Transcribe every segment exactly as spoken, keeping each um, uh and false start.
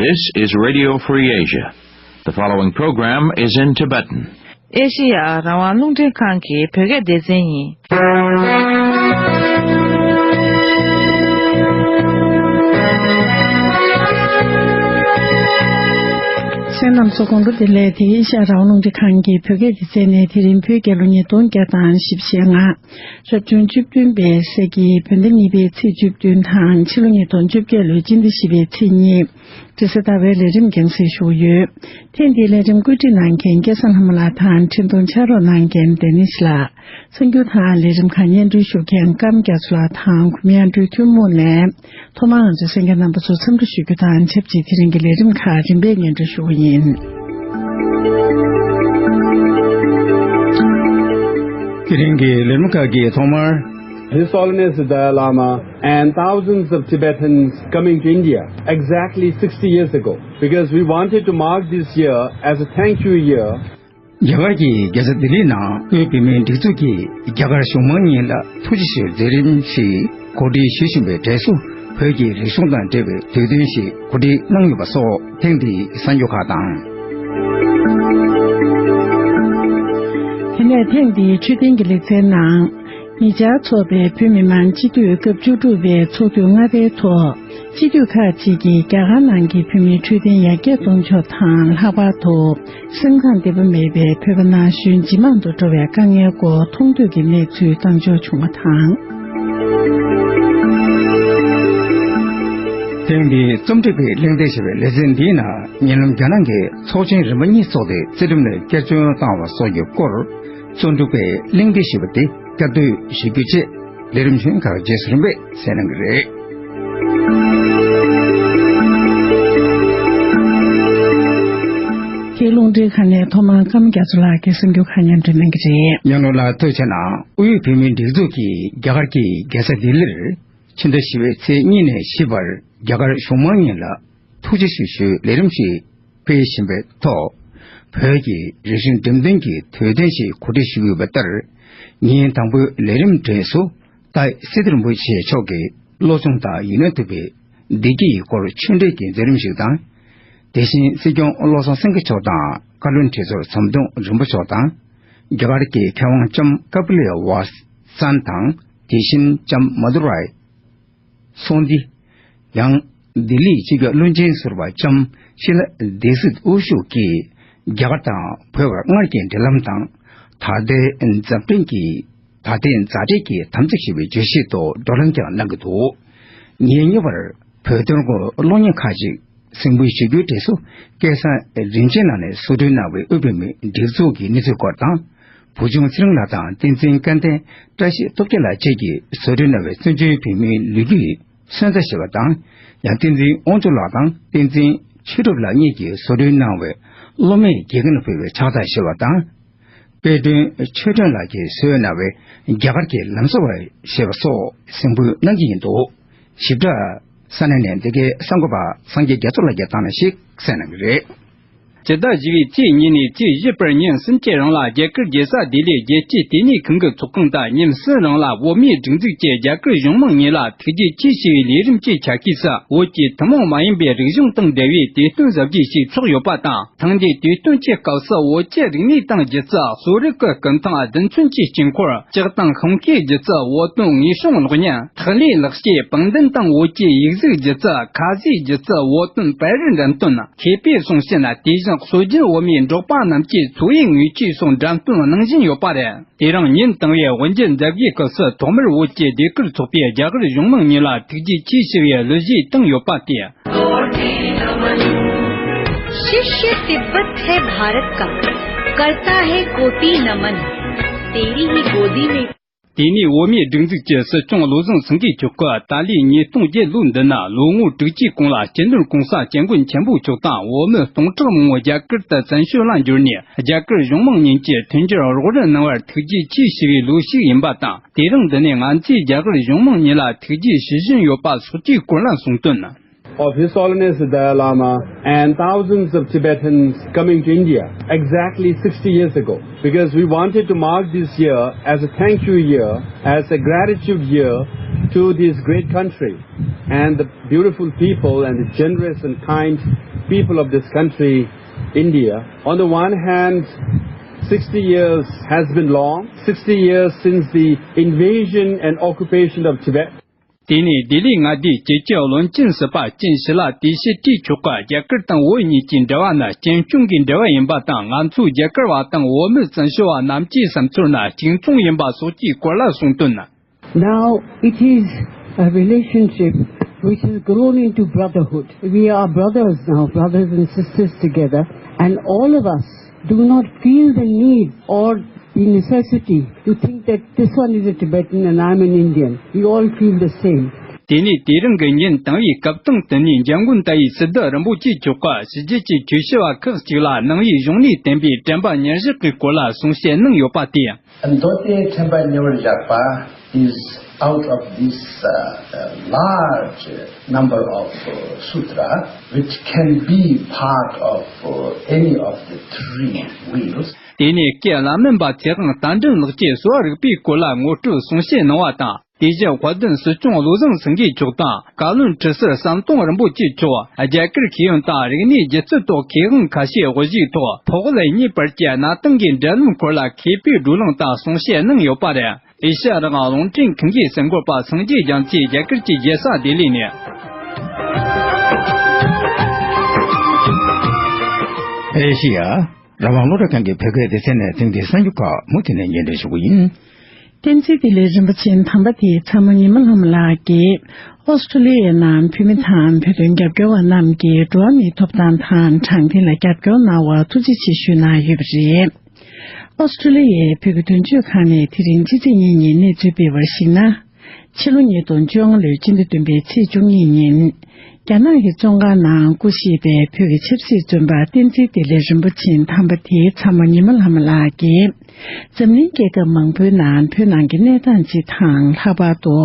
This is Radio Free Asia. The following program is in Tibetan. ཨེ་ཤེ་ཡ་རང་དབང་རླུང་འཕྲིན་ཁང་གི་བོད་སྐད་སྡེ་ཚན་ཡིན། གསན་མཁན་རྣམ་པ་ཚོ་དགོང་དྲོ་བདེ་ལེགས། དེ་ཨེ་ཤེ་ཡ་རང་དབང་རླུང་འཕྲིན་ཁང་གི་བོད་སྐད་སྡེ་ཚན་ནས་དེ་རིང་བོད་རྒྱལ་ལོ་ཉིས་སྟོང་བརྒྱ་དང་བཞི་བཅུ་ཞེ་ལྔ། རབ་བྱུང་བཅུ་བདུན་པའི་ས་གི་བོད་ཟླ་གཉིས་པའི་ཚེས་བཅུ་བདུན་དང་ཕྱི་ལོ་ཉིས་སྟོང་བཅོ་བརྒྱད་ལོའི་སྤྱི་ཟླ་བཞི་པའི་ཚེས་གཉིས། དྲི་ཟ་ཟླ་བའི་ལས་རིམ་རྒྱང་སྲིང་ཞུ་གི་ཡོད། ཐེངས་འདིའི་ལས་རིམ་བཀོད་སྒྲིག་གནང་མཁན་སྐལ་བཟང་ལྷ་མོ་ལགས་དང་འཕྲིན་གཏོང་ཕྱག་རོགས་གནང་མཁན་ལྡེ་ནིས་ལགས། གསར་འགྱུར་དང་ལས་རིམ་ཁག་སྙན་སྒྲོན་ཞུ་མཁན་ཀརྨ་རྒྱ་མཚོ་ལགས་དང་གུ་མི་ཨན་ཀྲུའུ་ཐུན་མོང་ནས། ཐོག་མར་ང་ཚོའི་གསན་མཁན་རྣམ་པ་ཚོར་འཚམས་འདྲི་ཞུ་རྒྱུ་དང་ཆབས་ཅིག་དེ་རིང་གི་ལས་རིམ་ཁག་རིམ་པས་སྙན་སྒྲོན་ཞུ་གི་ཡིན། དེ་རིང་གི་ལས་རིམ་ཁག་གི་ཐོག་མར། His Holiness the Dalai Lama and thousands of Tibetans coming to India exactly sixty years ago, because we wanted to mark this year as a thank you year. རྒྱ་གར་གྱི་རྒྱལ་ས་ལྡི་ལིའི་ནང་དབུས་བོད་མིའི་སྒྲིག་འཛུགས་ཀྱིས་རྒྱ་གར་གཞུང་མང་གཉིས་ལ་ཐུགས་རྗེ་ཆེའི་མཛད་རིམ་ཞིག་གོ་སྒྲིག་ཞུ་བཞིན་པའི་གྲས་སུ། བོད་ཀྱི་རིག་གཞུང་དང་འབྲེལ་བའི་དུས་སྟོན་ཞིག་གོ་སྒྲིག་གནང་ཡོད་པ་སོགས་ཐེངས་འདིའི་གསར་འགྱུར་ཁག་དང་། དེ་ནས་ཐེངས་འདིའི་འཕྲོད་བསྟེན་གྱི་ལེ་ཚན་ནང་། ཉེ་ཆར་འཚོགས་པའི་བོད་མི་མང་སྤྱི་འཐུས་སྐབས་བཅུ་དྲུག་པའི་ཚོགས་དུས་ལྔ་པའི་ཐོག་སྤྱི་འཐུས་ཁག་ཅིག་གིས་རྒྱ་གར་ནང་གི་བོད་མིའི་འཕྲོད་བསྟེན་ཡར་རྒྱས་གཏོང་ཕྱོགས་དང་། ལྷག་པར་དུ་སེམས་ཁམས་བདེ་པོ་མེད་པའི་བོད་པ་ན་གཞོན་ཇེ་མང་དུ་འགྲོ་བའི་དཀའ་ངལ་སྐོར་མཐོང་ཐོས་ཀྱི་གནས་ཚུལ་བཏང་འབྱོར་བྱུང་བ་དང་། ཐེངས་འདིའི་རྩོམ་སྒྲིག་པའི་གླེང་སྟེགས་ཞེས་པའི་ལེ་ཚན་འདིའི་ནང་། ཉེ་ལམ་རྒྱ་ནག་གིས་ཚོགས་ཆེན་རིམ་པ་གཉིས་འཚོགས་ཏེ་རྩེ་ལྡེམ་ལ་བསྐྱར་བྱོན་བཏང་བ་སོགས་ཀྱི་སྐོར། རྩོམ་སྒྲིག་པའི་གླེང་སྟེགས་ཞེས་པ་དེ་བསྐྱར་ཟློས་ཞུ་རྒྱུ་བཅས་ལས་རིམ་གཞན་ཁག་རྗེས་སུ་རིམ་པས་གསན་གནང་གི་རེད། དེ་རླུང་འཕྲིན་ཁང་ནས་ཐོག་མར་ཀརྨ་རྒྱ་མཚོ་ལགས་ཀྱིས་གསར་འགྱུར་ཁག་སྙན་སྒྲོན་གནང་གི་རེད། ཡང་ལོ་ལ་ཐུགས་ཆེ་གནང་། དབུས་བོད་མིའི་སྒྲིག་འཛུགས་ཀྱིས་རྒྱ་གར་གྱི་རྒྱལ་ས་ལྡི་ལིར་ཕྱི་ཟླ་བཞི་པའི་ཚེས་གཉིས་ནས་བཞི་བར་རྒྱ་གར་གཞུང་མང་གཉིས་ལ་ཐུགས་རྗེ་ཆེ་ཞུའི་ལས་རིམ་ཞིག་སྤེལ་བཞིན་པའི་ཐོག་བོད་ཀྱི་རིག་གཞུང་འགྲེམས་སྟོན་གྱི་དུས་སྟོན་ཞིག་གོ་སྒྲིག་ཞུས་ཡོད་པ་ལྟར། ཉིན་དང་པོའི་ལས་རིམ་གྲས་སུ། ཏཱའི་སི་ཏཱ་རིན་པོ་ཆེ་མཆོག་གི་བློ་སྦྱོང་དང་ཡིད་སྨོན་ཐེབས་པའི་བདེ་སྐྱིད་ཡི་སྐོར་ཆོས་འབྲེལ་གྱི་མཛད་རིམ་ཞིག་དང་། དེ་བཞིན་སྲིད་སྐྱོང་བློ་བཟང་སེང་གེ་མཆོག་དང་བཀའ་བློན་ཁྲི་ཟུར་ཟམ་གདོང་རིན་པོ་མཆོག་དང་། རྒྱ་གར་གྱི་མཁས་དབང་ལྕམ་ཀ་པི་ལ་ཝ་སན་དང་། དེ་བཞིན་ལྕམ་མ་དུ་རའི་སོང་ཏི། ཡང་ལྡི་ལིའི་སྤྱི་ཁྱབ་བློན་ཆེན་ཟུར་པ་ལྕམ་ཤི་ལ་དེ་སི་དབུ་བཞུགས་ཀྱིས་རྒྱ་གར་དང་བོད་བར་སྔར་གྱི་འབྲེལ་ལམ་དང་། ད་ལྟའི་མཛའ་འབྲེལ་གྱི། ད་ལྟའི་མཛའ་འབྲེལ་གྱི་དམ་ཚིག་ཞེས་པའི་བརྗོད་གཞི་ཐོག་བགྲོ་གླེང་ཀྱང་གནང་གི་འདུག་ཉིན་གཉིས་པར་བོད་དོན་སྐོར་གློག་བརྙན་ཁག་ཅིག་གཟིགས་འབུལ་ཞུ་རྒྱུའི་གྲས་སུ། སྐལ་བཟང་རིན་ཆེན་ལགས་ནས་བཟོ་སྐྲུན་གནང་བའི་དབུས་བོད་མིའི་སྒྲིག་འཛུགས་ཀྱི་གནས་ཚུལ་སྐོར་དང་། བུ་ཆུང་ཚེ་རིང་ལགས་དང་བསྟན་འཛིན་སྐལ་ལྡན། བཀྲ་ཤིས་སྟོབས་རྒྱལ་ལགས་བཅས་ཀྱིས་བཟོ་སྐྲུན་གནང་བའི་བཙན་བྱོལ་བོད་མིའི་ལོ་རྒྱུས་སོན་རྩ་ཞེས་པ་དང་། ཡང་བསྟན་འཛིན་དབང་ཕྱུག་ལགས་དང་བསྟན་འཛིན་ཆོས་གྲུབ་ལགས་གཉིས་ཀྱིས་བཟོ་སྐྲུན་གནང་བའི་སློབ་མས་དགེ་རྒན་ལ་ཕུལ་བའི་ཕྱག་རྟགས་ཞེས་པ་དང་། དཔལ་སྒྲོན་ཆོས་སྒྲོན་ལགས་ཀྱིས་བཟོས་གནང་བའི་རྒྱ་གར་གྱི་ལམ་བཟོ་བ་ཞེས་པ་སོགས་གཟིགས་འབུལ་གནང་གི་ཡིན་འདུག་ཞིབ་ཕྲ་ས་གནས་ནས་འདི་གའི་གསར་འགོད་པ་སངས་རྒྱས་རྒྱ་མཚོ་ལགས་ཀྱིས་བཏང་ནས་ཤིག་གསན་གནང་གི་རེད། སྤྱི་ཟླ་བཞི་པའི་ཚེས་གཉིས་ནས་ཚེས་བཞི་བར་ཉིན་གསུམ་གྱི་རིང་ལ་རྒྱ་གར་རྒྱལ་ས་ལྡི་ལིའི་རྒྱལ་སྤྱིའི་ལྟེ་གནས་ཁང་གི་ཚོགས་ཁང་དུ་ཉིན་གསུམ་རིང་ལ་བོད་མིའི་སྒྲིག་འཛུགས་ཀྱི་རྒྱ་གར་གཞུང་མང་གཉིས་ལ་ཐུགས་རྗེ་ཆེ་ཞུ་བའི་ལས་རིམ་གྱི་ཆ་ཤས་སུ། བོད་ཀྱི་ཐུན་མོང་མ་ཡིན་པའི་རིག་གཞུང་དང་འབྲེལ་བའི་དུས་སྟོན་གཟབ་རྒྱས་ཤིག་ཚོགས་ཡོད་པ་དང་། ཐེངས་འདིའི་དུས་སྟོན་གྱི་སྐབས་སུ་བོད་ཀྱི་རིག་གནས་དང་སྒྱུ་རྩལ། གསོ་རིག་གི་ཀུན་ཐང་། རྡུལ་ཚོན་གྱི་དཀྱིལ་འཁོར། ལྕགས་དང་ཤིང་གི་སྒྱུ་རྩལ། བོད་དོན་དངོས་བྱུང་གློག་བརྙན། ཐག་ལེན་ལག་ཤེས། པང་གདན་དང་བོད་ཀྱི་ཡིག་གཟུགས་སྒྱུ་རྩལ། ཁ་ཟས་སྒྱུ་རྩལ། བོད་དོན་པར་རིས་འགྲེམས་སྟོན། མཁས་པའི་གསུང་བཤད། དེ་བཞིན་སྲོལ་རྒྱུན་བོད་མིའི་འབྲོག་པ་རྣམས་ཀྱི་འཚོ་བའི་དངོས་རྫས་སོགས་འགྲེམས་སྟོན་གནང་བཞིན་ཡོད་པ་རེད། དེ་རིང་ཉིན་དང་པོའི་དབུ་འབྱེད་མཛད་སྒོའི་སྐབས་སུ། ཐོག་མར་བོད་ཀྱི་ཟློས་གར་ཚོགས་པས་རྒྱ་གར་གཞུང་མང་གཉིས་ལ་ཐུགས་རྗེ་ཆེ་ཞུ་བའི་གླུ་གཞས་བཏང་ཡོད་པ་སྟེ། शिष्य तिब्बत है भारत का, करता है कोटि नमन। तेरी ही गोदी में དེ་ནས་བོད་མིའི་སྒྲིག་འཛུགས་ཀྱི་སྲིད་སྐྱོང་བློ་བཟང་སེང་གེ་མཆོག་གིས་ཏཱ་ལའི་ཉིས་སྟོང་བརྒྱད་ལོའི་མདུན་ན་ལོ་ངོ་དྲུག་ཅུའི་གོང་ལ་སྤྱི་ནོར་གོང་ས་སྐྱབས་མགོན་ཆེན་པོ་མཆོག་དང་བོད་མི་སྟོང་ཕྲག་མང་པོ་རྒྱ་གར་དུ་བཙན་བྱོལ་ལ་འབྱོར་ནས། རྒྱ་གར་གཞུང་མང་གཉིས་ཀྱི་མཐུན་འགྱུར་རོགས་རམ་གནང་བར་ཐུགས་རྗེ་ཆེ་ཞུ་བའི་ལོ་ཞིག་ཡིན་པ་དང་། དེ་རིང་འདི་ནས་ང་ཚོས་རྒྱ་གར་གཞུང་མང་གཉིས་ལ་ཐུགས་རྗེ་ཞུ་བཞིན་ཡོད་པ་སོགས་ཀྱི་སྐོར་ལ་གསུངས་དོན། Of His Holiness the Dalai Lama and thousands of Tibetans coming to India exactly sixty years ago, because we wanted to mark this year as a thank you year, as a gratitude year to this great country and the beautiful people and the generous and kind People of this country, India, on the one hand, sixty years has been long, sixty years since the invasion and occupation of Tibet. དེ་ནས་ལྡི་ལི་མངའ་སྡེའི་སྤྱི་ཁྱབ་བློན་ཆེན་ཟུར་པ་ཅིན་ཞི་ལ་དེ་ཕྱིར་བྲིས་ཆོག་ག་རྒྱ་གར་དང་བོད་གཉིས་ཀྱི་འབྲེལ་བ་ནི་ཅན་སྐྱོང་གི་འབྲེལ་བ་ཡིན་པ་དང་། ང་ཚོའི་རྒྱ་གར་བ་དང་བོད་མི་བཙན་བྱོལ་བ་རྣམས་ཀྱི་བསམ་ཚུལ་ནི་གཅིག་མཚུངས་ཡིན་པ་སོགས་ཀྱི་སྐོར་ལ་གསུངས་དོན། Now it is a relationship which has grown into brotherhood. We are brothers now, brothers and sisters together, and all of us do not feel the need or the necessity to think that this one is a Tibetan and I'm an Indian. We all feel the same. དེ་ནས་དེ་རིང་གི་ཉིན་དང་བའི་སྐབས་དང་དེ་ནས་འཇམ་མགོན་ཏཱ་ཡི་སི་ཏུ་རིན་པོ་ཆེ་མཆོག་གིས་ཕྱི་རྒྱལ་གྱི་ཆོས་ཞུ་བ་ཁག་ཅིག་ལ་ནང་པའི་གཞུང་ནས་བསྟན་པའི་དྲན་པ་ཉེར་བཞག་གི་སྐོར་ལ་གསུང་བཤད་གནང་ཡོད་པ་དེ། མདོ་སྡེའི་དྲན་པ་ཉེ་བར་བཞག་པ is out of this uh, uh, large number of uh, sutra which can be part of uh, any of the three wheels. དེ་ནས་སྐུ་བླ་སྨན་པ་ཚེ་དབང་རྟ་མགྲིན་ལགས་ཀྱིས་གསོ་བ་རིག་པའི་སྐོར་ལ་ངོ་སྤྲོད་གསུང་བཤད་གནང་བ་དང་། དེ་བཞིན་དཔལ་ལྡན་སྲིད་སྐྱོང་བློ་བཟང་སེང་གེ་མཆོག་དང་བཀའ་བློན་ཁྲི་ཟུར་ཟམ་གདོང་རིན་པོ་ཆེ་མཆོག་རྒྱ་གར་ཤེས་ཡོན་དང་རིག་གནས་སྒྱུ་རྩལ་ཐོག་མཁས་དབང་ཁ་ཤས་དབུ་བཞུགས་ཐོག་ཕོ་རྒོད་གཉིས་བར་གྱི་གནའ་དེང་གི་འབྲེལ་ལམ་སྐོར་ལ་མཁས་པའི་བགྲོ་གླེང་དང་གསུང་བཤད་གནང་ཡོད་པ་རེད། ཨེ་ཤ་ཡ་རང་དབང་རླུང་འཕྲིན་ཁང་གི་གསར་འགོད་པ་སངས་རྒྱས་རྒྱ་མཚོས་རྒྱ་གར་གྱི་རྒྱལ་ས་ལྡི་ལི་ནས། ཨེ་ཤེ་ཡ་རང་དབང་རླུང་འཕྲིན་ཁང་གི་བོད་སྐད་སྡེ་ཚན་ནས་ཐེངས་འདིའི་གསར་འགྱུར་ཁག་མུ་མཐུད་ནས་སྙན་སྒྲོན་ཞུ་གི་ཡིན། བསྟན་འཛིན་བདེ་ལེགས་རིན་པོ་ཆེ་དམ་པ་དེའི་ཚ་མོ་ཉི་མ་ལྷ་མོ་ལགས་ཀྱིས་ཨོ་སི་ཁྲུ་ལི་ཡའི་ནང་བོད་མི་དང་བོད་དོན་རྒྱབ་སྐྱོར་བ་རྣམས་ཀྱི་འགྲོ་བ་མིའི་ཐོབ་ཐང་དང་དྲང་བདེན་ལ་རྒྱབ་སྐྱོར་གནང་བར་ཐུགས་རྗེ་ཆེ་ཞུས་གནང་ཡོད་པ་རེད། ཨོ་སི་ཁྲུ་ལི་ཡའི་བོད་ཀྱི་དོན་གཅོད་ཁང་ནས་དེ་རིང་ཕྱི་ཚེས་གཉིས་ཉིན་གནས་ཚུལ་སྤེལ་བར་གཞིགས་ན། ཕྱི་ལོ་ཉིས་སྟོང་བཅོ་ལྔ་ལོའི་སྤྱི་ཟླ་བདུན་པའི་ཚེས་བཅུ་གཉིས་ཉིན། རྒྱ་ནག་གི་བཙོན་ཁང་ནང་སྐུ་གཤེགས་པའི་བོད་ཀྱི་ཆབ་སྲིད་བཙོན་པ་བསྟན་འཛིན་བདེ་ལེགས་རིན་པོ་ཆེ་དམ་པ་དེའི་ཚ་མོ་ཉི་མ་ལྷ་མོ་ལགས་ཀྱིས། འཛམ་གླིང་རྒྱལ་ཁབ་མང་པོའི་ནང་བོད་ནང་གི་གནས་སྟངས་སྤྱི་དང་ལྷག་པར་དུ།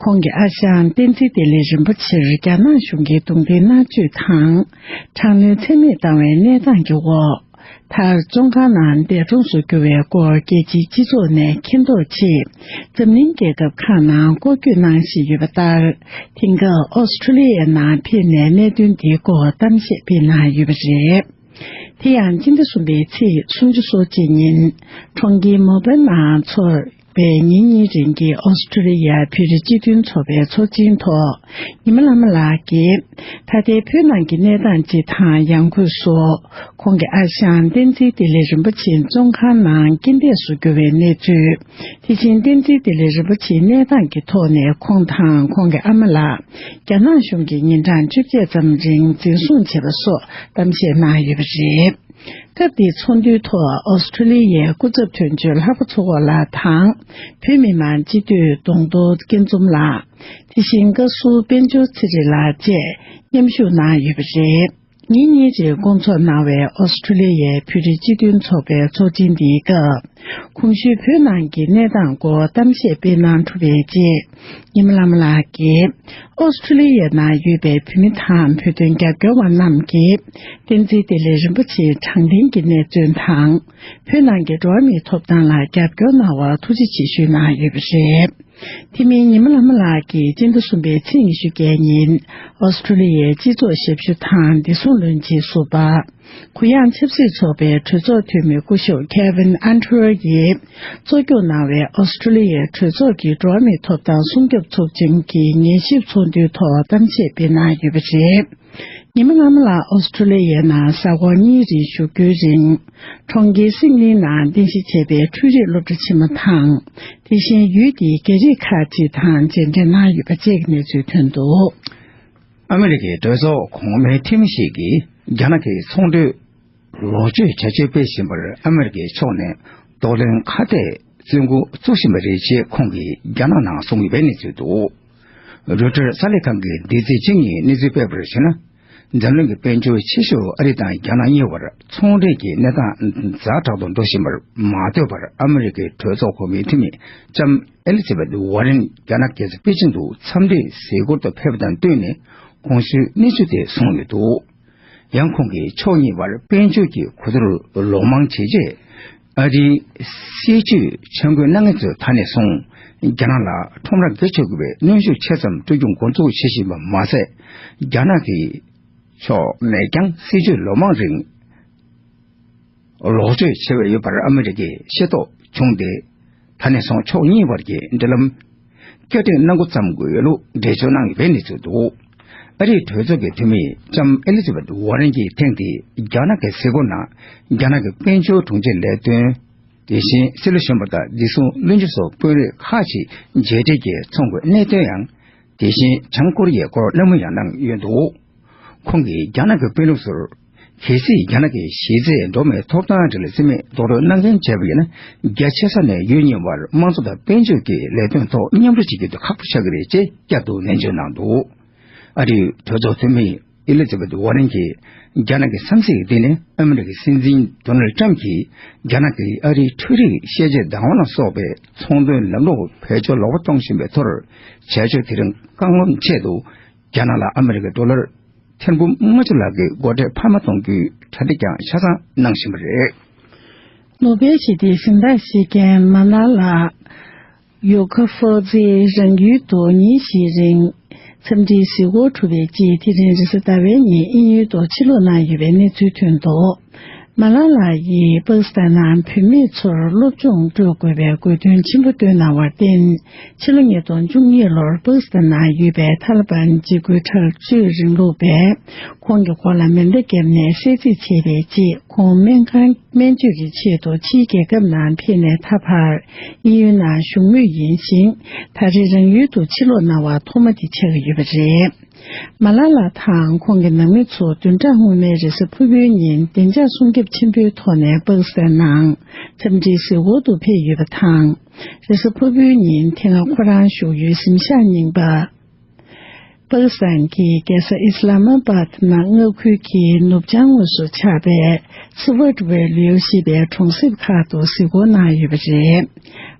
ཁོང་གི་ཨ་ཞང་བསྟན་འཛིན་བདེ་ལེགས་རིན་པོ་ཆེར་རྒྱ་ནག་གཞུང་གིས་རྡུང་རྡེག་མནར་གཅོད་དང་། དྲག་གནོན་ཚད་མེད་བཏང་བའི་གནས་སྟངས་ཀྱི་འོག་མཐར་བཙོན་ཁང་ནང་འདས་གྲོངས་སུ་གྱུར་བའི་སྐོར་རྒྱལ་སྤྱིའི་སྤྱི་ཚོགས་ནས་མཁྱེན་རྟོགས་ཆེད། འཛམ་གླིང་རྒྱལ་ཁབ་ཁག་ནང་སྐོར་སྐྱོད་གནང་བཞིན་ཡོད་པ་ལྟར། དེང་སྐབས་ཨོ་སི་ཁྲུ་ལི་ཡའི་ནང་ཕེབས་ནས་གནད་དོན་འདིའི་སྐོར་གཏམ་བཤད་སྤེལ་གནང་ཡོད་པ་རེད། དེ་ཡང་སྤྱི་ཟླ་གསུམ་པའི་ཚེས་སུམ་ཅུ་སོ་གཅིག་ཉིན། གྲོང་ཁྱེར་མོ་པའི་ནང་འཚོགས་པའི་ཉིན་གཉིས་རིང་གི་ཨོ་སི་ཁྲུ་ལི་ཡ་བོད་རིགས་སྤྱི་མཐུན་ཚོགས་པའི་ཚོགས་ཆེན་ཐོག་ཉི་མ་ལྷ་མོ་ལགས་ཀྱིས། ད་ལྟའི་བོད་ནང་གི་གནས་སྟངས་སྤྱི་དང་ཡང་སྒོས་སུ། ཁོང་གི་ཨ་ཞང་བསྟན་འཛིན་བདེ་ལེགས་རིན་པོ་ཆེ་བཙོན་ཁང་ནང་རྐྱེན་འདས་སུ་གྱུར་བའི་གནས་ཚུལ། དེ་བཞིན་བསྟན་འཛིན་བདེ་ལེགས་རིན་པོ་ཆེའི་གནས་སྟངས་ཀྱི་ཐོག་ནས་ཁོང་དང་ཁོང་གི་ཨ་མ་ལགས། རྒྱ་ནག་གཞུང་གིས་ཉིན་གྲངས་བཅོ་བརྒྱད་ཙམ་རིང་འཛིན་བཟུང་བྱས་པ་སོགས་གཏམ་བཤད་གནང་ཡོད་པ་རེད། སྐབས་དེའི་ཚོགས་འདུའི་ཐོག་ཨོ་སི་ཁྲུ་ལི་ཡའི་སྐུ་ཚབ་དོན་གཅོད་ལྷག་པ་ཚེ་དབང་ལགས་དང་། བོད་མི་མང་སྤྱི་འཐུས་གདོང་ཐོག་སྐྱིད་འཛོམས་ལགས། དེ་བཞིན་བཀའ་ཟུར་དཔལ་འབྱོར་ཚེ་རིང་ལགས་བཅས་མཉམ་ཞུགས་གནང་ཡོད་པ་རེད། ཉིན་གཉིས་རིང་སྐོང་ཚོགས་གནང་བའི་ཨོ་སི་ཁྲུ་ལི་ཡའི་བོད་རིགས་སྤྱི་མཐུན་ཚོགས་པའི་ཚོགས་ཆེན་འདིའི་སྐབས། གོང་ཞུས་བོད་ནང་གི་གནས་སྟངས་སྐོར་གཏམ་བཤད་སྤེལ་གནང་གྲུབ་པའི་རྗེས། ཉི་མ་ལྷ་མོ་ལགས་ཀྱིས། ཨོ་སི་ཁྲུ་ལི་ཡའི་ནང་ཡོད་པའི་བོད་མི་དང་བོད་དོན་རྒྱབ་སྐྱོར་བ་རྣམས་ཀྱིས། བསྟན་འཛིན་བདེ་ལེགས་རིན་པོ་ཆེའི་དྲང་བདེན་གྱི་གནས་ཚུལ་དང་། བོད་ནང་གི་འགྲོ་བ་མིའི་ཐོབ་ཐང་ལ་རྒྱབ་སྐྱོར་གནང་བར་ཐུགས་རྗེ་ཆེ་ཞུས་གནང་ཡོད་པ་རེད། དེ་མིན་ཉི་མ་ལྷ་མོ་ལགས་ཀྱིས་སྤྱི་ཟླ་གསུམ་པའི་ཚེས་ཉི་ཤུ་བརྒྱད་ཉིན་ཨོ་སི་ཁྲུ་ལི་ཡའི་སྤྱི་ཚོགས་ཞབས་ཞུ་དང་བདེ་སྲུང་བློན་ཆེན་ཟུར་པ། གུ་ཡངས་ཆབ་སྲིད་ཚོགས་པའི་གྲོས་ཚོགས་འཐུས་མི་སྐུ་ཞབས་Kevin Andrew ཡིས་གཙོ་སྐྱོང་གནང་བའི་ཨོ་སི་ཁྲུ་ལི་ཡའི་གྲོས་ཚོགས་ཀྱི་འགྲོ་བ་མིའི་ཐོབ་ཐང་སྲུང་སྐྱོབ་ཚོགས་ཆུང་གི་ཉན་ཞིབ་ཚོགས་འདུའི་ཐོག་གཏམ་བཤད་སྤེལ་གནང་ཡོད་པ་རེད། ཉི་མ་ལྷ་མོ་ལགས་ཨོ་སི་ཁྲུ་ལི་ཡའི་ནང་གཟའ་འཁོར་གཉིས་རིང་བཞུགས་རྒྱུའི་རིང་། གྲོང་ཁྱེར་སིད་ནི་ནང་རྟེན་གཞི་བྱས་པའི་འཕྲུལ་རིག་སློབ་གྲྭ་ཆེན་མོ་དང་། དེ་བཞིན་ཡུལ་དེའི་རྒྱ་རིགས་ཁག་ཅིག་དང་མཇལ་འཕྲད་གནང་ཡོད་པ་བཅས་ཀྱི་གནས་ཚུལ་ཐོན་འདུག་ཨ་མི་རི་ཀའི་གྲོས་ཚོགས་གོང་མའི་འཐུས་མི་ཞིག་གིས་རྒྱ་ནག་གི་ཚོང་དོན་ལོག་སྤྱོད་བྱ་སྤྱོད་སྤེལ་བཞིན་པར་ཨ་མི་རི་ཀའི་ཕྱོགས་ནས་གདོང་ལེན་ཁ་གཏད་བཙོན་ཁང་བཙུགས་བཞིན་པ་རེད་ཅེས་ཁོང་གིས་རྒྱ་ནག་ནང་གསུངས་ཡོད་པའི་གནས་ཚུལ་འདུག་རོའི་ཊར་གསར་ལས་ཁང་གིས་འདི་ཚེས་གཅིག་ཉིན་གནས་ཚུལ་སྤེལ་བར་གཞིགས་ན། འཛམ་གླིང་གི་དཔལ་འབྱོར་ཆེ་ཤོས་ཨ་རི་དང་རྒྱ་ནག་གཉིས་བར་ཚོང་འབྲེལ་གྱི་གནས་སྟངས་ཛ་དྲག་ཏུ་འགྲོ་བཞིན་པར་མ་ལྟོས་པར། ཨ་མི་རི་ཀའི་གྲོས་ཚོགས་གོང་མའི་འཐུས་མི་ལྕམ་ཨེ་ལི་ཛ་བེད་ཝར་རེན་རྒྱ་ནག་རྒྱལ་ས་པེ་ཅིང་དུ་འཚམས་འདྲིའི་གཟིགས་སྐོར་དུ་ཕེབས་པ་དང་བསྟུན་ནས། གོང་ཞུས་གནས་ཚུལ་དེ་གསུངས་ཡོད་འདུག་ཡང་ཁོང་གིས་ཕྱོགས་གཉིས་བར་དཔལ་འབྱོར་གྱི་གོ་བསྡུར་ལོ་མང་བྱས་རྗེས། ཨ་རིའི་སྲིད་ཇུས་ཆ་འགོད་གནང་མཁན་ཚོས་ད་ནས་བཟུང་རྒྱ་ནག་ལ་ཁྲོམ་ར་བརྒལ་ཆོག་གི་བའི་གནོན་ཤུགས་ཆེ་ཙམ་སྤྲོད་རྒྱུ་འགོ་འཛུགས་བྱེད་བཞིན་པ་མ་ཟད། རྒྱ་ནག་གིས་ ཕྱོགས་ནས་ཀྱང་སྲིད་ཇུས་ལོ་མང་རིང་ལོག་སྤྱོད་བྱས་པ་ཡོད་པར་ཨ་མི་རི་ཀས་ཤེས་རྟོགས་བྱུང་སྟེ། ད་ནས་བཟུང་ཕྱོགས་གཉིས་བར་གྱི་འབྲེལ་ལམ་བསྐྱར་སྒྲིག་གནང་འགོ་བརྩམས་དགོས་ཡོད་ལུགས་འགྲེལ་བརྗོད་གནང་ཡོད་པའི་གནས་ཚུལ་འདུག་ཨ་རིའི་གྲོས་ཚོགས་ཀྱི་འཐུས་མི་ལྕམ་ཨེ་ལི་ཛ་བེད་ཝོ་རན་གྱིས་ཐེངས་འདིའི་རྒྱ་ནག་གི་གཟིགས་སྐོར་ནང་། རྒྱ་ནག་གི་དཔལ་འབྱོར་དྲུང་ཆེ་ལས་དོན། དེ་བཞིན་སྲིད་བློན་གཞོན་པ་དང་བདེ་སྲུང་བློན་ཆེན་སོགས་དཔོན་རིགས་ཁག་ཅིག་མཇལ་འཕྲད་ཀྱིས་ཚོང་གི་གནད་དོན་ཡང་། དེ་བཞིན་བྱང་ཀོ་རི་ཡའི་སྐོར་གླེང་མོལ་ཡང་གནང་ཡོད་འདུག་ཁོང་གིས་རྒྱ་ནག་གི་དཔོན་རིགས་ཚོར། གལ་སྲིད་རྒྱ་ནག་གི་གཞི་རྩའི་འགྲོ་བ་མིའི་ཐོབ་ཐང་སྒྲིག་ལ་རྩིས་མེད་རྡོག་རོལ་གནང་མཁན་བྱས་པ་ཡིན་ན། རྒྱ་ཆེ་ས་ནས་ཡུལ་གཉིས་བར་དམངས་གཙོ་དང་དཔལ་འབྱོར་གྱི་ལས་དོན་ཐོག་མཉམ་རུབ་བྱེད་རྒྱུ་དེ་ཁག་པོ་ཆགས་ཀྱི་རེད་ཅེས་བསྐྱར་དུ་ནན་བརྗོད་གནང་འདུག་ཨ་རིའི་གྲོས་ཚོགས་འཐུས་མི་ཨེ་ལི་ཛ་བེད་ཝོ་རན་གྱིས་རྒྱ་ནག་གི་བསམ་གཞིག་འདི་ནི་ཨ་མི་རི་ཀའི་སྲིད་འཛིན་ཌོ་ནལ་ཌི་ཊརམ་གྱིས་རྒྱ་ནག་གིས་ཨ་རིའི་འཕྲུལ་རིག་ཤེས་བྱའི་བདག་དབང་ལ་སོགས་པའི་ཚོང་དོན་ལམ་ལུགས་བེད་སྤྱོད་ལོག་པ་གཏོང་བཞིན་པའི་ཐོག་བྱས་ཕྱོགས་དེ་རིང་བཀག་སྡོམ་ཆེད་དུ་རྒྱ་ནག་ལ་ཨ་མི་རི་ཀའི་ཌོ་ལར་ཐེར་འབུམ་ལྔ་བཅུ་ལྷག་གི་སྒོ་ཁྲལ་འཕར་མ་གཏོང་རྒྱུའི་གྲ་སྒྲིག་ཀྱང་ཆ་ཚང་གནང་བཞིན་པ་རེད། ནོ་སྦེལ་ཞི་བདེའི་གཟེངས་རྟགས་བཞེས་མཁན་མ་ལ་ལ་ཡོ་ཁ་ཧྥོ་ཛེ་རང་ཡུལ་དུ་ཉིན་བཞིའི་རིང་འཚམས་འདྲིའི་གཟིགས་སྐོར་གྲུབ་པའི་རྗེས། དེ་རིང་རེས་གཟའ་ཟླ་བའི་ཉིན་དབྱིན་ཡུལ་དུ་ཕྱིར་ལོག་གནང་ཡོད་པའི་གནས་ཚུལ་ཐོན་འདུག་མ་ལ་ལ་ཡིས་པ་ཀི་སི་ཐན་ནང་བུད་མེད་ཚོར་སློབ་སྦྱོང་སྤྲོད་དགོས་པའི་དགོས་འདུན་ཆེན་པོ་བཏོན་གནང་བར་བརྟེན། ཕྱི་ལོ་ཉིས་སྟོང་བཅུ་གཉིས་ལོར་པ་ཀི་སི་ཐན་ནང་ཡོད་པའི་ཐ་ལི་བན་འཇིགས་སྐུལ་དྲག་སྤྱོད་རིང་ལུགས་པས་ཁོང་གི་མགོ་ལ་མེ་མདའ་བརྒྱབ་ནས་བསད་རྩིས་བྱས་པའི་རྗེས། ཁོང་སྨན་ཁང་སྨན་བཅོས་ཀྱི་ཆེད་དུ་ཕྱིའི་རྒྱལ་ཁབ་ནང་ཕེབས་ནས་ད་བར་དབྱིན་ཡུལ་ནང་བཞུགས་མུས་ཡིན་ཞིང་། ད་རེས་རང་ཡུལ་དུ་ཕྱིར་ལོག་གནང་བ་ཐོག་མ་དེ་ཆགས་ཀྱི་ཡོད་པ་རེད། མ་ལ་ལ་དང་ཁོང་གི་ནང་མི་ཚོ་བདུན་ཕྲག་སྔོན་མའི་རེས་གཟའ་ཕུར་བུའི་ཉིན་བདེ་འཇགས་སྲུང་སྐྱོབ་ཆེན་པོའི་ཐོག་ནས་པ་ཀི་སི་ཐན་ནང་འཚམས་འདྲིའི་གཟིགས་སྐོར་དུ་ཕེབས་ཡོད་པ་དང་། རེས་གཟའ་ཕུར་བུའི་ཉིན་དེ་སྔ་ཁོ་རང་བཞུགས་ཡུལ་གཟིམ་ཤག་རྙིང་པ། པ་ཀི་སི་ཐན་གྱི་རྒྱལ་ས་ཨི་སི་ལ་མ་པཱད་ནང་མངའ་ཁུལ་གྱི་ནུབ་བྱང་ངོས་སུ་ཆགས་པའི་སི་ཝར་ཝེལ་ལིའུ་ཞེས་པའི་གྲོང་གསེབ་ཁག་ཏུ་གཟིགས་སྐོར་གནང་ཡོད་པ་རེད།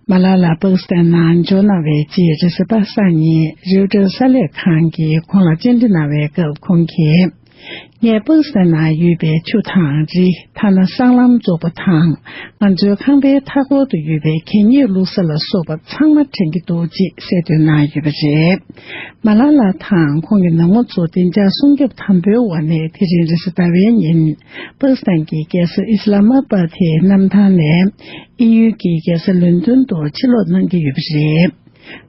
མ་ལ་ལ་པ་ཀི་སི་ཐན་ནང་འབྱོར་གནང་བའི་རྗེས་རེས་གཟའ་པ་སངས་ཉིན་རེའུ་ཊར་གསར་ལས་ཁང་གིས་ཁོང་ལ་བཅར་འདྲི་གནང་བའི་སྐབས་ཁོང་གིས། ངས་པ་ཀི་སི་ཐན་ནང་ཡོད་པའི་ཆུ་དང་རི། ཐ་ན་སྲང་ལམ་བཙོག་པ་དང་། ང་ཚོའི་ཁང་པའི་མཐའ་འཁོར་དུ་ཡོད་པའི་གད་སྙིགས་བླུགས་ས་ལ་སོགས་པ་ཚང་མ་དྲན་གྱི་འདུག་ཅེས་གསལ་སྟོན་གནང་ཡོད་པ་རེད། མ་ལ་ལ་དང་ཁོང་གི་ནང་མི་ཚོ་བདེ་འཇགས་སྲུང་སྐྱོབ་དམ་པོའི་འོག་ནས་དེ་རིང་རེས་གཟའ་ཟླ་བའི་ཉིན་པ་ཀི་སི་ཐན་གྱི་རྒྱལ་ས་ཨི་སི་ལ་མ་པཱད་དེའི་གནམ་ཐང་ནས་དབྱིན་ཡུལ་གྱི་རྒྱལ་ས་ལོན་ཏོན་དུ་ཕྱིར་ལོག་གནང་གི་ཡོད་པ་རེད།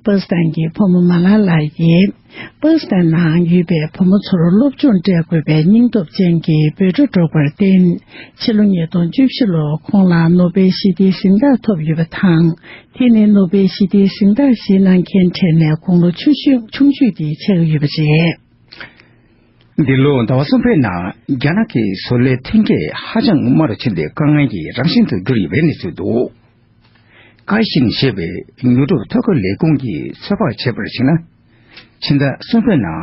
པ་ཀི་སི་ཐན་གྱི་ཕོ་མོ་མ་ལ་ལ་ཡིས་པ་ཀི་སི་ཐན་ནང་ཡོད་པའི་བུ་མོ་ཚོར་སློབ་སྦྱོང་སྤྲད་དགོས་པའི་སྙིང་སྟོབས་ཅན་གྱི་འབོད་སྒྲ་སྒྲོག་པར་བརྟེན། ཕྱི་ལོ་ཉིས་སྟོང་བཅུ་བཞི་ལོར་ཁོང་ལ་ནོ་སྦེལ་ཞི་བདེའི་གཟེངས་རྟགས་ཐོབ་ཡོད་པ་དང་། དེ་ནི་ནོ་སྦེལ་ཞི་བདེའི་གཟེངས་རྟགས་བཞེས་གནང་མཁན་གྲས་ནས་དགུང་ལོ་ཆུང་ཤོས་ཆུང་ཤོས་དེ་ཆགས་ཀྱི་ཡོད་པ་རེད། འདི་ལོ་ཟླ་བ་གསུམ་པའི་ནང་རྒྱ་ནག་གི་བཟོ་ལས་ཐོན་སྐྱེད་ཧ་ཅང་དམའ་རུ་ཕྱིན་ཏེ་དཀའ་ངལ་གྱི་རང་བཞིན་དུ་གྱུར་ཡོད་པའི་གནས་ཚུལ་འདུག་ཀའི་ཤིན་ཞེས་པའི་ཉོ་སྒྲུབ་ཐོ་འགོད་ལས་ཁུངས་ཀྱིས་ཚོད་དཔག་བྱས་པར་གཞིགས་ན། ཕྱི་ཟླ་གསུམ་པའི་ནང་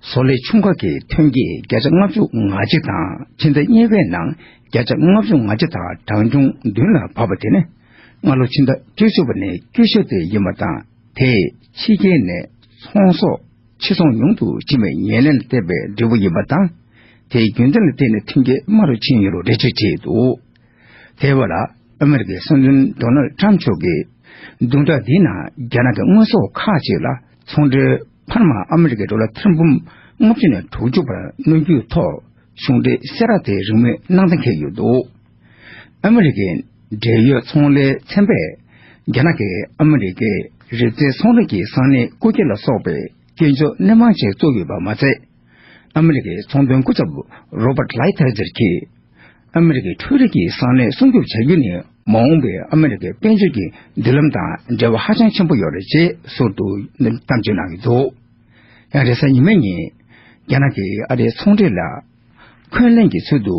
བཟོ་ལས་ཆུང་ཁག་གི་ཐོན་སྐྱེད་བརྒྱ་ཆ་ལྔ་བཅུ་ང་གཅིག་དང་། ཕྱི་ཟླ་གཉིས་པའི་ནང་བརྒྱ་ཆ་ལྔ་བཅུ་ང་གཅིག་དང་གྲངས་ཆུང་བདུན་ལ་བབས་པ་དེ་ནི་སྔ་ལོ་ཕྱི་ཟླ་བཅུ་གཅིག་པ་ནས་སྐྱོ་ཤོས་དེ་ཡིན་པ་དང་། དེས་ཕྱི་རྒྱལ་ནས་ཚོང་ཟོག་ཕྱིར་ཚོང་ཉུང་དུ་ཕྱིན་པའི་ཉེར་ལེན་ལ་བརྟེན་པའི་འབྲས་བུ་ཡིན་པ་དང་། དེའི་རྒྱུན་ལྡན་ལ་བརྟེན་ནས་ཐོན་སྐྱེད་དམའ་རུ་ཕྱིན་ཡོད་ལུགས་འགྲེལ་བརྗོད་བྱས་འདུག་དེ་བར་ཨ་མི་རི་ཀའི་སྲིད་འཛིན་ཌོ་ནལ་ཌི་ཊརམ་མཆོག་གིས་བདུན་ཕྲག་འདིའི་ནང་རྒྱ་ནག་གི་དངོས་ཟོག་ཁག་ཅིག་ལ་ཚོང་འབྲེལ་འཕར་མ་ཨ་མི་རི་ཀའི་ཌོ་ལར་ཐེར་འབུམ་ལྔ་བཅུ་ནས་དྲུག་ཅུ་བར་སྣོན་རྒྱུའི་ཐོག་གཞུང་འབྲེལ་གསལ་བསྒྲགས་དེ་རིང་མོའི་གནང་གཏན་འཁེལ་ཡོད་འདུག་ཨ་མི་རི་ཀའི་འབྲེལ་ཡོད་ཚོང་ལས་ཚན་པས་རྒྱ་ནག་གིས་ཨ་མི་རི་ཀའི་རིག་རྩལ་ཚོང་ལས་ཀྱི་ས་གནས་རྐུ་འཁྱེར་ལ་སོགས་པའི་སྐྱོན་བརྗོད་སྣེ་མང་ཅན་བཙུགས་ཡོད་པ་མ་ཚད། ཨ་མི་རི་ཀའི་ཚོང་དོན་སྐུ་ཚབ་རོ་པར་ལའི་ཐེ་ཛེར་གྱིས། ཨ་མི་རི་ཀའི་འཕྲུལ་རིག་གི་ས་གནས་སྲུང་སྐྱོབ་བྱ་རྒྱུ་ནི་མ་འོངས་པའི་ཨ་མི་རི་ཀའི་དཔལ་འབྱོར་གྱི་མདུན་ལམ་དང་འབྲེལ་བ་ཧ་ཅང་ཆེན་པོ་ཡོད་རེད་ཅེས་ཟུར་དུ་གཏམ་བརྗོད་གནང་གི་འདུག་ཡང་རེས་གཟའ་ཉི་མའི་ཉིན་རྒྱ་ནག་གིས་ཨ་རིའི་ཚོང་འབྲེལ་ལ་འཁོན་ལན་གྱི་ཚུལ་དུ།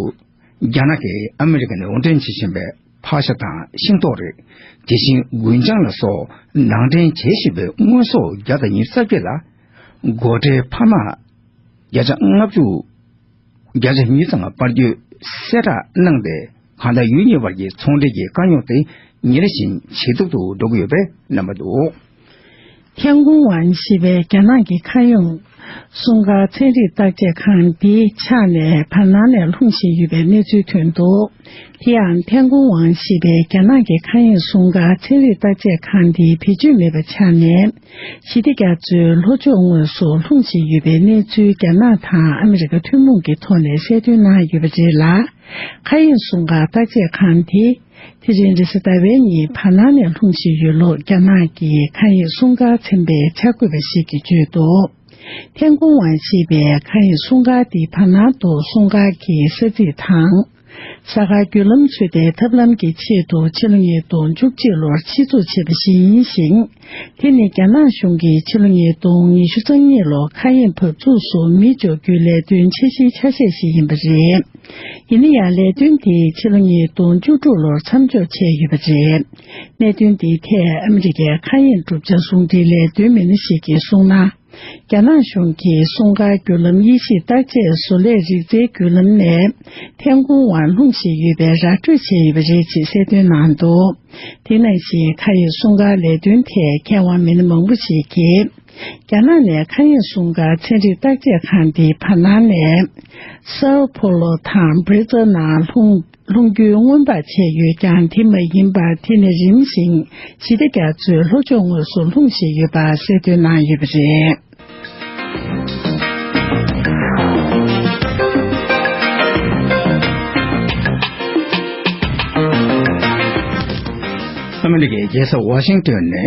རྒྱ་ནག་གིས་ཨ་མི་རི་ཀ་ནས་དབོར་འདྲེན་བྱེད་བཞིན་པའི་ཕག་ཤ་དང་ཤིང་ཏོག་རིགས། དེ་བཞིན་རྒུན་ཆང་ལ་སོགས་ནང་འདྲེན་བྱེད་བཞིན་པའི་དངོས་ཟོག་བརྒྱ་དང་ཉི་ཤུ་རྩ་བརྒྱད་ལ་སྒོ་ཁྲལ་འཕར་མ་བརྒྱ་ཆ་ལྔ་བཅུ། བརྒྱ་ཆ་ཉི་ཤུ་ཙམ་སྤར་རྒྱུའི་གསལ་བསྒྲགས་གནང་སྟེ། གང་ལྟར་ཡུལ་གཉིས་བར་གྱི་ཚོང་འབྲེལ་གྱི་དཀའ་རྙོག་དེ་ཉིན་རེ་བཞིན་ཇེ་སྡུག་ཏུ་འགྲོ་གི་ཡོད་པའི་རྣམ་པ་འདུག་ཐན་ཀུང་ཝན་ཞེས་པའི་རྒྱ་ནག་གི་ཁ་གཡང་ སྲུང་སྐར་ཚན་རིག་བརྟག་དཔྱད་ཁང་འདིའི་ཕྱག་ནས་བར་སྣང་ནས་ལྷུང་བཞིན་ཡོད་པའི་གནས་ཚུལ་ཐོན་འདུག། དེ་ཡང་ཐན་ཀུང་ཝང་ཞེས་པའི་རྒྱ་ནག་གི་མཁའ་དབྱིངས་སྲུང་སྐར་ཚན་རིག་བརྟག་དཔྱད་ཁང་འདིའི་བེད་སྤྱོད་མེད་པའི་ཆ་ནས། ཞི་བདེ་རྒྱ་མཚོའི་ལྷོ་ཕྱོགས་ངོས་སུ་ལྷུང་བཞིན་ཡོད་པའི་གནས་ཚུལ་རྒྱ་ནག་དང་ཨ་མི་རི་ཀ་ཐུན་མོང་གི་ཐོག་ནས་གསལ་སྟོན་གནང་ཡོད་པ་རེད་ལ། མཁའ་དབྱིངས་སྲུང་སྐར་བརྟག་དཔྱད་ཁང་དེ། དེ་རིང་རེས་གཟའ་ཟླ་བའི་ཉིན་བར་སྣང་ནས་ལྷུང་བཞིན་ཡོད་ལུགས་རྒྱ་ནག་གི་མཁའ་དབྱིངས་སྲུང་སྐར་ཚན་པའི་འཆར་འགོད་པ་ཞིག་གིས་བརྗོད་འདུག། ཐན་ཀུང་ཝང་ཞེས་པའི་མཁའ་དབྱིངས་སྲུང་སྐར་འདིའི་བར་སྣང་དུ་སྲུང་སྐར་གྱི་ས་ཚིགས་དང་། གཟའ་སྐར་བརྒྱུད་ལམ་ཚོད་ལྟའི་ཐབས་ལམ་གྱི་ཆེད་དུ་ཕྱི་ལོ་ཉིས་སྟོང་བཅུ་གཅིག་ལོར་ཆེད་འཛུགས་བྱས་པ་ཞིག་ཡིན་ཞིང་། དེ་ནི་རྒྱ་ནག་གཞུང་གིས་ཕྱི་ལོ་ཉིས་སྟོང་ཉི་ཤུ་རྩ་གཉིས་ལོར་མཁའ་དབྱིངས་བབས་ཚུགས་སུ་མི་འཇོག་རྒྱུའི་ལས་དོན་འཆར་གཞིའི་ཆ་ཤས་ཤིག་ཡིན་པ་རེད། ཡིན་ན་ཡང་ལས་དོན་དེ་ཕྱི་ལོ་ཉིས་སྟོང་བཅུ་དྲུག་ལོར་མཚམས་འཇོག་བྱས་ཡོད་པ་རེད། གནད་དོན་དེའི་ཐད་ཨ་མི་རི་ཀའི་མཁའ་དབྱིངས་གྲུབ་ཆ་ཟུང་འབྲེལ་ལས་དོན་མི་སྣ་ཞིག་གིས་གསུངས་ན། རྒྱ་ནག་གཞུང་གིས་སྲུང་སྐར་བརྒྱུད་ལམ་དབྱེ་ཞིབ་བརྟག་དཔྱད་བཟོ་ལས་རིག་རྩལ་བརྒྱུད་ལམ་ནས་ཐན་ཀུང་ཝང་ལྷུང་བཞིན་ཡོད་པའི་ར་སྤྲོད་བྱས་ཡོད་པ་རེད་ཅེས་གསལ་སྟོན་གནང་འདུག། དེ་ནང་བཞིན་མཁའ་དབྱིངས་སྲུང་སྐར་ལས་དོན་ཐད་མཁས་དབང་མི་སྣ་མང་པོ་ཞིག་གིས། རྒྱ་ནག་ནས་མཁའ་དབྱིངས་སྲུང་སྐར་ཚན་རིག་བརྟག་དཔྱད་ཁང་འདིའི་བར་སྣང་ནས། སའོ་ཕོ་ལོ་དང་བྷི་རི་ཙ་ནང་ལྷུང་། ལྷུང་རྒྱུའི་སྔོན་དཔག་བྱས་ཡོད་ཀྱང་དེ་མ་ཡིན་པར་དེ་ནི་རིམ་བཞིན་ཞི་བདེ་རྒྱ་མཚོའི་ལྷོ་ཕྱོགས་ངོས་སུ་ལྷུང་བཞིན་ཡོད་པ་གསལ་སྟོན་གནང་ཡོད་པ་རེད། ཨ་མི་རི་ཀའི་རྒྱལ་ས་ཝ་ཤིང་ཏོན་ནས་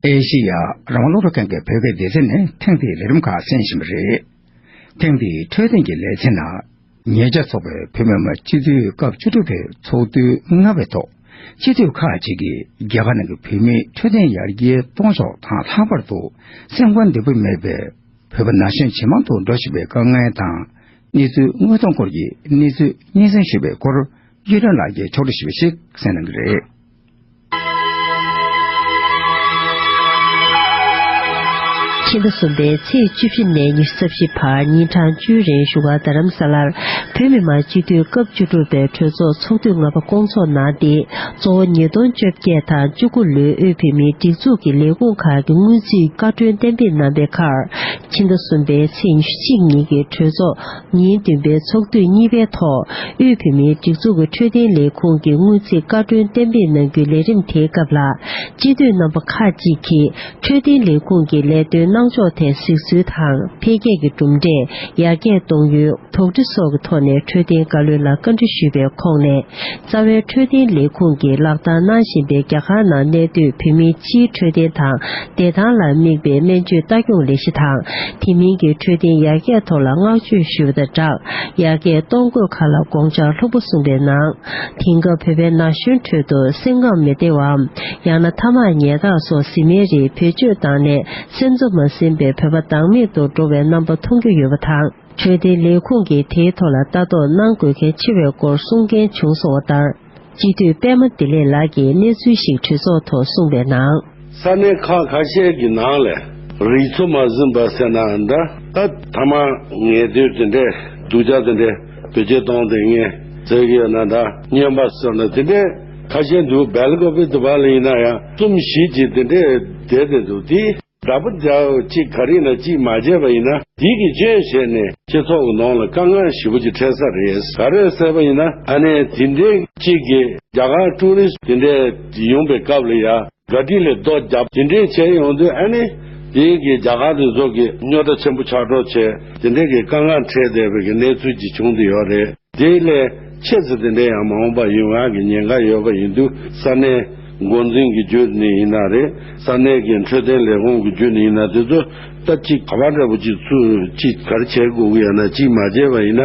ཨེ་ཤི་ཡ་རང་དབང་རླུང་འཕྲིན་ཁང་གི་བོད་སྐད་སྡེ་ཚན་ནས་ཐེངས་འདིའི་ལས་རིམ་ཁག་གསན་བཞིན་པ་རེད། ཐེངས་འདིའི་འཕྲོད་བསྟེན་གྱི་ལེ་ཚན་ནང་། ཉེ་ཆར་ཚོགས་པའི་བོད་མི་མང་སྤྱི་འཐུས་སྐབས་བཅུ་དྲུག་པའི་ཚོགས་དུས་ལྔ་པའི་ཐོག་སྤྱི་འཐུས་ཁག་ཅིག་གིས་རྒྱ་གར་ནང་གི་བོད་མིའི་འཕྲོད་བསྟེན་ཡར་རྒྱས་གཏོང་ཕྱོགས་དང་ལྷག་པར་དུ་སེམས་ཁམས་བདེ་པོ་མེད་པའི་བོད་པ་ན་གཞོན་ཇེ་མང་དུ་འགྲོ་བཞིན་པའི་དཀའ་ངལ་དང་གནས་ཚུལ་དངོས་སྟོང་སྐོར་གྱི་གནས་ཚུལ་སྙན་སེང་ཞུས་པའི་སྐོར་གཡུ་སྒྲོན་ལགས་ཀྱིས་ཕྱོགས་སྒྲིག་ཞུས་པ་ཞིག་གསན་གནང་གི་རེད། ཕྱི་ཟླ་གསུམ་པའི་ཚེས་བཅུ་བཞི་ནས་ཉི་ཤུ་རྩ་བཞི་བར་ཉིན་གྲངས་བཅུའི་རིང་བཞུགས་སྒར་རྡ་རམ་ས་ལར་བོད་མི་མང་སྤྱི་འཐུས་སྐབས་བཅུ་དྲུག་པའི་གྲོས་ཚོགས་ཚོགས་དུས་ལྔ་པ་སྐོང་ཚོགས་གནང་སྟེ། གཙོ་བོ་ཉིས་སྟོང་བཅོ་བརྒྱད་དང་བཅུ་དགུ་ལོའི་དབུས་བོད་མིའི་སྒྲིག་འཛུགས་ཀྱི་ལས་ཁུངས་ཁག་གི་སྔོན་རྩིས་བཀའ་འཁྲོལ་གཏན་འབེབས་གནང་པའི་ཁར། ཕྱི་ཟླ་གསུམ་པའི་ཚེས་ཉི་ཤུ་གཅིག་ཉིན་གྱི་གྲོས་ཚོགས་ཉིན་བདུན་པའི་ཚོགས་དུས་གཉིས་པའི་ཐོག་དབུས་བོད་མིའི་སྒྲིག་འཛུགས་ཀྱི་འཕྲོད་བསྟེན་ལས་ཁུངས་ཀྱི་སྔོན་རྩིས་བཀའ་འཁྲོལ་གཏན་འབེབས་གནང་རྒྱུའི་ལས་རིམ་དེའི་སྐབས་ལ། སྤྱི་འཐུས་རྣམ་པ་ཁག་ཅིག་གིས་འཕྲོད་བསྟེན་ལས་ཁུངས་ཀྱི་ལས་དོན་གནང་ཕྱོགས་ཐད་གཟིགས་ཚུལ་དང་འཕེལ་རྒྱས་ཀྱི་གྲུབ་འབྲས། ཡར་རྒྱས་གཏོང་ཡུལ། དོགས་འདྲི་སོགས་ཀྱི་ཐོག་ནས་འཕྲོད་བསྟེན་བཀའ་བློན་ལ་བཀའ་འདྲི་ཞུས་པའི་ཁོངས་ནས། རྩ་བའི་འཕྲོད་བསྟེན་ལས་ཁུངས་ཀྱིས་ལག་བསྟར་གནང་བཞིན་པའི་རྒྱ་གར་ནང་གནས་སྡོད་བོད་མིའི་སྤྱིའི་འཕྲོད་བསྟེན་དང་བདེ་ཐང་ལ་དམིགས་པའི་སྨན་བཅོས་ལྟ་སྐྱོང་ལས་གཞི་དང་། དེ་མིན་གྱི་འཕྲོད་བསྟེན་ཡར་རྒྱས་ཐོག་ལ་བསྔགས་བརྗོད་ཞུས་པ་དང་སྦྲགས། ཡར་རྒྱས་གཏོང་དགོས་ཁག་ལ་དགོངས་འཆར་ལྷུག་པོ་གསུངས་པའི་ནང་། དེང་སྐབས་བོད་པའི་ན་གཞོན་ཁྲོད་དུ་སེམས་ཁམས་མི་བདེ་བའམ། ཡང་ན་ཐ་མག་ཉལ་ཐག་སོགས་བཟི་མའི་རིགས་བེད་སྤྱོད་བཏང་ནས་སེམས་གསོ་མ་ཟིན་པའི་བོད་པ་བདག་མེད་དུ་འགྲོ་བའི་རྣམ་པ་མཐོང་རྒྱུ་ཡོད་པ་དང་། འཕྲོད་བསྟེན་ལས་ཁུངས་ཀྱིས་དེའི་ཐོག་ལ་ལྟ་རྟོག་གནང་དགོས་གལ་ཆེ་བའི་སྐོར་གསུང་མཁན་བྱུང་སོང་བ་ལྟར། སྤྱི་འཐུས་པད་མ་བདེ་ལེགས་ལགས་ཀྱིས་གནས་ཚུལ་ཞིག་གྲོས་ཚོགས་ཐོག་གསུངས་པའི་ནང་། ས་གནས་ཁག་ཁ་ཤས་ཀྱི་ནང་ལས་རིགས་ཚོ་མ་ཟིན་པ་ཟེར་ན་འདྲ། ད་ཐ་མག་ཉལ་དུས་དེ་འདྲས་སྡུག་ཅག་དེ་འདྲས་བེད་སྤྱོད་གཏོང་དེ་ངས་ཟེར་གི་ཡོད་ན་འདྲ། རྔན་པ་ཟེར་ན་དེ་འདྲས་ཁ་ཤས་འདུག། སྦེལ་ཀོབ་དེ་བ་ལ་ཡིན་ན་ཡང་གསུམ་བཞི་ཅིག་དེ་འདྲས་བསྡད་དེ་འདུག། དེ། འདྲ་པོ་འདྲ་བོ་གཅིག་ག་རེ་ཡིན་ན་གཅིག་མ་བརྗེད་པ་ཡིན་ན། དེ་གི་རྐྱེན་བྱས་ནས་སྤྱི་ཚོགས་ཀྱི་ནང་ལ་དཀའ་ངལ་ཞེ་པོ་ཅིག་འཕྲད་ས་རེད། ག་རེ་ཟེར་བ་ཡིན་ན། ཨ་ནི་དེ་འདྲའི་གཅིག་གི་རྒྱ་གར་ཀྲུ་རི་སི་དེ་འདྲས་ཡོང་པའི་སྐབས་ལ་ཡ་ག་དྲི་ལས་རྡོ་རྒྱབ་དེ་འདྲས་བྱས་ཡོང་དུས། ཨ་ནི་དེ་གི་རྒྱ་གར་དེ་ཚོ་གི་རྙོག་དྲ་ཆེན་པོ་ཆགས་འགྲོ་བྱས། དེ་འདྲས་གི་དཀའ་ངལ་འཕྲད་བསྡད་པའི་གི་གནས་ཚུལ་ཅིག་བྱུང་བསྡད་ཡོད་རེད། དེ་ལས་ཆེ་ཙམ་དེ་འདྲའི་ཡང་མ་འོངས་པ་ཡོང་ཡག་གི་ཉེན་ཁ་ཡོད་པ་ཡིན་དུས། ས་གནས་འགོ་འཛིན་གྱི་བརྒྱུད་ནས་ཡིན་ན་རེད། ས་གནས་ཀྱི་འཕྲོད་བསྟེན་ལས་ཁུངས་ཀྱི་བརྒྱུད་ནས་ཡིན་ན། དེ་ཚོ་ད་ཅིག་ག་པར་འདྲ་པོ་ཅིག་ཚུར་ཅིག་ག་རེ་བྱེད་དགོས་ཀྱི་ཡོད་ན། ཅིག་མ་བྱས་པ་ཡིན་ན།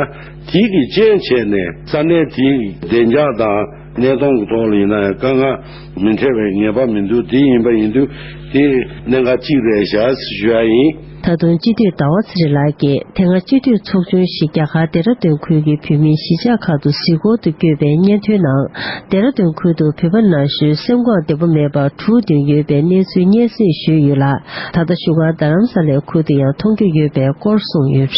དེ་གི་རྐྱེན་བྱས་ནས་ས་གནས་དེའི་བདེ་འཇགས་དང་གནས་སྟངས་ཀྱི་ཐོག་ལ་ཡིན་ན་ཡང་དཀའ་ངལ་མི་འཕྲད་པའི་ངེས་པ་མི་འདུག། དེ་ཡིན་པ་ཡིན་དུས་དེ་གནད་འགག་ཅིག་རེད་ཤག་ཞུ་ཡ་ཡིན། ད་དུང་སྤྱི་འཐུས་ཟླ་བ་ཚེ་རིང་ལགས་ཀྱིས་དེ་སྔ་སྤྱི་འཐུས་ཚོགས་ཆུང་ཞིག་རྒྱ་གར་ལྡེ་ར་ལྡུན་ཁུལ་གྱི་བོད་མིའི་གཞིས་ཆགས་ཁག་ཏུ་གཟིགས་སྐོར་དུ་བསྐྱོད་པའི་སྙན་ཐོའི་ནང་། ལྡེ་ར་ལྡུན་ཁུལ་དུ་བོད་པ་ན་གཞོན་སེམས་ཁམས་བདེ་པོ་མེད་པ་དྲུག་བདུན་ཡོད་པའི་གནས་ཚུལ་སྙན་སེང་ཞུས་ཡོད་ལ། ད་ལྟ་བཞུགས་སྒར་རྡ་རམ་ས་ལའི་ཁུལ་དུ་ཡང་མཐོང་རྒྱུ་ཡོད་པའི་སྐོར་གསུངས་ཡོད་པ་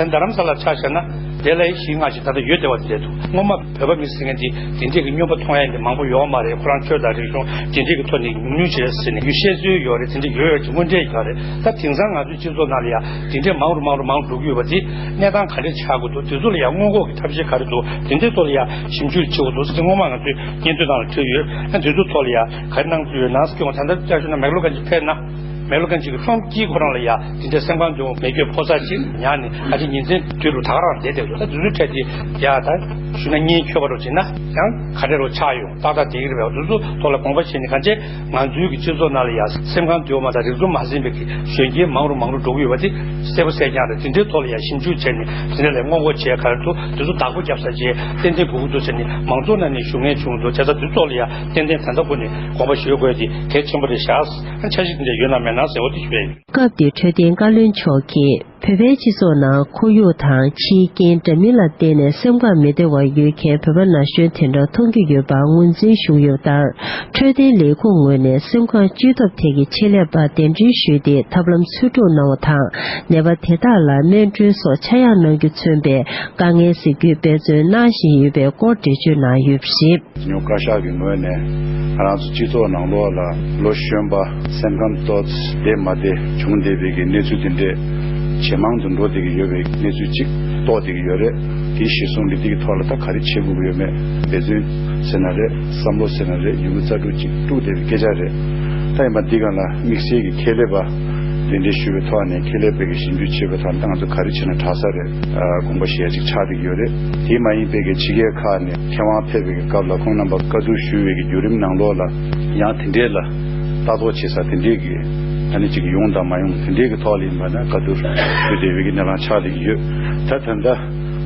རེད། ད་རྡ་རམ་ས་ལ་ཆ་བཞག་ན། དེ་ལ་གཞི་ལྔ་ཞིག་ད་ལྟ་ཡོད་བསྡད་པ་དེ་འདྲ་འདུག་སྔོན་མ་བོད་པ་མི་ཟེར་མཁན་དེ་དེ་འདྲས་ཀྱི་སྨྱོན་པ་མཐོང་ཡ་དེ་མང་པོ་ཡོད་མ་རེད། ཁོ་རང་ཆོས་དང་རིག་གཞུང་དེ་འདྲས་ཀྱི་ཐོག་ནས་ཉུང་ཉུང་བྱས་ཟེར་ནས་ཡུལ་བཤད་སྲོལ་ཡོད་རེད། དེ་འདྲས་ཡོད་ཡོད་ཀྱི་དངོས་འབྲེལ་ཡོད་རེད། ད་དེང་སང་ང་ཚོའི་སྤྱི་ཚོགས་ནང་ལ་ཡ་དེ་འདྲས་མང་རུ་མང་རུ་མང་རུ་འགྲོ་གི་ཡོད་པ་དེ་གནས་སྟངས་ག་འདྲས་ཆགས་དགོས་འདུག་དེ་ཚོ་ལ་ཡ་སྔོན་འགོག་གི་ཐབས་ཤེས་ག་རེ་འདུག་དེ་འདྲས་ཐོག་ལ་ཡ་ཞིབ་འཇུག་བྱེད་དགོས་འདུག་ཟེར་ཏེ་སྔོན་མ་ང་ཚོའི་སྙན་ཐོའི་ནང་ལ་བྲིས་ཡོད། ཨ་དེ་ཚོ་ཐོག་ལ་ཡ་ག་རེ་གནང་རྒྱུ་ཡོད་ན་ཟེར་གྱི་འོང་། ད་ལྟ་བསྐྱར་ཞུ་ན་མེག་ལོ་གན་ཇི་ཕེབས་ན། མེག་ལོ་གན་ཇི་གི་ཧྥང་ཀི་ཁོ་རང་ལ་ཡ་དེ་འདྲའི་སེམས་ཁམས་དུ་མེ་སྐྱོན་ཕོག་ས་ཅིག་ཉར་ནས་ཨ་ཅེ་ཉིན་མཚན་དུས་རུ་ད་ག་རང་བསྡད་བསྡད་འདུག་ད་དུས་ཚོད་འཕྲད་དེ་ཡ་ད་ཞུ་ན་གཉེན་འཁྱོལ་བ་རུ་བྱེད་ན་ཡང་ག་འདྲ་རུ་ཆགས་ཡོང་ཏག་ཏག་བསྡད་ཀྱི་རེད་པས། དུས་ཚོད་ཐོག་ལ་དགོངས་པ་བཞེས་ནས་གང་བྱས་ང་ཚོའི་གི་སྤྱི་ཚོགས་ནང་ལ་ཡ་སེམས་ཁམས་དུ་མ་དང་རིག་གཞུང་མ་ཟིན་པའི་གི་གཞོན་སྐྱེས་མང་རུ་མང་རུ་འགྲོ་གི་ཡོད་པ་དེ་གསལ་པོ་གསལ་རྐྱང་རེད། དེ་འདྲའི་ཐོག་ལ་ཡ་ཞིབ་འཇུག་བྱས་ནས་དེ་འདྲ་ལས་སྔོན་འགོག་བྱས་ག་རེ་འདུག་དུས་ཚོད་བདག་པོ་བརྒྱབ་ས་བྱས་ཏན་ཏན་དགོས་ཀྱི་འདུག་ཟེར་ནས་མང་ཚོགས་ནང་ནས་ཞུ་མཁན་བྱུང་འདུག་བྱས་ཙང་དུས་ཚོད་ལ་ཡ་ཏན་ཏན་ད་ལྟ་ཁོ་ནས་དགོངས་པ་ཞུ་དགོས་དེ་གལ་ཆེན་པོ་རེད་ཤག་འཆར་གཞི་དེ་འདྲ་ཡོད་ན་མེད་ན་ཟེར་བ་དེ་ཞུ་ཡ་ཡིན། སྐབས་དེར་འཕྲོད་བསྟེན་བཀའ་བློན་མཆོག་གིས་བོད་པའི་སྤྱི་ཚོགས་ནང་ཁོར་ཡུག་དང་འཆི་རྐྱེན་འདྲ་མིན་ལ་བརྟེན་ནས་སེམས་ཁམས་མི་བདེ་བ་ཡོད་མཁན་བོད་པ་ན་གཞོན་དེ་འདྲ་མཐོང་རྒྱུ་ཡོད་པར་ངོས་འཛིན་ཞུས་ཡོད་པ་ལྟར། འཕྲོད་བསྟེན་ལས་ཁུངས་ངོས་ནས་སེམས་ཁམས་བཅོས་ཐབས་ཐད་ཀྱི་ཆེད་ལས་པ་གདན་འདྲེན་ཞུས་ཏེ་ཐབས་ལམ་འཚོལ་སྒྲུབ་གནང་བ་དང་། ནད་པ་དེ་དག་ལ་སྨན་གྲོན་སོགས་ཆག་ཡང་གནང་རྒྱུ་མཚོན་པའི་དཀའ་ངལ་སེལ་རྒྱུའི་འབད་བརྩོན་གནང་བཞིན་ཡོད་པའི་སྐོར་འགྲེལ་བརྗོད་གནང་ཡོད་པ་རེད། ཉོ་བཀའ་ཤག་གི་ངོས་ནས་ང་རང་ཚོ་སྤྱི་ཚོགས་ནང་ལོགས་ལ་ལོ་གཞོན་པ་སེམས་ཁམས་ཏོག་ཙམ་བདེ་མ་བདེ་བྱུང་བསྡད་པའི་གི་གནས་ཚུལ་དེ་འདྲས་ཇེ་མང་དུ་འགྲོ་བསྡད་ཀྱི་ཡོད་པའི་གནས་ཚུལ་གཅིག་རྟོགས་བསྡད་ཀྱི་ཡོད་རེད། དེའི་གཞིར་བཟུང་གི་འདི་གི་ཐོག་ལ་ད་ག་རེ་བྱེད་དགོས་ཀྱི་ཡོད་མེད་འབད་བརྩོན་ཟེར་ན་རེད། བསམ་བློ་ཟེར་ན་རེད། ཡོང་གི་རྩལ་སྤྲུགས་གཅིག་སྤྲུགས་བསྡད་པའི་སྐད་ཆ་རེད། ད་ཡིན་པ་འདི་ག་ལ་དམིགས་བསལ་གྱི་ཁྱད་ལས་པ་དེ་འདྲས་ཞུས་པའི་ཐོག་ནས་ཁྱད་ལས་པའི་གི་ཞིབ་འཇུག་བྱེད་པའི་ཐོག་ནས་ད་ང་ཚོ་ག་རེ་བྱས་ན་དྲག་ས་རེད། དགོངས་པ་བཞེས་ཡ་ཅིག་ཆགས་བསྡད་ཀྱི་ཡོད་རེད། དེ་མ་ཡིན་པའི་གི་ཕྱི་རྒྱལ་ཁག་ནས་མཁས་དབང་ཕེབས་པའི་གི་སྐབས་ལ་ཁོང་རྣམ་པ་བཀའ་བསྡུར་ཞུས་པའི་གི་བརྒྱུད་རིམ་ནང་ལོགས་ལ་ཡང་དེ་འདྲས་ལ་ལྟ་རྟོག་བྱེད་ས་དེ་འདྲས་ཀྱི་ཨ་ནི་ཅིག་ཡོང་དང་མ་ཡོང་དེ་འདྲས་ཀྱི་ཐོག་ལ་ཡིན་པ་ན་བཀའ་བསྡུར་ཞུས་བསྡད་པའི་གི་གནས་སྟངས་ཆགས་བསྡད་ཀྱི་ཡོད། ད་ད་ལྟ་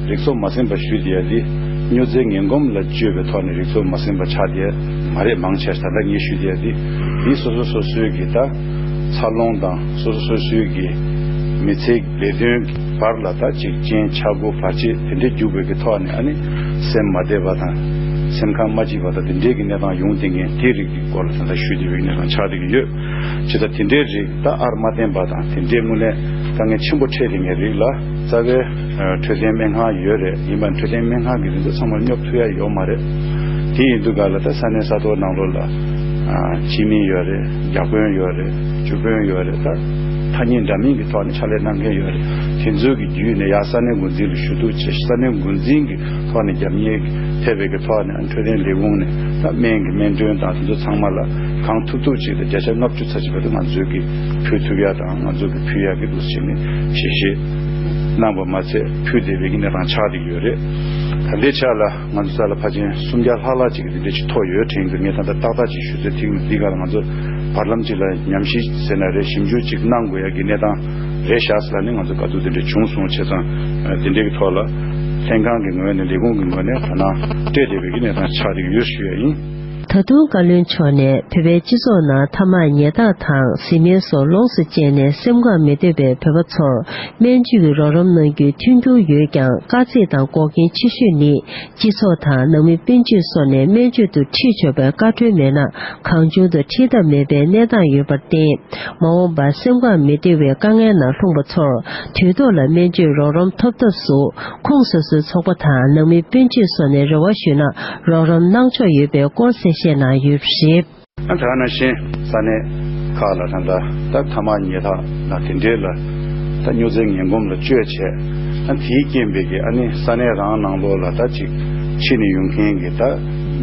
རིག་ཚོགས་མ་ཟིན་པ་ཞུས་བསྡད་ཡ་དེ་སྨྱོ་རྫས་ངན་གོམས་ལ་སྤྱོད་པའི་ཐོག་ནས་རིག་ཚོགས་མ་ཟིན་པ་ཆགས་བསྡད་ཡ་མ་རེད། མང་ཆེ་ད་ལྟ་ངས་ཞུས་བསྡད་ཡ་དེ་དེ་སོ་སོ་སོ་སོའི་གི་ད་འཚར་ལོངས་དང་སོ་སོ་སོ་སོའི་གི་མི་ཚེའི་ལས་དོན་གྱི་བར་ལ་ད་ཅིག་རྐྱེན་ཆག་སྒོ་བར་ཆད་དེ་འདྲས་རྒྱུག་པའི་གི་ཐོག་ནས་ཨ་ནི་སེམས་མ་བདེ་བ་དང་སེམས་ཁམས་མ་སྐྱིད་པ་དང་དེ་འདྲས་ཀྱི་གནས་སྟངས་ཡོང་བསྡད་མཁན་དེའི་རིགས་ཀྱི་སྐོར་ལ་ད་ལྟ་ཞུས་བསྡད་པའི་གནས་སྟངས་ཆགས་བསྡད་ཀྱི་ཡོད། ཇི་ལྟར་དེ་འདྲའི་རིགས་ད་ཨར་མ་བསྟན་པ་དང་དེ་འདྲའི་དངོས་གནས་དཀའ་ངལ་ཆེན་པོ་འཕྲད་བསྡད་མཁན་རིགས་ལ་རྩ་བའི་འཕྲོད་བསྟེན་སྨན་ཁང་ཡོད་རེད། ཡིན་པ་འཕྲོད་བསྟེན་སྨན་ཁང་གི་དེ་ཚོ་ཚང་མ་སྙོབ་ཐུབ་ཡ་ཡོད་མ་རེད། དེ་ཡིན་དུས་ག་ལ་ད་ས་གནས་ས་ཐོག་ནང་ལོགས་ལ་སྤྱི་མི་ཡོད་རེད། རྒྱ་དཔོན་ཡོད་རེད། ཇོ་དཔོན་ཡོད་རེད། ད་ཐ་སྙད་འདྲ་མིན་གྱི་ཐོག་ནས་ཕྱག་ལས་གནང་མཁན་ཡོད་རེད། དེ་ཚོའི་གི་བརྒྱུད་ནས་ཡར་ས་གནས་འགོ་འཛིན་ལ་ཞུ་གཏུག་བྱས། ས་གནས་འགོ་འཛིན་གྱི་ཐོག་ནས་རྒྱབ་གཉེར་ཐེབས་པའི་གི་ཐོག་ནས་འཕྲོད་བསྟེན་ལས་ཁུངས་ནས་ད་སྨན་གྱི་སྨན་གྲོན་དང་དེ་ཚོ་ཚང་མ་ལ་གང་ཐུབ་ཐུབ་ཅིག་དང་བརྒྱ་ཆ་ལྔ་བཅུ་ཚ་ཅིག་བར་དུ་ང་ཚོས་གི་ཕུལ་ཐུབ་ཡ་དང་ང་ཚོས་གི་ཕུལ་ཡ་གི་འདུག་ཟེར་ནས་ཞལ་བཞེས་གནང་བ་མ་ཚད་ཕུལ་བསྡད་པའི་གི་གནས་སྟངས་ཆགས་བསྡད་ཀྱི་ཡོད་རེད། ད་ལྟའི་ཆ་ལ་ང་ཚོ་ས་ལ་ཕལ་ཆེར་སུམ་བརྒྱ་ལྷག་ལྷག་ཅིག་གི་དེ་འདྲ་ཅིག་ཐོབ་ཡོད་དྲན་གི་འདུག་ངས་ད་ལྟ་ཏག་ཏག་ཅིག་ཞུ་ཚོད་ཐིག་མི་འདི་ག་ལ་ང་ཚོ་བར་ལམ་ཅིག་ལ་ཉམས་ཞིབ་ཟེར་ན་རེད། ཞིབ་འཇུག་ཅིག་གནང་དགོས་ཡ་གི་གནས་སྟངས་རེད་ཤག་ཟེར་ལ་ནི་ང་ཚོ་དཀའ་སྡུག་དེ་འདྲ་བྱུང་སོང་བྱས་ཙང་དེ་འདྲའི་གི་ཐོག་ལ་ལྷན་ཁང་གི་ངོས་ནས་ལས་ཁུངས་ཀྱི་ངོས་ནས་དོ་སྣང་སྤྲད་བསྡད་པའི་གི་གནས་སྟངས་ཆགས་བསྡད་ཀྱི་ཡོད་ཞུ་ཡ་ཡིན། ད་དུང་བཀའ་བློན་མཆོག་ནས་བོད་པའི་སྤྱི་ཚོགས་ནང་ཐ་མག་ཉལ་ཐག་དང་བཟི་སྨན་སོགས་ལོངས་སུ་སྤྱད་ནས་སེམས་ཁམས་མི་བདེ་བའི་བོད་པ་ཚོར་སྨན་བཅོས་ཀྱི་རོགས་རམ་གནང་རྒྱུའི་མཐུན་འགྱུར་ཡོད་ཀྱང་དཀའ་ཚེགས་དང་འགོག་རྐྱེན་ཆེ་ཤོས་ནི། སྤྱི་ཚོགས་དང་ནང་མི་སྤུན་མཆེད་སོགས་ནས་སྨན་བཅོས་དུ་ཁྲིད་ཆོག་པའི་བཀའ་འཁྲོལ་མེད་ན་གང་བྱུང་དུ་ཁྲིད་ཐབས་མེད་པའི་གནས་སྟངས་ཡོད་པར་བརྟེན། མ་འོངས་པར་སེམས་ཁམས་མི་བདེ་བའི་དཀའ་ངལ་ནང་ལྷུང་པ་ཚོར་དུས་ཐོག་ལ་སྨན་བཅོས་རོགས་རམ་ཐོབ་ཐབས་སུ་ཁོངས་སོ་སོའི་ཚོགས་པ་དང་ནང་མི་སྤུན་མཆེད་སོགས་ནས་རེ་བ་ཞུས་ན་རོགས་རམ་གནང་ཕྱོགས་ཡོད་པའི་སྐོར་གསལ་བཤད་གནང་ཡོད་པ་རེད། ད་ག་ནང་བཞིན་ས་གནས་ཁག་ལ་ད་ལྟ་ད་ཐ་མག་ཉལ་ཐག་ན་དེ་འདྲའི་ལ་ད་སྨྱོ་རྫས་ངན་གོམས་ལ་སྤྱོད་བྱས། ཨ་དེའི་རྐྱེན་པས་ཀྱི་ཨ་ནི་ས་གནས་རང་ནང་ལོགས་ལ་ད་ཅིག་ཕྱི་ནས་ཡོང་མཁན་གྱི་ད་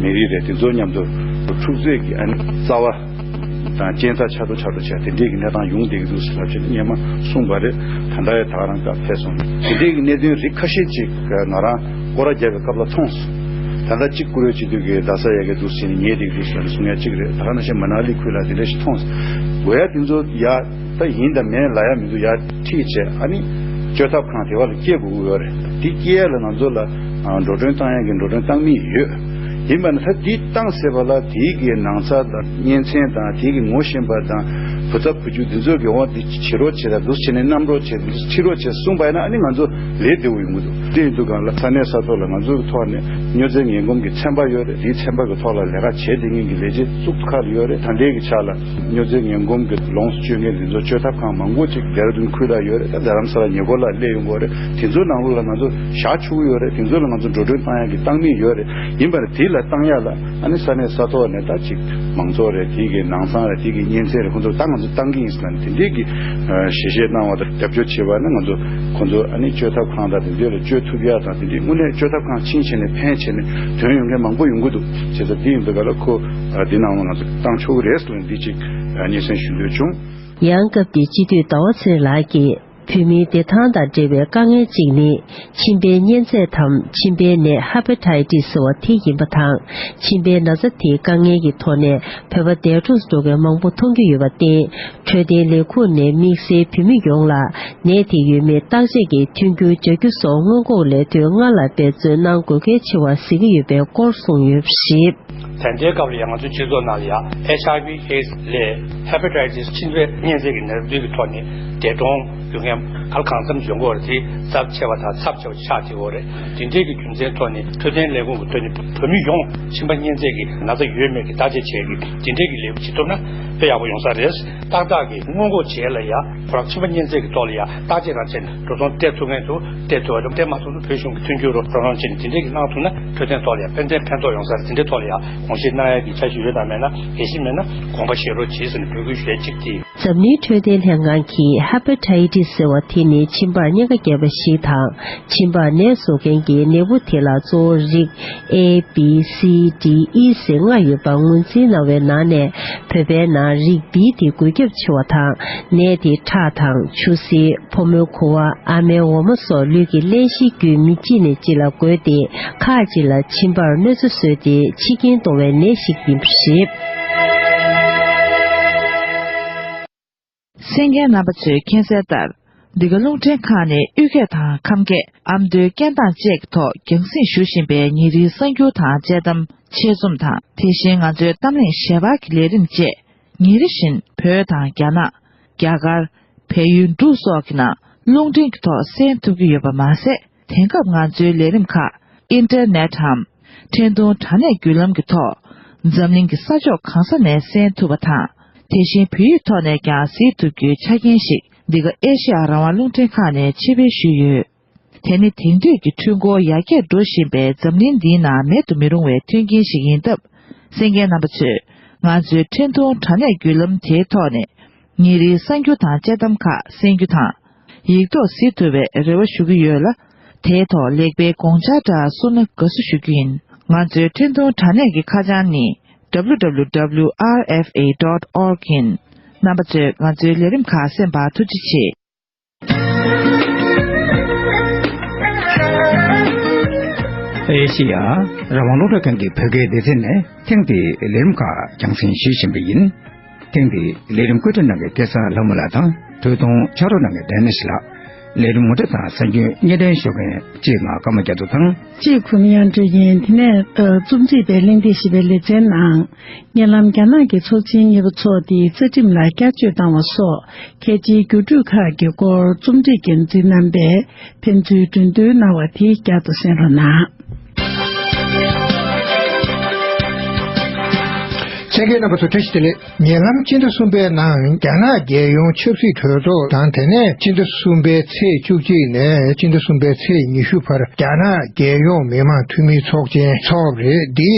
མི་རིགས་རེད། དེ་ཚོ་མཉམ་དུ་འཁྲུག་རྩོད་ཀྱི་ཨ་ནི་རྩ་བ་དང་རྐྱེན་རྩ་ཆགས་འགྲོ་ཆགས་འགྲོ་བྱས་དེ་འདྲའི་གི་གནས་སྟངས་ཡོང་བསྡད་ཀྱི་འདུག་ཟེར་ལབ་བྱས་ནས་སྔོན་མ་གསུངས་པ་རེད། ད་ལྟ་ཡང་ད་ག་རང་སྐབས་ཕེབས་སོང་། དེ་འདྲའི་གི་གནད་དོན་རིགས་ཁ་ཤས་ཅིག་ང་རང་སྐོར་ར་རྒྱབ་པའི་སྐབས་ལ་མཐོང་སོང་། ད་ལྟ་གཅིག་བཀུར་འོས་སྤྱི་འཐུས་ཀྱི་རྡ་ས་ཡ་གི་འདུག་ཟེར་ནས་ཉེས་སྒྲིག་འདུག་ཟེར་ནས་གསུང་ཡ་གཅིག་རེད། ད་ག་ནང་བཞིན་མ་ན་ལི་ཁུལ་ལ་དེ་འདྲ་ཞིག་མཐོང་སོང་། དགོས་ཡ་དེ་ཚོ་ཡ་ད་ཡིན་དང་མིན་ལབ་ཡ་མི་འདུག་ཡ་ཁྲིད་བྱས་ཨ་ནི་བཅོས་ཐབས་ཁང་དེ་བ་ལ་སྐྱེལ་དགོས་ཀྱི་ཡོད་རེད། དེ་སྐྱེལ་ཡ་ལ་ང་ཚོ་ལ་འགྲོ་གྲོན་བཏང་ཡ་གི་འགྲོ་གྲོན་བཏང་མི་ཡོད། ཡིན་པ་ན་ད་དེ་བཏང་ཟེར་བ་ལ་དེའི་གི་ནང་ཚ་དང་གཉན་ཚན་དང་དེའི་གི་ངོ་ཤེས་པ་དང་ བུ་ཚ་བུ་རྒྱུད་འདི་ཚོ་གི་འོ་འདི་བྱེད་རོགས་བྱེད་དང་འདུག་བྱས་ནས་མནན་རོགས་བྱེད། འདུག་ཁྲིད་རོགས་བྱེད་གསུངས་པ་ཡིན་ན། ཨ་ནི་ང་ཚོ་ལས་བདེ་བོ་ཡོང་གི་འདུག་དེ་ཡིན་དུས་གང་ལ་ས་གནས་ས་ཐོག་ལ་ང་ཚོའི་ཐོག་ནས་སྨྱོ་རྫས་ངན་གོམས་ཀྱི་ཚན་པ་ཡོད་རེད། དེའི་ཚན་པ་གི་ཐོག་ལ་ལས་ཀ་བྱེད་བསྡད་མཁན་གྱི་ལས་བྱེད་ཚོགས་ཁག་ལ་ཡོད་རེད། ད་ལྟའི་གི་ཆ་ལ་སྨྱོ་རྫས་ངན་གོམས་ཀྱི་ལོངས་སུ་སྤྱོད་མཁན་དེ་ཚོ་བཅོས་ཐབས་ཁང་མང་པོ་ཅིག་ལྡེ་ར་ལྡུན་ཁུལ་ལ་ཡོད་རེད། ད་རྡ་རམ་ས་ལ་ཉེ་འཁོར་ལ་སླེབས་ཡོང་གི་ཡོད་རེད། དེ་ཚོའི་ནང་ལོགས་ལ་ང་ཚོ་བཞག་ཆོག་གི་ཡོད་རེད། དེ་ཚོ་ལ་ང་ཚོ་འགྲོ་གྲོན་བཏང་ཡག་གི་བཏང་མིག་ཡོད་རེད། ཡིན་པ་རེད། དེ་ལ་བཏང་ཡག་ལ་ཨ་ནི་ས་གནས་ས་ཐོག་ནས་ད་ཅིག་མང་ཚོགས་རེད། དེ་གི་ནང་ཚང་རེད། དེ་གི་གཉེན་ཚན་རེད། ཁོང་ཚོ་ད་ང་ཚོ་བཏང་གི་ཡིན་ཟེར་ན་དེ་འདྲའི་གི་ཞལ་བཞེས་གནང་བ་དང་རྒྱབ་སྐྱོར་བྱས་པ་ན། ང་ཚོ་ཁོང་ཚོ་ཨ་ནི་བཅོས་ཐབས་ཁང་དང་དེ་འདྲ་ལ་བཅོས་ཐུབ་ཡག་དང་། དེ་འདྲའི་དངོས་གནས་བཅོས་ཐབས་ཁང་ཕྱིན་བྱས་ནས་ཕན་བྱས་ནས་དོན་ཡོང་མཁན་མང་པོ་ཡོང་གི་འདུག་བྱས་ཙང་དེ་ཡིན་དུས་ག་ལ་ཁོ་འདི་ནང་ལ་ང་ཚོ་བཏང་ཆོག་གི་རེད་ཟེར་ནས་འདི་ཅིག་སྙན་སེང་ཞུ་འདོད་བྱུང་། ཡང་སྐབས་དེའི་སྤྱི་འཐུས་ཟླ་བ་ཚེ་རིང་ལགས་ཀྱིས། བོད་མིའི་བདེ་ཐང་དང་འབྲེལ་བའི་དཀའ་ངལ་གཅིག་ནི། མཆིན་པའི་གཉན་ཚད་དམ་མཆིན་པའི་ནད་ཧེ་པ་ཊའི་ཊི་སི་ཟེར་བ་དེ་ཡིན་པ་དང་། མཆིན་པའི་ན་ཚ་དེའི་དཀའ་ངལ་གྱི་ཐོག་ནས་བོད་པ་འདས་གྲོངས་སུ་འགྲོ་མཁན་མང་པོ་མཐོང་རྒྱུ་ཡོད་པར་བརྟེན། འཕྲོད་བསྟེན་ལས་ཁུངས་ནས་དམིགས་བསལ་བོད་མི་ཡོངས་ལ་ནད་དེ་ཡོད་མེད་བརྟག་དཔྱད་ཀྱི་མཐུན་འགྱུར་བྱ་རྒྱུ་སོགས་སྔོན་འགོག་ལས་དོན་སྔར་ལ་འབད་བརྩོན་གནང་དགོས་གལ་ཆེ་བ་གཟིགས་ཀྱི་ཡོད་པའི་སྐོར་གསུངས་ཡོད་པ་རེད། ད་ལྟའི་སྐབས་ལ་ཡང་ང་ཚོའི་སྤྱི་ཚོགས་ནང་ལ་ཡང་ཨེཆ་ཨའི་ཝི་ཨེ་ཌི་སི་ལས་ཧེ་པ་ཊའི་ཊི་སི་མཆིན་པའི་གཉན་ཚད་ཀྱི་ནད་དུག་གི་ཐོག་ནས་འདས་གྲོངས་ཡོང་མཁན་ག་ལ་གང་འཚམ་ཡོང་གི་ཡོད་རེད། དེ་ཚབས་ཆེ་བ་དང་ཚབས་ཆེ་བ་ཆགས་བསྡད་ཡོད་རེད། དེ་འདྲའི་གི་རྒྱུ་མཚན་ཐོག་ནས་འཕྲོད་བསྟེན་ལས་ཁུངས་ཀྱི་ཐོག་ནས་བོད་མི་ཡོངས་མཆིན་པ་གཉན་ཚད་ཀྱི་ན་ཚ་ཡོད་མེད་ཀྱི་བརྟག་དཔྱད་བྱེད་ཀྱི་དེ་འདྲའི་གི་ལས་འགུལ་བྱེད་ཐུབ་ན་དཔེ་ཡག་པོ་ཡོང་ས་རེད། ཏག་ཏག་གི་སྔོན་འགོག་བྱེད་ལ་ཡ་ཁོ་རང་མཆིན་པ་གཉན་ཚད་ཀྱི་ཐོག་ལ་ཡ་བརྟག་དཔྱད་རང་བྱས་ནས་འགྲོ་སོང་སྟེར་ཐུབ་མཁན་ཚོ་སྟེར་ཐུབ་པ་དང་། སྟེར་མ་ཐུབ་ན་བོད་གཞུང་གི་མཐུན་འགྱུར་རོགས་རོགས་རམ་བྱས་ནས་དེ་འདྲའི་གི་གནང་ཐུབ་ན་འཕྲོད་བསྟེན་ཐོག་ལ་ཡང་ཕན་ཚུན་ཕན་ཐོགས་ཡོང་ས་རེད། དེ་འདྲའི་ཐོག་ལ་ཡང་དགོངས་བཞེས་གནང་ཡ་གི་འཆར་གཞི་ཡོད་དང་མེད་ན། གལ་སྲིད་མེད་ན་དགོངས་པ་བཞེས་རོགས་གྱིས་ཟེར་ནས་འབོད་སྐུལ་ཞུ་ཡ་གཅིག་དེ། འཛམ་གླིང་འཕྲོད་བསྟེན་ལྷན་ཁང་གིས་ཧེ་པ་ཊའི་ཊི་སི་ཟེར་བ་དེ་ནི་མཆིན་པར་གཉན་ཁ་རྒྱས་པ་ཞིག་དང་། མཆིན་པར་ནད་བཟོ་མཁན་གྱི་ནད་འབུ་དེ་ལ་གཙོ་བོ་རིགས་ཨེ་བི་སི་ཌི་ཨི་ཟེར་ལྔ་ཡོད་པ་ངོས་འཛིན་གནང་བའི་ནང་ནས། བོད་པའི་ནང་རིགས་བི་དེ་འགོས་ཁྱབ་ཆེ་བ་དང་། ནད་དེ་ཁྲག་དང་ཆུ་སེར། ཕོ་མོའི་ཁུ་བ། ཨ་མའི་འོ་མ་སོགས་ལུས་ཀྱི་བརླན་གཤེར་བརྒྱུད་མི་གཅིག་ནས་གཅིག་ལ་འགོས་ཏེ། ཁག་ཅིག་ལ་མཆིན་པར་གནོད་འཚེ་བཟོས་ཏེ་འཆི་རྐྱེན་གཏོང་བའི་ནད་ཞིག་ཡིན་པ་རེད། གསན་མཁན་རྣམ་པ་ཚོས་མཁྱེན་གསལ་ལྟར། འདི་ག་རླུང་འཕྲིན་ཁང་ནས་དབུས་སྐད་དང་ཁམས་སྐད། ཨ་མདོའི་སྐད་གདངས་བཅས་ཀྱི་ཐོག་རྒྱང་སྲིང་ཞུ་བཞིན་པའི་ཉིན་རེའི་གསར་འགྱུར་དང་དཔྱད་གཏམ། ཆེད་རྩོམ་དང་། དེ་བཞིན་ང་ཚོའི་གཏམ་གླེང་ཞལ་པར་གྱི་ལས་རིམ་བཅས། ཉིན་རེ་བཞིན་བོད་དང་རྒྱ་ནག་རྒྱ་གར། བལ་ཡུལ་འབྲུག་སོགས་ཀྱི་ནང་རླུང་འཕྲིན་གྱི་ཐོག་གསན་ཐུབ་ཀྱི་ཡོད་པ་མ་ཟད། དེང་སྐབས་ང་ཚོའི་ལས་རིམ་ཁག་ཨིན་ཊར་ནེཊ་འམ། འཕྲིན་ཐུང་དྲ་གནས་བརྒྱུད་ལམ་གྱི་ཐོག་འཛམ་གླིང་གི་ས་ཕྱོགས་གང་ས་ནས་གསན་ཐུབ་པ་དང་། དེ་བཞིན་བོད་ཡིག་ཐོག་ནས་ཀྱང་གཟིགས་ཐུབ་རྒྱུའི་ཆ་རྐྱེན་ཞིག་འདི་ག་ཨེ་ཤེ་ཡ་རང་དབང་རླུང་འཕྲིན་ཁང་ནས་ཕྱིར་སྤེལ་ཞུས་ཡོད། དེ་ནི་དེང་དུས་ཀྱི་འཕྲུལ་འཁོར་ཡར་རྒྱས་འགྲོ་བཞིན་པའི་འཛམ་གླིང་འདིའི་ནང་མེད་དུ་མི་རུང་བའི་མཐུན་རྐྱེན་ཞིག་ཡིན་སྟབས། གསན་མཁན་རྣམ་པ་ཚོས་ང་ཚོའི་འཕྲིན་ཐུང་དྲ་གནས་བརྒྱུད་ལམ་དེའི་ཐོག་ནས་ཉིན་རེའི་གསར་འགྱུར་དང་དཔྱད་གཏམ་ཁག་གསན་རྒྱུ་དང་། ཡིག་ཐོག་གཟིགས་ཐུབ་པའི་རེ་བ་ཞུ་གི་ཡོད་ལ། དེའི་ཐོག་ལེགས་སྤེལ་དགོངས་འཆར་འདྲ་གསུང་ན་དགའ་བསུ་ཞུ་རྒྱུ་ཡིན། ང་ཚོའི་འཕྲིན་ཐུང་དྲ་གནས་ཀྱི་ཁ་བྱང་ནི་W W W R F A dot org ཡིན། རྣམ་པ་ཚོས་ང་ཚོའི་ལས་རིམ་ཁག་གསན་པར་ཐུགས་རྗེ་ཆེ། ཨེ་ཤེ་ཡ་རང་དབང་རླུང་འཕྲིན་ཁང་གི་བོད་སྐད་སྡེ་ཚན་ནས་ཐེངས་འདིའི་ལས་རིམ་ཁག་རྒྱང་སྲིང་ཞུ་བཞིན་པ་ཡིན། ཐེངས་འདིའི་ལས་རིམ་བཀོད་སྒྲིག་གནང་མཁན་སྐལ་བཟང་ལྷ་མོ་ལགས་དང་། འཕྲོས་དོན་ཕྱག་རོགས་གནང་མཁན་ཌན་ནི་ཤི་ལགས། ལས་རིམ་ངོ་སྤྲོད་དང་གསར་འགྱུར་སྙན་སྒྲོན་ཞུ་མཁན་གཅིག་ང་ཀརྨ་རྒྱ་མཚོ་དང་། གཅིག་གུ་མི་དབྱངས་སྒྲོལ་གཉིས། དེ་ནས་ཨ་རྩོམ་སྒྲིག་པའི་གླེང་སྟེགས་ཞེས་པའི་ལེ་ཚན་ནང་། ཉེ་ལམ་རྒྱ་ནག་གི་ཚོགས་ཆེན་གཉིས་པ་འཚོགས་ཏེ་རྩ་ཁྲིམས་ལ་བསྐྱར་བཅོས་བཏང་བ་སོགས་གལ་ཆེའི་འགྱུར་འགྲོས་ཁག་གི་སྐོར་རྩོམ་སྒྲིག་འགན་འཛིན་རྣམ་པས་ཕན་ཚུན་འགྲེམས་སྟོན་གནང་བ་དེ་བསྐྱར་དུ་གསན་རོགས་གནང་། གསན་མཁན་རྣམ་པ་ཚོ་བཀྲ་ཤིས་བདེ་ལེགས། ཉེ་ལམ་སྤྱི་ཟླ་གསུམ་པའི་ནང་རྒྱ་ནག་རྒྱལ་ཡོངས་ཆབ་སྲིད་གྲོས་ཚོགས་དང་། དེ་ནས་སྤྱི་ཟླ་གསུམ་པའི་ཚེས་བཅུ་གཅིག་ནས་སྤྱི་ཟླ་གསུམ་པའི་ཚེས་ཉི་ཤུ་བར་རྒྱ་ནག་རྒྱལ་ཡོངས་མི་དམངས་འཐུས་མིའི་ཚོགས་ཆེན་འཚོགས་པ་རེད། འདི་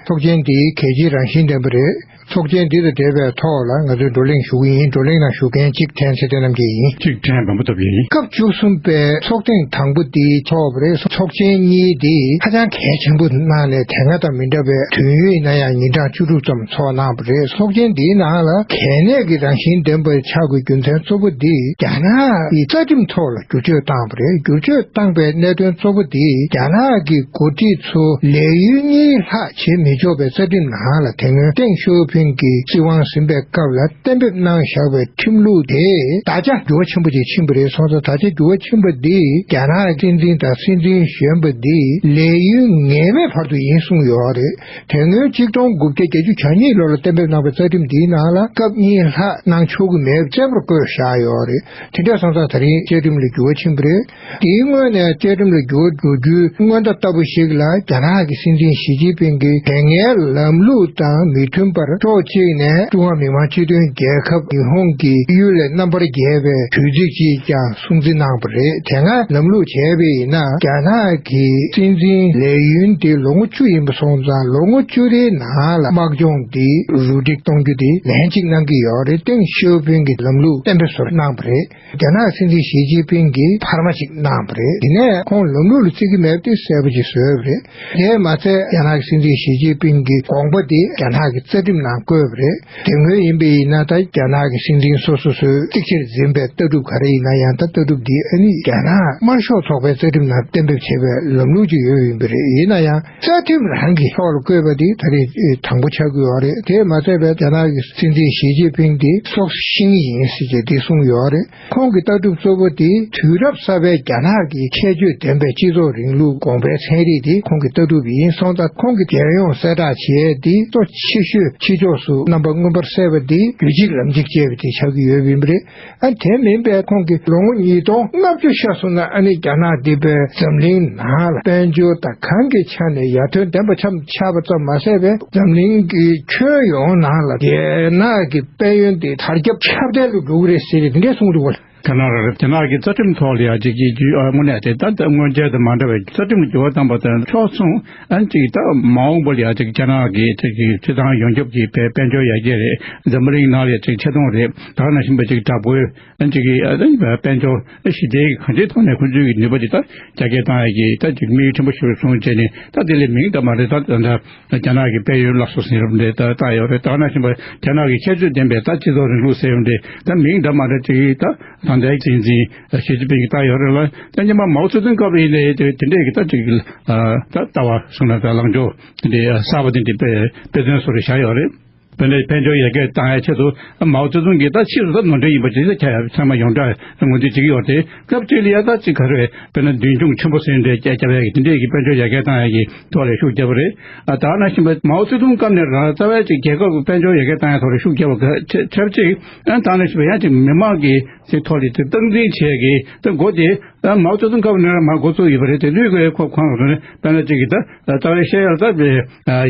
ཚོགས་ཆེན་འདི་གལ་ཆེའི་རང་བཞིན་ལྡན་པ་རེད། ཚོགས་ཆེན་འདི་དང་འབྲེལ་བའི་ཐོག་ལ་ང་ཚོས་བགྲོ་གླེང་ཞུ་གི་ཡིན། བགྲོ་གླེང་ནང་ཞུགས་མཁན་གཅིག་ཕྲན་ཚེ་བརྟན་རྣམ་རྒྱལ་ཡིན། གཅིག་ཕྲན་འབུམ་པ་ཐོབ་ཡིན། སྐབས་བཅུ་གསུམ་པའི་ཚོགས་ཐེངས་དང་པོ་འདི་འཚོགས་པ་རེད། ཚོགས་ཆེན་གཉིས་འདི་ཧ་ཅང་གལ་ཆེན་པོ་གནང་ནས། དེ་སྔ་དང་མི་འདྲ་བའི་དུས་ཡུན་ཡིན་ན་ཡང་ཉིན་གྲངས་བཅུ་དྲུག་ཙམ་འཚོགས་གནང་བ་རེད། ཚོགས་ཆེན་འདིའི་ནང་ལ་གལ་གནད་ཀྱི་རང་བཞིན་ལྡན་པ་ཆགས་དགོས་རྒྱུ་མཚན་གཙོ་བོ་འདི་རྒྱ་ནག་གི་རྩ་ཁྲིམས་ཐོག་ལ་བསྒྱུར་བཅོས་བཏང་བ་རེད། བསྒྱུར་བཅོས་བཏང་པའི་གནད་དོན་གཙོ་བོ་འདི་རྒྱ་ནག་གི་འགོ་ཁྲིད་ཚོ་ལས་ཡུན་གཉིས་ལྷག་བྱེད་མི་ཆོག་པའི་རྩ་ཁྲིམས་ནང་ལ་དེ་སྔོན་ཏེང་ཞའོ་ཕིང་ གིས་སྲིད་དབང་ཟིན་པའི་སྐབས་ལ་གཏན་འབེབས་གནང་བཞག་པའི་ཁྲིམས་ལུགས་དེ་ད་ཆ་འགྱུར་བ་ཆེན་པོ་ཅིག་ཕྱིན་པ་རེད། སོང་ཙང་ད་ཆ་འགྱུར་བ་ཕྱིན་པ་འདིས་རྒྱ་ནག་སྲིད་འཛིན་དང་སྲིད་འཛིན་གཞོན་པ་འདིས་ལས་ཡུན་ངེས་མེད་བར་དུ་ཡིན་གསུངས་ཡོད་རེད། དེ་སྔོན་ཆིག་སྟོང་དགུ་བརྒྱ་བརྒྱད་ཅུ་གྱ་གཉིས་ལོ་ལ་གཏན་འབེབས་གནང་བའི་རྩ་ཁྲིམས་འདིའི་ནང་ལ་སྐབས་གཉིས་ལྷག་གནང་ཆོག་གི་མེད་པ་གསལ་པོར་བཀོད་བཞག་ཡོད་རེད། དེ་འདྲ་སོང་ཙང་ད་རིང་བཅའ་ཁྲིམས་ལ་འགྱུར་བ་ཕྱིན་པ་རེད། དེའི་སྔོན་ནས་བཅའ་ཁྲིམས་ལ་འགྱུར་བ་འགྲོ་རྒྱུའི་སྔོན་བརྡ་ལྟ་བུ་ཞིག་ལ་རྒྱ་ནག་གི་སྲིད་འཛིན་ཞི་ཅིན་ཕིང་གིས་དེ་སྔའི་ལམ་ལུགས་དང་མི་མཐུན་པར་ཕྱོགས་གཅིག་ནས་ཀྲུང་ཧྭ་མི་དམངས་སྤྱི་མཐུན་རྒྱལ་ཁབ་ཉི་ཧོང་གི་གཡུལ་ལས་རྣམ་པར་རྒྱལ་བའི་དུས་ཚིགས་ཤིག་ཀྱང་སྲུང་བརྩི་གནང་བ་རེད། དེ་སྔ་ལམ་ལུགས་བྱས་པ་ཡིན་ན་རྒྱ་ནག་གི་སྲིད་འཛིན་ལས་ཡུན་དེ་ལོ་ངོ་བཅུ་ཡིན་པ་སོང་ཙང་ལོ་ངོ་བཅུ་རེའི་ནང་ལ་དམག་སྦྱོང་འདི་རུ་སྒྲིག་གཏོང་རྒྱུ་དེ་ལན་གཅིག་གནང་གི་ཡོད་རེད། ཏེང་ཞའོ་ཕིང་གི་ལམ་ལུགས་གཏན་འབེབས་སོར་གནང་བ་རེད། རྒྱ་ནག་སྲིད་འཛིན་ཞི་ཅིན་ཕིང་གིས་འཕར་མ་ཞིག་གནང་བ་རེད། དེ་ནས་ཁོང་ལམ་ལུགས་ལ་བརྩི་གི་མེད་པ་དེ་གསལ་པོ་ཞིག་བཟོས་པ་རེད། དེས་མ་ཚད་རྒྱ་ནག་གི་སྲིད་འཛིན་ཞི་ཅིན་ཕིང་གི་དགོངས་པ་དེ་རྒྱ་ནག་གི་རྩ་ཁྲིམས་ནང་བཀོད་པ་རེད། དེ་སྔོན་ཡིན་པ་ཡིན་ན་ད་རྒྱ་ནག་གི་སྲིད་འཛིན་སོ་སོ་སོས་གཙིགས་ཆེར་འཛིན་པའི་ལྟ་གྲུབ་ག་རེ་ཡིན་ན་ཡང་ད་ལྟ་གྲུབ་འདི་ཨ་ནི་རྒྱ་ནག་དམར་ཤོག་ཚོགས་པའི་རྩ་ཁྲིམས་ནང་གཏན་འབེབས་བྱས་པའི་ལམ་ལུགས་ཅིག་ཡོད་ཡིན་པ་རེད། ཡིན་ན་ཡང་རྩ་ཁྲིམས་རང་གི་ཐོག་ལ་བཀོད་པ་འདི་ད་རེས་དང་པོ་ཆགས་ཀྱི་ཡོད་རེད། དེས་མ་ཚད་པའི་རྒྱ་ནག་གི་སྲིད་འཛིན་ཞི་ཅིན་ཕིང་འདི་སྲོག་ཤིང་ཡིན་ཟེར་གྱི་འདི་གསུངས་ཡོད་རེད། ཁོང་གི་ལྟ་གྲུབ་གཙོ་བོ་དེ་དུས་རབས་གསར་པའི་རྒྱ་ནག་གི་ཁྱད་ཆོས་ལྡན་པའི་སྤྱི་ཚོགས་རིང་ལུགས་དགོངས་པའི་ཚན་རིག་དེ་ཁོང་གི་ལྟ་གྲུབ་ཡིན་སོང་ཙང་ཁོང་གི་རྒྱལ་ཡོངས་གསལ་བསྒྲགས་བྱས་ཏེ་གཙོ་ཆེ་ཤོས་ཕྱི་ཕྱོགས་སུ་རྣམ་པ་མངོན་པར་གསལ་བ་དེ་རྒྱུད་གཅིག་ལམ་གཅིག་ཅེས་པ་དེ་ཆགས་ཀྱི་ཡོད་པ་ཡིན་པ་རེད། ཨ་དེ་མིན་པའི་ཁོང་གིས་ལོ་ངོ་ཉིས་སྟོང་ལྔ་བཅུ་ཤར་སོང་ན་ཨ་ནི་རྒྱ་ནག་འདི་པའི་འཛམ་གླིང་ནང་ལ་དཔལ་འབྱོར་དང་གང་གི་ཆ་ནས་ཡར་ཐོན་ལྡན་པ་ཆགས་པ་ཙམ་མ་ཟད་པའི་འཛམ་གླིང་གི་ཁྱོན་ཡོངས་ནང་ལ་རྒྱ་ནག་གི་དཔལ་ཡོན་དེ་དར་ཁྱབ་ཁྱབ་གདལ་དུ་འགྲོ་གི་རེད་ཟེར་ཏེ་འདི་འདྲས་གསུངས་འདུག་བ། རྒྱ་ནག་རེད། རྒྱ་ནག་གི་རྩ་ཁྲིམས་ཐོག་ལ་ཡང་ཅིག་གི་དངོས་གནས་དེ་ད་ལྟ་སྔོན་ཆད་དང་མ་འདྲ་བའི་རྩ་ཁྲིམས་འགྱུར་བ་བཏང་པ་དང་ཕྱོགས་མཚུངས་ཨ་ནི་ཅིག་ད་མ་འོངས་པ་ལ་ཡང་ཅིག་རྒྱ་ནག་གི་ཅིག་གི་སྤྱི་བཏང་ཡོངས་ཁྱབ་ཀྱི་དཔལ་དཔལ་འབྱོར་ཡར་རྒྱས་རེད། འཛམ་བུ་གླིང་ནང་ལ་ཡང་ཅིག་ཆེ་མཐོང་རེད། ད་ག་ནང་བཞིན་པ་ཅིག་དྲག་པོའི་ཨ་ནི་ཅིག་གི་ཨ་ནི་དཔལ་འབྱོར་ཞི་བདེའི་གང་ཅིའི་ཐོག་ནས་ཁོང་ཚོའི་གི་ནུས་པ་ཅིག་ད་རྒྱ་སྐྱེད་བཏང་ཡ་གི་ད་ཅིག་དམིགས་ཡུལ་ཆེན་པོ་ཞིག་བཟུང་བྱས་ནས་ད་དེ་ལས་མིང་ད་མ་རེད། ད་ད་ད། རྒྱ་ནག་གི་དཔལ་ཡོན་སླར་གསོ་ཟེར་བ་འདི་ད་ལྟ་ཡོད་རེད། ད་ནང་བཞིན་པ་རྒྱ་ནག་གི་ཁྱད་ཆོས་ལྡན་པའི་ད་སྤྱི་ཚོགས་རིང་ལུགས་ཟེར་བ་འདི་ད་མིང་འདྲ་མ་འདྲ་ཅིག་ད་ད་ལྟའི་སྲིད་འཛིན་ཞི་ཅིན་ཕིང་གིས་བཏང་ཡོད་རེད་ལ། ད་སྔོན་མ་མའོ་ཙེ་ཏུང་སྐབས་ཡིན་ནའི་དེ་དེ་འདྲས་ཀྱི་ད་ཅིག་ད་ལྟ་བ་གསུངས་ན་ད་ལངས་ཕྱོགས་དེ་འདྲའི་གསར་པ་དེ་འདྲའི་དཔེ་དཔེ་མཚོན་བཟོ་རེ་བཞག་ཡོད་རེད། དཔེར་ན་དཔལ་འབྱོར་ཡར་རྒྱས་བཏང་ཡའི་ཆེད་དུ་མའོ་ཙེ་ཏུང་གིས་ད་ཕྱིས་སུ་ད་ནོར་འཁྲུལ་ཡིན་པ་ཅིག་ད་ཁྱབ་ཡ་ཚང་མ་ཡོངས་གྲགས་ངོས་འཛིན་བྱེད་ཀྱི་ཡོད་རེད། སྐབས་དེ་ལ་ཡ་ད་ཅིག་ག་རེ་དཔེར་ན་མདུན་མཆོང་ཆེན་པོ་ཟེར་འདྲ་རྒྱབ་ཡ་གི་དེ་འདྲས་ཀྱི་དཔལ་འབྱོར་ཡར་རྒྱས་བཏང་ཡ་གི་ཐོག་ལ་ཤུགས་བརྒྱབ་པ་རེད། ཨ་ད་ནང་བཞིན་པ་མའོ་ཙེ་ཏུང་སྐབས་ནས་རང་རྩ་བའི་ཅིག་རྒྱལ་ཁབ་ཀྱི་དཔལ་འབྱོར་ཡར་རྒྱས་བཏང་ཡ་ཐོག་ལ་ཤུགས་བརྒྱབ་པ་ཆེ་ཆེ་བ་ཅིག་ཨ་ད་ནང་བཞིན་པ་ཡང་ཅིག་མི་མང་གི་ཅིག་ཐོག་ལ་ཅིག་སྟངས་འཛིན་བྱེད་ཡ་གི་ད་འགོ་དེ་ཨ་མའོ་ཙེ་ཏུང་སྐབས་ནས་རང་མར་འགོ་བཙུགས་ཡོད་པ་རེད། དེ་དུས་ཀྱི་ཁོ་ཁོང་ཚོ་ནི་དཔེར་ན་ཅིག་གི་ད་རྩ་བའི་བཤད་ཡ་ལ་ད་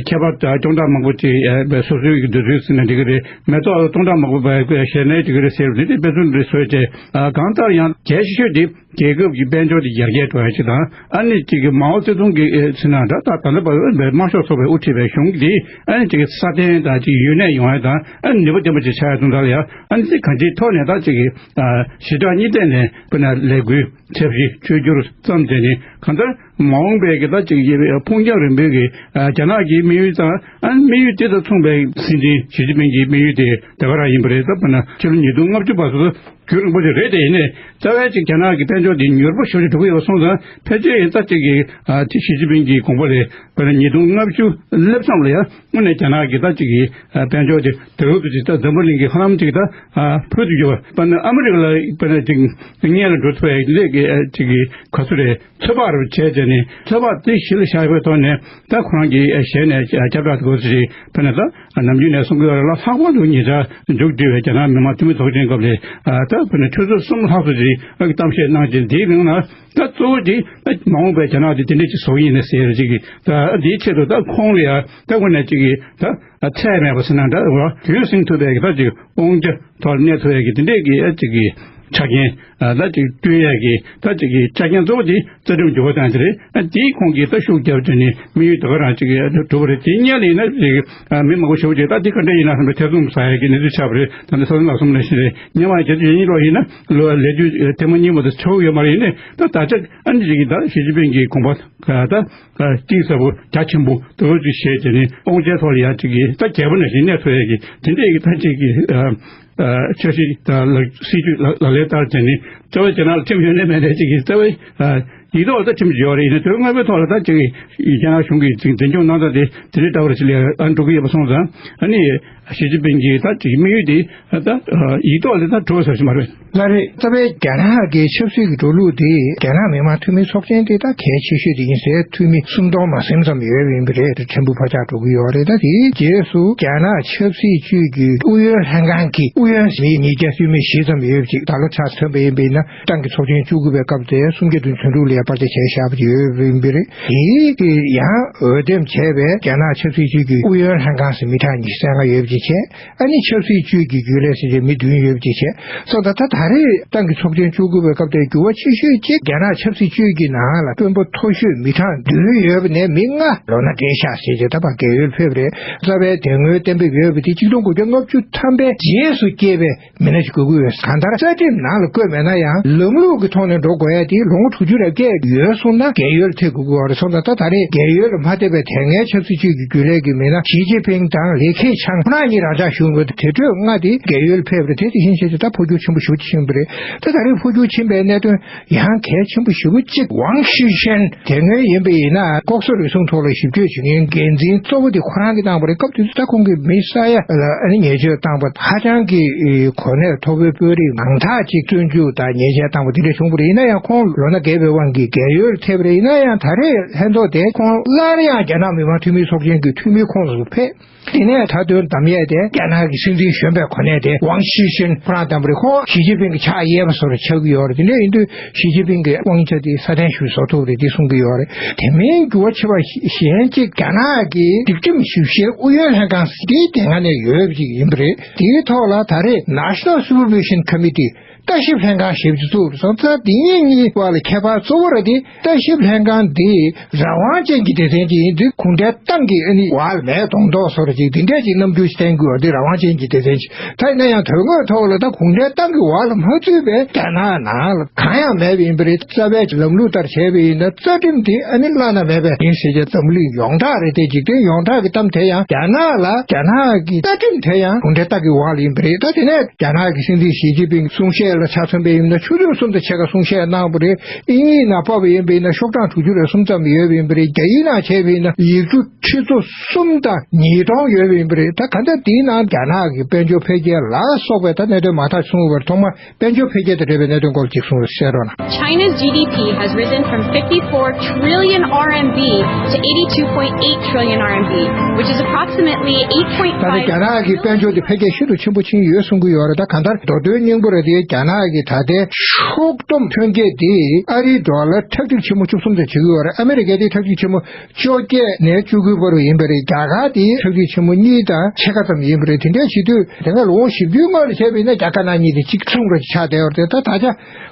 ཁྱད་པར་དང་ཅུང་དྲག་མང་པོ་ཅིག་སོ་སོའི་གི་འདོད་ཚུལ་ཟིན་ན་འགྲིག་གི་རེད། མེ་ཏོག་ཅུང་དྲག་མང་པོ་བཞེས་ན་འགྲིག་གི་རེད་ཟེར་བ་དེ་དཔེ་མཚོན་རེ་བཟོས་བྱས་གང་ལྟར་ཡང་གལ་ཆེ་ཤོས་དེ། རྒྱལ་ཁབ་ཀྱི་དཔལ་འབྱོར་དེ་ཡར་རྒྱས་འགྲོ་ཡ་ཅིག་དང་ཨ་ནི་གཅིག་གི་མའོ་ཙེ་ཏུང་གི་ཚེ་ནང་འདྲ་ད་ད་ལྟ་བར་དམར་ཤོག་ཚོགས་པས་དབུ་ཁྲིད་པའི་གཞུང་འདི་ཨ་ནི་གཅིག་གི་སྲ་བརྟན་དང་གཅིག་ཡུན་གནས་ཡོང་ཡ་དང་ཨ་ནི་ནུས་པ་ལྡན་པ་ཅིག་ཆགས་ཡ་དོན་དག་ལ་ཡ་ཨ་ནི་གཅིག་གང་ཅིའི་ཐོག་ནས་ད་གཅིག་གི་ཞི་དྲག་གཉིས་ཐད་ནས་དཔེར་ན་ལས་འགུལ་འཚབ་གཞི་བཅོས་བསྒྱུར་ཙམ་བྱས་ནས་གང་ལྟར་མ་འོངས་པའི་གི་ད་གཅིག་གི་ཕུགས་རྒྱང་རིང་པོའི་གི་རྒྱ་ནག་གི་དམིགས་ཡུལ་དང་ཨ་ནི་དམིགས་ཡུལ་དེ་དང་མཚུངས་པའི་སྲིད་འཛིན་ཞི་ཅིན་ཕིང་གི་དམིགས་ཡུལ་དེ་དེ་ག་རང་ཡིན་པ་རེད། ད་དཔེར་ན་ཕྱི་ལོ་ཉིས་སྟོང་ལྔ་བཅུ་བར་དུ། རྒྱུན་རིང་པོ་ཞིག་རེད་དེ། ཡིན་ནའི་རྩ་བའི་ཅིག་རྒྱ་ནག་གི་དཔལ་འབྱོར་དེ་མྱུར་པོ་ཞེ་པོ་ཅིག་འགྲོ་གི་ཡོད་པ་སོང་ཙང་ཕལ་ཆེར་ཡིན་ད་ཅིག་གི་ཨ་ཅིག་ཞི་ཅིན་ཕིང་གི་དགོངས་པ་རེད། དཔེར་ན་ཉིས་སྟོང་ལྔ་བཅུ་སླེབས་ཙམ་ལ་ཡང་དངོས་གནས་རྒྱ་ནག་གི་ད་ཅིག་གི་ཨ་དཔལ་འབྱོར་དེ་དེ་རུ་དུ་ཅིག་ད་འཛམ་བུ་གླིང་གི་ཧ་ལམ་ཅིག་ད་ཨ་ཕུལ་དུ་ཡོད་པ། དཔེར་ན་ཨ་མི་རི་ཀ་ལ་དཔེར་ན་ཅིག་སྔོན་ལ་འགྲོ་ཐུབ་ཡ་ལས་ཀྱི་ཨ་ཅིག་གི་ག་ཚོད་རེད། ཚོད་དཔག་རུ་བྱས་བྱས་ནས་ཚོད་དཔག་དེ་གཞི་ལ་བཞག་པའི་ཐོག་ནས་ད་ཁོ་རང་གི་ཞལ་ནས་ཁྱབ་བསྒྲགས་དགོས་ཚུལ་ཞིག་ཕན་ན་ད་ནམ་རྒྱུན་ནས་གསུང་གི་ཡོད་རེད་ལ། ལྷག་པར་དུ་ཉེ་ཆར་མཇུག་སྒྲིལ་བའི་རྒྱ་ནག་མི་དམངས་འཐུས་མི་ཚོགས་ཆེན་སྐབས་ལ་ད་ཕན་ན་ཆུ་ཚོད་གསུམ་ལྷག་ཙམ་ཞིག་གཏམ་བཤད་གནང་རྗེས་འདིའི་རིང་ལ་ད་གཙོ་བོ་གཅིག་ད་མ་འོངས་པའི་རྒྱ་ནག་དེ་དེ་འདྲས་ཅིག་བཟོ་གི་ཡིན་ན་ཟེར་ཅིག་གི་ད་འདིའི་ཆེད་དུ་ད་ཁོང་ལ་ཡང་ད་དངོས་གནས་ཅིག་གི་ད་ཚད་མེད་པ་ཟེར་ན་འདྲ་རྒྱུན་སྲིང་ཐུབ་པའི་གི་ད་ཅིག་དབང་ཆ་ཐོག་གནས་ཐུབ་ཡས་ཀྱི་དེ་འདྲས་ཀྱི་ཨ་ཅིག་གི་ཆ་རྐྱེན་ཨ་ད་ཅིག་བསྐྲུན་ཡས་ཀྱི་ད་ཅིག་གི་ཆ་རྐྱེན་གཙོ་བོ་དེ་རྩ་ཁྲིམས་འགྱུར་བ་བཏང་ཡས་རེད། ཨ་དེའི་ཁོང་གིས་ད་ཤུགས་བརྒྱབ་བྱས་ནས་དམིགས་ཡུལ་དེ་ག་རང་ཅིག་གི་ཨ་གྲུབ་པ་རེད། དེ་སྔོན་ལ་ཡིན་ན་ཅིག་ཨ་མི་མང་པོ་ཞེ་པོ་ཅིག་ད་དེ་ག་འདྲ་ཡིན་ན་བསམ་པའི་ཐེ་ཚོམ་ཟ་ཡས་ཀྱི་གནས་ཚུལ་ཆགས་པ་རེད། ད་ནི་ས་ཚོན་ལག་གསུམ་ལ་ཞིག་རེད། སྔོན་མ་བརྒྱད་ཅུ་གྱ་གཉིས་ལོ་ཡིན་ན་ལོ་ལས་དུས་ཐེངས་མ་གཉིས་མ་དེ་ཆོག་ཡོད་མ་རེད། ཡིན་ནའི་ད་ད་ཆ་ཨ་ནི་ཅིག་གི་ད་ཞི་ཅིན་ཕིང་གི་དགོངས་པ་ད་གཏིང་ཟབ་པོ་རྒྱ་ཆེན་པོ་དེ་འདྲ་ཅིག་བཞེས་བྱས་ནས་དབང་ཆའི་ཐོག་ལ་ཡང་ཅིག་གི་ད་རྒྱལ་པོ་ནང་བཞིན་གནས་ཐུབ་ཡས་ཀྱི་དེ་འདྲས་ཀྱི་ད་ཅིག་གི་འཆར་གཞི་དང་ལག་སྲིད་ཇུས་ལག་ལེན་བསྟར་བྱས་ནས་རྩ་བའི་རྒྱ་ནག་ལ་ཁྲིམས་ཡོད་ནའི་མེད་ནའི་ཅིག་གི་རྩ་བའི་ ཡིག་ཐོག་ལ་ད་ཁྲིམས་ཡོད་རེད། ཡིན་ན་དོན་དངོས་པོའི་ཐོག་ལ་ད་ཅིག་རྒྱ་ནག་གཞུང་གིས་ཅིག་འཛིན་སྐྱོང་གནང་སྟངས་དེ་དེ་འདྲའི་འདྲ་བོ་ཞིག་ལ་ཨ་འགྲོ་གི་ཡོད་པ་སོང་ཙང་། ཨ་ནི་ཞི་ཅིན་ཕིང་གིས་ད་ཅིག་དམིགས་ཡུལ་དེ་ད་ཡིག་ཐོག་ལ་ད་འགྲོ་ཟེར་གྱི་མ་རེད། ལགས་རེད། རྩ་བའི་རྒྱ་ནག་གི་ཆབ་སྲིད་ཀྱི་འགྲོ་ལུགས་དེ་རྒྱ་ནག་མི་དམངས་འཐུས་མི་ཚོགས་ཆེན་དེ་ད་གལ་ཆེ་ཤོས་དེ་ཡིན་ཟེར། འཐུས་མི་སུམ་སྟོང་མ་ཟིན་ཙམ་ཡོད་ཡིན་པ་རེད། ཕྲན་བུ་ཕར་ཆག་འགྲོ་གི་ཡོད་རེད། ད་དེའི་རྗེས་སུ་རྒྱ་ནག་ཆབ་སྲིད་ཅུས་ཀྱི་ཨུ་ཡོན་ལྷན་ཁང་གི་ཨུ་ཡོན་མི་ཉིས་བརྒྱ་བཅུ་མེད་བཞི་ཙམ་ཡོད་ཅིག་ད་ལོ་ཆ་ཚང་པ་ཡིན་པ་ཡིན་ན། ཏང་གི་ཚོགས་ཆེན་བཅུ་དགུ་པའི་སྐབས་དེ་སུམ་བརྒྱ་དང་བདུན་ལ་ཡ་དཔར་ཆ་བྱས་བཞག་པ་ཡོད་ཡིན་པ་རེད། དེའི་གི་ཡང་འོས་འདེམས་བྱས་པའི་རྒྱ་ནག་ཆབ་སྲིད་ཅུས་ཀྱི་ཨུ་ཡོན་ལྷན་ཁང་ཟེར་མི་གྲངས་ཉི་ཤུ་རྩ་ལྔ་ཡོད་པ་ཅིག་བྱས། ཨ་ནི་ཆབ་སྲིད་ཅུས་ཀྱི་རྒྱུན་ལས་ཟེར་བྱས་མི་བདུན་ཡོད་པ་ཅིག་བྱས། སོང་ཙང་ད་ད་རེས་ཏང་གི་ཚོགས་ཆེན་བཅུ་དགུ་པའི་སྐབས་དེར་འགྱུར་བ་ཆེ་ཤོས་གཅིག་རྒྱ་ནག་ཆབ་སྲིད་ཅུས་ཀྱི་ནང་ལ་དཔོན་པོ་མཐོ་ཤོས་མི་གྲངས་བདུན་ཡོད་པ་ནས་མི་ལྔ་ལོ་ན་བགྲེས་ཤག་ཟེར་བྱས་ད་ཕར་རྒས་ཡོལ་ཕེབས་རེད། རྩ་བའི་དེ་སྔོན་གཏན་འབེབས་ཡོད་པ་དེ་ཆིག་སྟོང་དགུ་བརྒྱ་ལྔ་བཅུ་ཐམ་པའི་རྗེས་སུ་སྐྱེས་པའི་མི་སྣ་ཞིག་དགོས་ཀྱི་ཡོད། གང་ལྟར་རྩ་ཁྲིམས་ནང་ལ་བཀོད་མེད་ན་ཡང་ལམ་ལུགས་ཀྱི་ཐོག་ནས་འགྲོ་དགོས་ཡ་དེ་ལོ་ངོ་དྲུག་ཅུ་རེ་བརྒལ་ཡོད་སོང་ན་རྒས་ཡོལ་ཐེབས་དགོས་ཀྱི་ཡོད་རེད། སོང་ཙང་ད་ད་རེས་རྒས་ཡོལ་ལ་མ་ཐེབས་པའི་དེ་སྔའི་ཆབ་སྲིད་ཅུས་ཀྱི་རྒྱུན་ལས་ཀྱི་མི་སྣ་ཞི་ཅིན་ཕིང་དང་ལི་ཁེ་ཆང་ཁོ་རང་གཉིས་རང་འཇགས་བཞུགས་ཡོད་པ་དེ་གྲོས་ལྔ་དེ་རྒས་ཡོལ་ཕེབས་རེད། དེ་དེ་བཞིན་བྱས་ཏེ་ད་འཕོ་འགྱུར་ཆེན་པོ་ཞེ་པོ་ཅིག་ཕྱིན་པ་རེད། ད་ད་རེས་འཕོ་འགྱུར་ཕྱིན་པའི་གནད་དོན་ཡང་གལ་ཆེན་པོ་ཞེ་པོ་གཅིག་ཝང་ཤི་ཤན་དེ་སྔོན་ཡིན་པ་ཡིན་ན་ལྐོག་ཟ་རུལ་སུངས་ཐོག་ལ་ཞིབ་དཔྱོད་བྱེད་མཁན་འགན་འཛིན་གཙོ་བོ་དེ་ཁོ་རང་གིས་བཏང་བ་རེད། སྐབས་དེ་དུས་ད་ཁོང་གིས་མི་ས་ཡ་ལ་ཨ་ནི་ཉེས་ཆད་བཏང་པ་ཧ་ཅང་གི་གོ་གནས་མཐོ་པོའི་དཔོན་རིགས་མང་དག་ཅིག་བཙོན་འཇུག་དང་ཉེས་ཆད་བཏང་པ་དེ་འདྲ་བྱུང་བ་རེད། ཡིན་ན་ཡང་ཁོང་ལོ་ན་རྒས་པའི་དབང་གིས་རྒས་ཡོལ་ཐེབས་རེད། ཡིན་ན་ཡང་ད་རེས་ལྷན་ཚོགས་དེ་ཁོང་སླར་ཡང་རྒྱ་ནག་མི་དམངས་འཐུས་མི་ཚོགས་ཆེན་གྱི་འཐུས་མི་ཁོངས་སུ་ཕེབས། དེ་ནས་མཐའ་དོན་གདམ་ཡས་དེ་རྒྱ་ནག་གི་སྲིད་འཛིན་གཞོན་པའི་གོ་གནས་དེ་ཝང་ཤི་ཤིན་ཁོ་རང་བདམས་པ་རེད། ཁོ་ཞི་ཅིན་ཕིང་གི་ཕྱག་གཡས་པ་བཟོ་འདྲ་ཆགས་ཀྱི་ཡོད་རེད། དེ་འདྲ་ཡིན་དུས་ཞི་ཅིན་ཕིང་གི་དབང་ཆ་དེ་སྲ་བརྟན་ཞིག་བཟོ་ཐུབ་རེད་དེ་གསུང་གི་ཡོད་རེད། དེ་མིན་འགྱུར་བ་ཆེ་བ་གཞན་གཅིག་རྒྱ་ནག་གི་སྒྲིག་ཁྲིམས་ཞིབ་བཤེར་ཨུ་ཡོན་ལྷན་ཁང་ཟེར་དེ་དེ་སྔ་ནས་ཡོད་པ་ཅིག་ཡིན་པ་རེད། དེའི་ཐོག་ལ་ད་རེས་National Supervision Committee ལྟ་ཞིབ་ལྷན་ཁང་ཞེས་པ་ཅིག་བཙུགས་སོང་ཙང་དེ་གཉིས་གཉིས་བར་ལ་ཁྱད་པར་གཙོ་བོ་ར་དེ་ལྟ་ཞིབ་ལྷན་ཁང་འདི་རང་དབང་ཅན་གྱི་སྡེ་ཚན་ཅིག་ཡིན་དུས་གུང་ཁྲན་ཏང་གི་ཨ་ནི་བར་ལ་མེད་གཏོང་མདོག་བཟོ་འདྲ་ཅིག་དེ་འདྲས་ཅིག་རྣམ་འགྱུར་ཞིག་བསྟན་དགོས་པ་འདི་རང་དབང་ཅན་གྱི་སྡེ་ཚན་ཅིག་ད་ཡིན་ན་ཡང་དོན་དངོས་ཐོག་ལ་ད་གུང་ཁྲན་ཏང་གི་བར་ལ་མ་ཚུད་པའི་རྒྱ་ནག་ནང་ལ་གང་ཡང་མེད་པ་ཡིན་པ་རེད། རྩ་བའི་ལམ་ལུགས་ལྟར་བྱས་པ་ཡིན་ན་རྩ་ཁྲིམས་དེ་ཨ་ནི་བླ་ན་མེད་པ་ཡིན་ཟེར་གྱི་འཛམ་གླིང་ཡོངས་གྲགས་རེད། དེ་འཇིག་རྟེན་ཡོངས་གྲགས་ཀྱི་གཏམ་དེ་ཡང་རྒྱ་ནག་ལ་རྒྱ་ནག་གི་རྩ་ཁྲིམས་དེ་ཡང་གུང་ཁྲན་ཏང་གི་བར་ལ་ཡིན་པ་རེད། ད་དེ་ནས་རྒྱ་ནག་གི་སྲིད་འཛིན་ཞི་ཅིན་ཕིང་གསུང་བཤད་ལ་ཆ་མཚོན་པ་ཡིན་ན་ཆུ་ཚོད་གསུམ་དང་ཕྱེད་ཀ་གསུང་བཤད་གནང་བ་རེད། དབྱིན་ཡིག་ནང་ཕབ་པ་ཡིན་པ་ཡིན་ན་ཤོག་གྲངས་དྲུག་ཅུ་རེ་གསུམ་ཙམ་ཡོད་པ་ཡིན་པ་རེད། རྒྱ་ཡིག་ནང་བྱས་པ་ཡིན་ན་ཡིག་འབྲུ་ཁྲི་ཚོ་གསུམ་དང་ཉིས་སྟོང་ཡོད་པ་ཡིན་པ་རེད། ད་ག་འདྲ་དེའི་ནང་རྒྱ་ནག་གི་དཔལ་འབྱོར་འཕེལ་རྒྱས་ལ་སོགས་པའི་ད་གནད་དོན་མང་དག་གསུངས་པར་ཐོག་མར་དཔལ་འབྱོར་འཕེལ་རྒྱས་དང་འབྲེལ་བའི་གནད་དོན་སྐོར་ཅིག་གསུངས་རོགས་གནང་། China's G D P has risen from fifty-four trillion R M B to eighty-two point eight trillion R M B, which is approximately eight point five. ད་ལྟ་རྒྱ་ནག་གི་དཔལ་འབྱོར་དེ་འཕེལ་རྒྱས་ཤིན་ཏུ་ཆེན་པོ་ཕྱིན་ཡོད་གསུང་གི་ཡོད་རེད། ད་གང་ལྟར་མདོ་དོན་སྙིང་པོ་རེད་དེ་རྒྱ་ནག་གི་ད་ལྟའི་ཕྱོགས་བསྡོམས་ཐོན་སྐྱེད་དེ་ཨ་རིའི་ཌོ་ལར་ཁྲག་ཁྲིག་ཆེན་པོ་བཅུ་གསུམ་ཙམ་བྱེད་ཀྱི་ཡོད་རེད། ཨ་མི་རི་ཀའི་དེ་ཁྲག་ཁྲིག་ཆེན་པོ་བཅོ་བརྒྱད་ནས་བཅུ་དགུའི་བར་དུ་ཡིན་པ་རེད། རྒྱ་གར་དེ་ཁྲག་ཁྲིག་ཆེན་པོ་གཉིས་དང་ཕྱེད་ཀ་ཙམ་ཡིན་པ་རེད། དེ་འདྲ་བྱེད་དུས་དེ་སྔ་ལོ་ངོ་བཞི་བཅུའི་སྔོན་ལ་བྱས་པ་ཡིན་ན་རྒྱ་དཀར་ནག་གཉིས་དེ་གཅིག་མཚུངས་རེ་ཆགས་བསྡད་ཡོད་རེད། ད་ད་ཆ་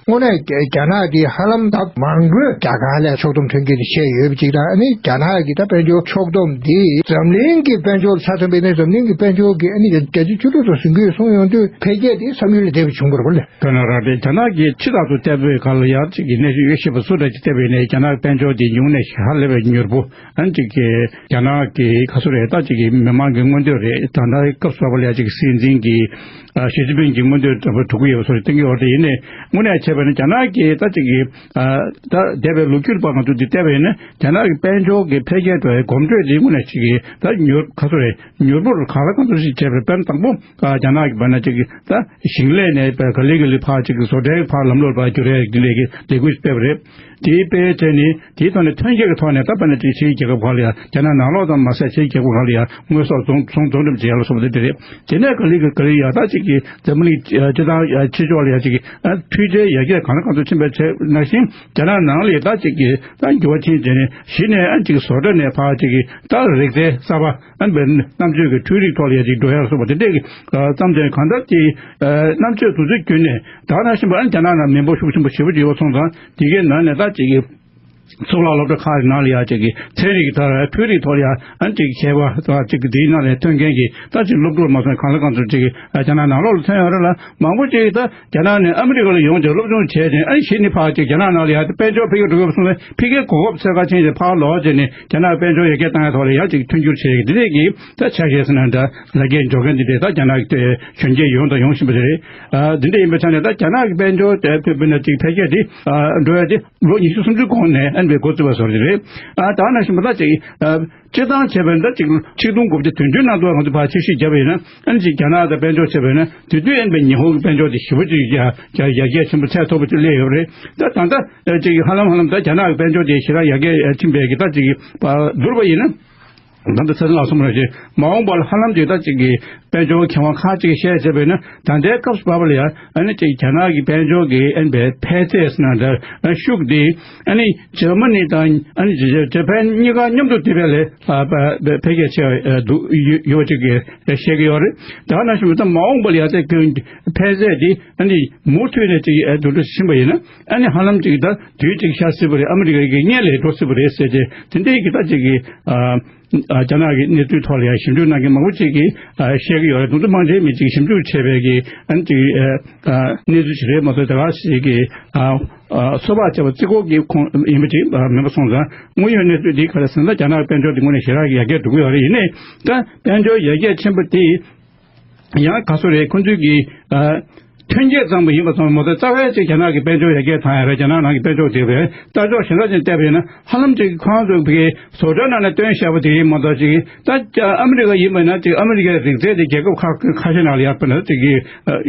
དངོས་གནས་རྒྱ་ནག་གིས་ཧ་ལམ་ད་མང་པོས་རྒྱ་གར་ལས་ཕྱོགས་བསྡོམས་ཐོན་སྐྱེད་དེ་བྱས་ཡོད་པ་ཅིག་དང་། ཨ་ནི་རྒྱ་ནག་གི་ད་དཔལ་འབྱོར་ཕྱོགས་བསྡོམས་འདི་འཛམ་གླིང་གི་དཔལ་འབྱོར་ལ་ཆ་མཚོན་པ་ཡིན་ན་འཛམ་གླིང་གི་དཔལ་འབྱོར་གྱི་ཨ་ནི་བརྒྱ་ཆ་བཅུ་དྲུག་ཙམ་ཟིན་གྱི་ཡོད་གསུངས་ཡོང་དུས་འཕེལ་རྒྱས་དེ་བསམ་ཡུལ་ལས་འདས་པ་བྱུང་བ་རེད་པ་ལགས། དཔེར་ན་རང་རེད། རྒྱ་ནག་གིས་ཕྱི་ཐག་ཏུ་བལྟས་པའི་སྒང་ལ་ཡང་ཅིག་གི་གནས་ཚུལ་དབྱེ་ཞིབ་པ་སུ་འདྲ་ཅིག་བལྟས་པ་ཡིན་ན་རྒྱ་ནག་དཔལ་འབྱོར་དེ་ཉུང་ནས་ཧ་ལས་པའི་མྱུར་པོ། ཨ་ནི་ཅིག་གི་རྒྱ་ནག་གི་ཁ་སོ་རེད། ད་ཅིག་གི་མི་མང་གི་མངོན་འདོད་རེད། ད་ལྟ་སྐབས་སུ་བབས་པ་ལ་ཡ་ཅིག་སྲིད་འཛིན་གྱི་ཨ་ཞི་ཅིན་ཕིང་གི་མངོན་འདོད་འདྲ་པོ་གྲུབ་ཀྱི་ཡོད་པ་བཟོ་འདྲ་བསྟན་གྱི་ཡོད་རེད། ཡིན་ནའི་དངོས་གནས་བྱས་པ་ཡིན་ན་རྒྱ་ནག་གི་ད་ཅིག་གི་ཨ་ད་འདས་པའི་ལོ་རྒྱུས་པ་ང་ཚོ་འདི་བལྟས་པ་ཡིན་ན་རྒྱ་ནག་གི་དཔལ་འབྱོར་གྱི་འཕེལ་རྒྱས་འགྲོ་བའི་གོམ་འགྲོས་འདི་དངོས་གནས་ཅིག་གི་ད་མྱུར་ཁ་སོ་རེད། མྱུར་པོར་གང་ལ་གང་འཚམ་ཞིག་བྱས་པའི་དཔེར་ན་དང་པོ་ཨ་རྒྱ་ནག་གི་བར་ན་ཅིག་གི་ད་ཞིང་ལས་ནས་ག་ལེ་ག་ལེ་ཕར་ཅིག་གི་བཟོ་གྲྭའི་ཕར་ལམ་ལྷོང་ཕར་འགྱུར་ཡས་འདི་ལས་ཀྱི་ལས་འགུལ་སྤེལ་བ་རེད། དེའི་དཔེ་བྱས་ནས་དེའི་ཐོག་ནས་ཐོན་སྐྱེད་ཀྱི་ཐོག་ནས་ད་དཔེར་ན་ཅིག་ཕྱིའི་རྒྱལ་ཁབ་ཁག་ལ་ཡང་རྒྱ་ནག་ནང་ལོགས་ཙམ་མ་ཟད་ཕྱིའི་རྒྱལ་ཁབ་ཁག་ལ་ཡང་དངོས་ཟོག་བཙོང་བཙོང་འདྲེན་བྱེད་ཡ་ལ་སོགས་པ་དེ་འདྲ་རེད། དེ་ནས་ག་ལེ་ག་ལེ་ཡང་ད་ཅིག་གི་འཛམ་གླིང་སྤྱི་བཏང་ཕྱི་ཕྱོགས་ལ་ཡང་ཅིག་གི་འཕེལ་རྒྱས་ཡར་རྒྱས་གང་ལ་གང་འཚམ་ཕྱིན་པའི་ཚེ་ནང་བཞིན་རྒྱ་ནག་ནང་ལ་ཡང་ད་ཅིག་གི་ད་འགྱུར་བ་ཕྱིན་བྱས་ནས་གཞི་ནས་ཨ་ཅིག་གི་བཟོ་གྲྭ་ནས་ཕར་ཅིག་གི་ད་རིག་རྩལ་གསར་པ་ཨ་ནི་རྣམ་དཔྱོད་ཀྱི་འཕྲུལ་རིག་ཐོག་ལ་ཡང་ཅིག་འགྲོ་ཡ་ལ་སོགས་པ་དེ་འདྲས་ཀྱི་བརྩམས་ཏེ་གང་ལྟར་གྱི་རྣམ་དཔྱོད་དེ་ཚོ་བརྒྱུད་ནས་ད་ནང་བཞིན་པ་ཨ་ནི་རྒྱ་ནག་ནང་མི་འབོར་ཤུགས་ཆེན་པོ་ཞེ་པོ་ཅིག་ཡོད་པ་སོང་ཙང་དེ་གའི་ནང་ནས་ད་ཅིག་གི་གཙུག་ལག་སློབ་གྲྭ་ཁག་གི་ནང་ལ་ཡ་ཅིག་གི་ཚན་རིག་གི་ཐོག་ལ་འཕྲུལ་རིག་ཐོག་ལ་ཡ་ཨ་ནི་ཅིག་མཁས་པ་དང་ཅིག་གི་དེའི་ནང་ལ་ཐོན་མཁན་གྱི་ད་ཅིག་སློབ་ཕྲུག་མ་སོང་གང་ལ་གང་འཚམ་ཅིག་ཨ་རྒྱ་ནག་ནང་ལོགས་ལ་ཐོན་ཡོད་རེད་ལ། མང་པོ་ཅིག་ད་རྒྱ་ནག་ནས་ཨ་མི་རི་ཀ་ལ་ཡོང་ཅིག་སློབ་སྦྱོང་བྱས་ཏེ་ཨ་ནི་གཞི་ནས་ཕར་ཅིག་རྒྱ་ནག་ནང་ལ་ཡ་དཔལ་འབྱོར་འཕེལ་རྒྱས་འགྲོ་གི་ཡོད་པ་སོང་ཙང་ཕ་གིར་གོ་སྐབས་འཚོལ་ག་ཕྱིན་ཅིག་ཕར་ལོག་བྱས་ནས་རྒྱ་ནག་དཔལ་འབྱོར་ཡར་རྒྱས་བཏང་ཡ་ཐོག་ལ་ཡ་ཅིག་མཐུན་འགྱུར་བྱས་ཡོད། འདི་འདྲས་ཀྱི་ད་ཆ་ཤས་ཟེར་ན་འདྲ་ལ་རྒྱས་འཇོག་མཁན་འདི་འདྲས་ད་རྒྱ་ནག་གི་གཞོན་སྐྱེས་ཡོང་དང་ཡོང་བཞིན་པ་རེད། ཨ་འདི་འདྲས་ཡིན་པའི་ཆ་ནས་ད་རྒྱ་ནག་གི་དཔལ་འབྱོར་དེ་ཕུད་པ་ན་ཅིག་འཕེལ་རྒྱས་འདི་ཨ་འགྲོ་ཡ་དེ་ལོ་ཉི་ཤུ་སུམ་ཅུ་གོང་ནས་ཨ་ནི་པའི་འགོ་བཙུགས་པ་བཟོ་འདྲ་རེད། ཨ་ད་ནང་བཞིན་པ་ད་ཅིག་ཨ་སྤྱིར་བཏང་བྱས་པ་ན་ད་ཅིག་ཆིག་སྟོང་དགུ་བརྒྱ་དོན་བདུན་ནང་དུ་ང་ཚོ་ཕར་ཕྱིར་བཤིག་བརྒྱབ་པ་ཡིན་ན་ཨ་ནི་ཅིག་རྒྱ་ནག་དང་དཔལ་འབྱོར་བྱས་པ་ཡིན་ན་དེ་དུས་ཨ་ནི་པའི་ཉི་ཧོང་གི་དཔལ་འབྱོར་དེ་ཞེ་པོ་ཅིག་ཡར་ཡར་ཡར་རྒྱས་ཆེན་པོ་ཚད་མཐོ་པོ་ཅིག་སླེབས་ཡོད་པ་རེད། ད་ད་ལྟ་ཨ་ཅིག་ཧ་ལམ་ཧ་ལམ་ད་རྒྱ་ནག་གི་དཔལ་འབྱོར་དེ་ཞེ་དྲག་ཡར་རྒྱས་ཕྱིན་པའི་གི་ད་ཅིག་བསྡུར་བ་ཡིན་ན། ད་ལྟ་ཚེ་བརྟན་ལགས་གསུངས་པ་ནང་བཞིན་མ་འོངས་པ་ལ་ཧ་ལམ་ཅིག་ད་ཅིག་གི་དཔལ་འབྱོར་མཁས་དབང་ཁག་ཅིག་གིས་བཤད་བྱས་པ་ཡིན་ན་ད་ལྟའི་སྐབས་སུ་བབས་པ་ལ་ཡང་ཨ་ནི་ཅིག་རྒྱ་ནག་གི་དཔལ་འབྱོར་གྱི་ཨ་ནི་འཕེལ་ཚད་ཟེར་ན་འདྲ་ཤུགས་དེ་ཨ་ནི་འཇར་མ་ནི་དང་ཨ་ནི་ཇ་པན་གཉིས་ཀ་མཉམ་དུ་བསྡུས་པ་ལས་འཕེལ་རྒྱས་ཆེ་བ་འདུག་ཡོད་ཅིག་གིས་བཤད་ཀྱི་ཡོད་རེད། ད་ནང་བཞིན་ད་མ་འོངས་པ་ལ་ཡང་ཚད་ཀུན་འཕེལ་ཚད་དེ་ཨ་ནི་མུ་མཐུད་ནས་ཅིག་འདུ་འགྲོ་ཕྱིན་པ་ཡིན་ན་ཨ་ནི་ཧ་ལམ་ཅིག་ད་དུས་ཅིག་ཤར་སྲིད་པ་རེད། ཨ་མི་རི་ཀ་གི་སྔོན་ལ་འགྲོ་སྲིད་པ་རེད་ཟེར་ཏེ་དེ་འདྲའི་གི་ད་ཅིག་གི་རྒྱ་ནག་གི་གནས་ཚུལ་ཐོག་ལ་ཡང་ཞིབ་འཇུག་གནང་མཁན་མང་པོ་ཅིག་གིས་བཤད་ཀྱི་ཡོད་རེད། དུང་དུ་དམངས་ཆེན་མི་གཅིག་ཞིབ་འཇུག་བྱས་པའི་གི་ཨ་ནི་ཅིག་གནས་ཚུལ་ཞིག་རེད་མ་གཏོགས་ད་ག་ཞིག་གི་སོ་པ་བྱས་པ་རྩིས་འཁོར་གྱི་ཁོངས་ཡིན་པ་ཅིག་མིན་པ་སོང་ཙང་དངོས་ཡོད་གནས་ཚུལ་འདི་ག་རེ་ཟེར་ན་རྒྱ་ནག་གི་དཔལ་འབྱོར་འདི་དངོས་གནས་ཞེ་དྲག་གི་ཡར་རྒྱས་འགྲོ་གི་ཡོད་རེད། ཡིན་ནའི་ད་དཔལ་འབྱོར་ཡར་རྒྱས་ཕྱིན་པ་དེ་ཡང་ག་ཚོད་རེད། ཁོང་ཚོས་ཀྱི་ཐོན་སྐྱེད་བཟང་པོ་ཡིན་པ་ཙམ་མ་གཏོགས་རྩ་བའི་ཅིག་རྒྱ་ནག་གི་དཔལ་འབྱོར་ཡར་རྒྱས་བཏང་ཡ་རེད། རྒྱ་ནག་ནང་གི་དཔལ་འབྱོར་དེ་བས་ལྟ་ཕྱོགས་གཞན་དག་ཅིག་བལྟས་པ་ཡིན་ན་ཧ་ལམ་ཅིག་ཁོང་ཚོས་ཀྱི་བཟོ་གྲྭ་ནང་ནས་བཏོན་བཞག་པ་དེ་ཡིན་མ་གཏོགས་ཅིག་ད་ཨ་མི་རི་ཀ་ཡིན་པ་ན་ཅིག་ཨ་མི་རི་ཀའི་རིག་རྩལ་དེ་རྒྱལ་ཁབ་ཁག་ཁ་ཤས་ནང་ལ་ཡར་བཏོན་ཅིག་གི་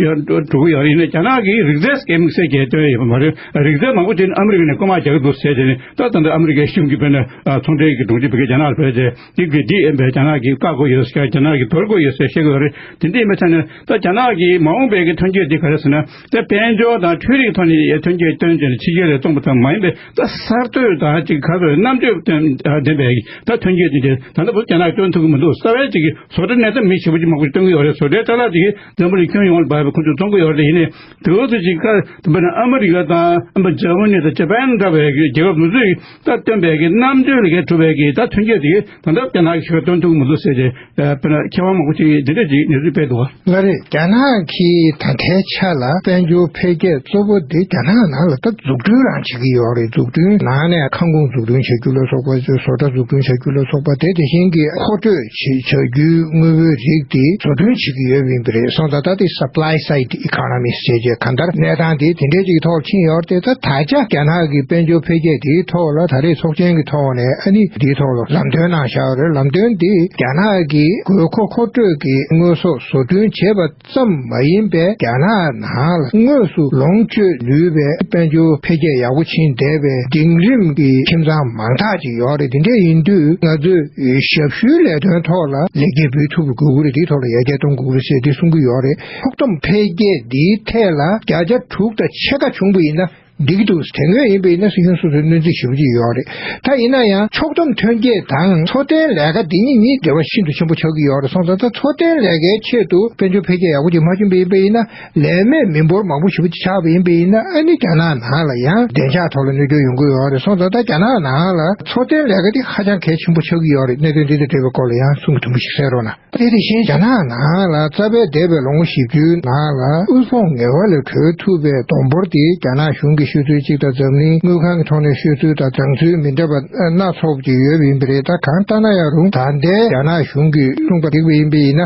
ཡར་འགྲོ་གི་ཡོད་རེད། ཡིན་ནའི་རྒྱ་ནག་གི་རིག་རྩལ་སྐད་དམིགས་བསལ་གྱི་བཏོན་ཡོད་པ་མ་རེད། རིག་རྩལ་མང་པོ་ཅིག་ཨ་མི་རི་ཀ་ནས་རྐུ་མ་རྒྱག་གི་འདུག་ཟེར་བྱས་ནས་ད་ད་ལྟ་ཨ་མི་རི་ཀའི་གཞུང་གིས་དཔེར་ན་ཚོང་འབྲེལ་གྱི་སྒྲོམ་གཞི་བོད་ཀྱི་རྒྱ་ནག་ལ་བོད་ཅེས། འདི་གི་འདི་ཨེ་འབད་རྒྱ་ནག་གིས་བཀག་དགོས་ཡོད་ཟེར། རྒྱ་ནག་གིས་བོར་དགོས་ཡོད་ཟེར་བཤད་ཀྱི་ཡོད་རེད། དེ་འདྲ་ཡིན་པའི་ཆ་ནས་ད་རྒྱ་ནག་གི་མ་འོངས་པའི་གི་ཐོན་སྐྱེད་འདི་ག་རེ་ཟེར་ན་ད་དཔལ་འབྱོར་དང་འཕྲུལ་རིག་ཐོག་ནས་ཐོན་སྐྱེད་བཏོན་བྱས་ནས་ཕྱི་རྒྱལ་ལ་བཙོང་པ་ཙམ་མ་ཡིན་པའི་ད་གསར་གཏོད་དང་ཅིག་ག་ཚོད་རྣམ་དཔྱོད་ལྡན་པའི་ད་ཐོན་སྐྱེད་འདི་འདྲ་ད་ལྟ་བར་རྒྱ་ནག་གིས་བཏོན་ཐུབ་ཀྱི་མི་འདུག་རྩ་བའི་ཅིག་གི་བཟོ་གྲྭ་གནས་སྟངས་མི་ཞེ་པོ་ཅིག་མང་པོ་ཞིག་བཏོན་གྱི་ཡོད་རེད། བཟོ་གྲྭའི་ཅ་ལག་ཅིག་གི་འཛམ་བུ་གླིང་ཁྱོན་ཡོངས་ལ་འབབ་པའི་ཁོང་ཚོས་བཙོང་གི་ཡོད་རེད། ཡིན་ནའི་དེ་འོག་ཏུ་ཅིག་ཁ་དཔེར་ན་ཨ་མི་རི་ཀ་དང་ཨ་མ་འཇར་མ་ནི་དང་ཇ་པན་འདྲ་བའི་རྒྱལ་ཁབ་དེ་ཚོས་ད་བཏོན་པའི་གི་རྣམ་དཔྱོད་ལ་གས་གྲུབ་པའི་གི་ད་ཐོན་སྐྱེད་དེ་ད་ལྟ་རྒྱ་ནག་གི་ཞིག་བཏོན་ཐུབ་མི་འདུག་ཟེར་ཏེ་དཔེར་ན་མཁས་དབང་མང་པོ་ཅིག་འདི་འདྲ་ཅིག་གནས་ཚུལ་སྤེལ་འདུག་བ། ལགས་རེད། རྒྱ་ནག་གིས་ད་ལྟའི་ཆ་ལ་དཔལ་འབྱོར་འཕེལ་རྒྱས་གཙོ་བོ་དེ་རྒྱ་ནག་ནང་ལ་ད་འཛུགས་སྐྲུན་རང་བྱེད་ཀྱི་ཡོད་རེད། འཛུགས་སྐྲུན་ནང་ནས་ཁང་ཁོངས་འཛུགས་སྐྲུན་བྱ་རྒྱུ་ལ་སོགས་པ་བཟོ་གྲྭ་འཛུགས་སྐྲུན་བྱ་རྒྱུ་ལ་སོགས་པ་དེ་དེ་བཞིན་གྱི་མཁོ་སྤྲོད་བྱེད་བྱ་རྒྱུའི་དངོས་པོའི་རིགས་དེ་བཟོ་སྐྲུན་བྱེད་ཀྱི་ཡོད་པ་ཡིན་པ་རེད། སོང་ཙང་ད་ལྟའི་supply side economies་ཅེས་བྱས་གང་ལྟར་གནས་སྟངས་དེ་དེ་འདྲའི་ཅིག་ཐོག་ཕྱིན་ཡོད་རེད། ད་ད་ཆ་རྒྱ་ནག་གི་དཔལ་འབྱོར་འཕེལ་རྒྱས་དེའི་ཐོག་ལ་ད་རེས་ཚོགས་ཆེན་གྱི་ཐོག་ནས་ཨ་ནི་འདིའི་ཐོག་ལ་ལམ་སྟོན་གནང་བཞག་ཡོད་རེད། ལམ་སྟོན་འདི་རྒྱ་ནག་གི་དགོས་མཁོ་མཁོ་སྤྲོད་ཀྱི་དངོས་ཟོག་བཟོ་སྐྲུན་བྱེད་པ་ཙམ་མ་ཡིན་པའི་རྒྱ་ནག་ནང་ལ་དངོས་སུ་ལོངས་སྤྱོད་ནུས་པའི་དཔལ་འབྱོར་འཕེལ་རྒྱས་ཡག་པོ་ཕྱིན་བསྡད་པའི་འབྲིང་རིམ་གྱི་ཁྱིམ་ཚང་མང་དག་ཅིག་ཡོད་རེད། དེ་འདྲ་ཡིན་དུས་ང་ཚོས་ཞབས་ཞུའི་ལས་དོན་ཐོག་ལ་ལེགས་སྐྱེས་འབུལ་ཐུབ་པ་དགོས་ཀྱི་རེད། དེའི་ཐོག་ལ་ཡར་རྒྱས་གཏོང་དགོས་ཀྱི་རེད་ཟེར་འདི་གསུང་གི་ཡོད་རེད། ཕུགས་བསམ་འཕེལ་རྒྱས་འདིའི་ཐད་ལ་བརྒྱ་ཆ་དྲུག་དང་ཕྱེད་ཀ་བྱུང་པ་ཡིན་ན། འགྲིག་གི་འདུག་དེ་སྔོན་ཡིན་པ་ཡིན་ན་སྲིད་གཞུང་སོ་སོའི་གནོན་འཚེ་ཞེ་པོ་ཅིག་ཡོད་རེད། ད་ཡིན་ན་ཡང་ཕྱོགས་བསྡོམས་ཐོན་སྐྱེད་དང་འཚོ་རྟེན་ལས་ཀ་འདི་གཉིས་གཉིས་འབྲེལ་བ་ཤིན་ཏུ་ཆེན་པོ་ཆགས་ཀྱི་ཡོད་རེད། སོང་ཙང་ད་འཚོ་རྟེན་ལས་ཀའི་ཆེད་དུ་དཔལ་འབྱོར་འཕེལ་རྒྱས་ཡག་པོ་ཅིག་མ་བྱུང་བ་ཡིན་པ་ཡིན་ན་ལས་མེད་མི་འབོར་མང་པོ་ཞེ་པོ་ཅིག་ཆགས་པ་ཡིན་པ་ཡིན་ན་ཨ་ནི་རྒྱ་ནག་ནང་ལ་ཡང་བདེ་འཇགས་ཐོག་ལ་གནོད་སྐྱོན་ཡོང་གི་ཡོད་རེད། སོང་ཙང་ད་རྒྱ་ནག་ནང་ལ་འཚོ་རྟེན་ལས་ཀ་འདི་ཧ་ཅང་གལ་ཆེན་པོ་ཆགས་ཀྱི་ཡོད་རེད། གནད་དོན་འདི་དང་འབྲེལ་བའི་སྐོར་ལ་ཡང་གསུང་གི་དུམ་བུ་ཞིག་གསན་རོགས་གནང་། དེ་དེ་བཞིན་རྒྱ་ནག་ནང་ལ་རྩ་བའི་འདས་པའི་ལོ་ངོ་བཞི་བཅུའི་ནང་ལ་དབུལ་ཕོངས་ངལ་བ་ལས་གྲོལ་ཐུབ་པའི་སྡོམ་འབོར་དེ་རྒྱ་ནག་གཞུང་གིས་ཤོད་ཚུལ་གཅིག་དང་འཛམ་གླིང་དངུལ་ཁང་གི་ཐོག་ནས་ཤོད་ཚུལ་དང་གྲངས་ཚུལ་མི་འདྲ་བ་སྣ་ཚོགས་ཅིག་ཡོད་པ་ཡིན་པ་རེད། ད་གང་ལྟར་ན་ཡང་རུང་ད་ལྟའི་རྒྱ་ནག་གཞུང་གིས་གསུངས་པ་འགྲིག་པ་ཡིན་པ་ཡིན་ན།